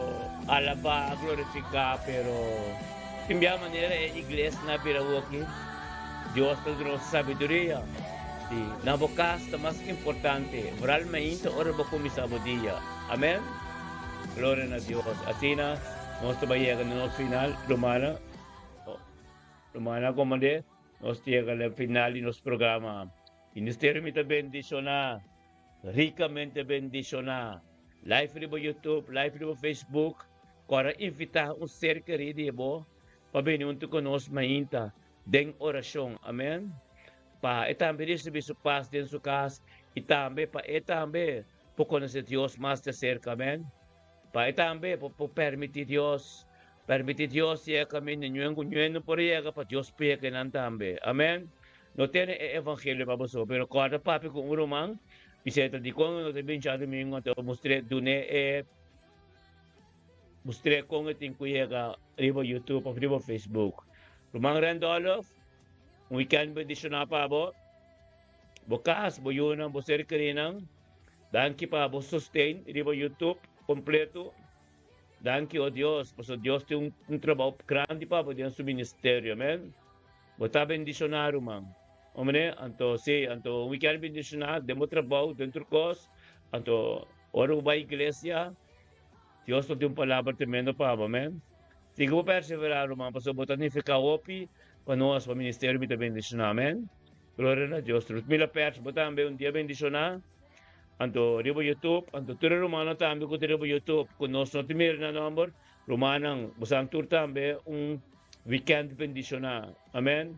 alabá, glorifiká, pero tin bia manera e iglesia a bira awoki. Dios ta duna nos sabiduria. Sí, na bo kas ta mas importante, vooral mainta ora bo kuminsá bo dia. Amèn. Gloria na Dios. Asina nos ta bai yega na nos final, rumannan. Rumannan, komand'é. Nos yega na final di nos programa. Ministerio mi ta bendiciona, ricamente bendiciona. Live riba YouTube, live riba Facebook. Cu invita un ser querido di bo pa bini hunto cu nos mainta den oracion. Amen. Pa e tambe ricibi su paz den su cas y tambe pa e tambe por conoce Dios mas de cerca. Amen. Pa e tambe por permiti Dios Permiti Dios yega kaminda ñuen ku ñuen no por yega pa Dios peka nan tambe. Amen. No tene e evangelio pa boso, pero kòrda papia ku un ruman, bis'é ta dikon no ta bin djadumingu anto mustr'é dun'é e mustr'é kon e tin ku yega riba YouTube òf riba Facebook. Ruman Randolph, un wikènt bendishoná pa bo, bo kas, bo yunan, bo ser kerinan. Danki pa bo sosten riba YouTube kompleto. Danki, o Dios, pasobra Dios tin un trabou grandi pa bo den su ministerio. Amen. Bo ta bendishoná, ruman. Hombre, anto si, anto un kier bendishoná den bo trabou, den tur kos. Anto ora bo bai iglesia, Dios lo tin un palabra tremendo pa bo. Amen. Sigui bo perseverá, ruman, pasobra bo ta nifiká hopi pa nos, pa ministerio mi ta bendishoná. Amen. Gloria na Dios. Ruth Mila Pers, bo tambe un dia bendishoná. Anto riba YouTube, anto tur e rumannan tambe ku ta riba YouTube ku nos no ta mira nan nomber, rumannan, bosan tur tambe un weekend bendishoná. Amen.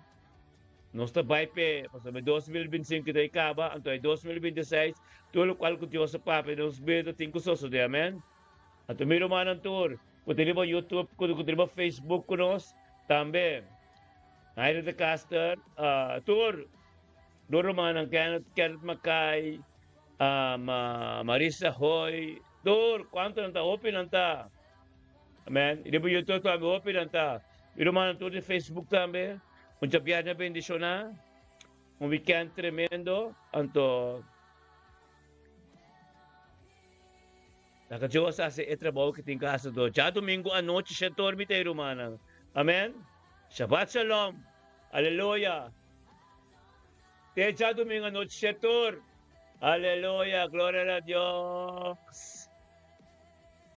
Nos ta bai p'e, pasobra e 2025 ta e kaba, anto e 2026, tur lokual ku Dios a papia den nos bida tin ku sosodé. Amèn. Anto mi rumannan tur ku ta riba YouTube, ku ta riba Facebook ku nos, tambe. Naida de Caster, tur, tur rumannan, Kenneth, Kenneth Mackay, Marisa Hoy, tur, kuantu nan ta, hopi nan ta. Amèn. Riba YouTube tambe hopi nan ta. Mi rumannan tur di Facebook tambe. Un djabièrnè bendishoná, un wikènt tremendo, anto laga Dios hasi e trabou ku tin ku hasi do. Djadumingu anochi shentor mi ta e rumannan. Amèn. Shabbat shalom. Aleluya. Te djadumingu anochi shentor. Aleluya. Gloria na Dios.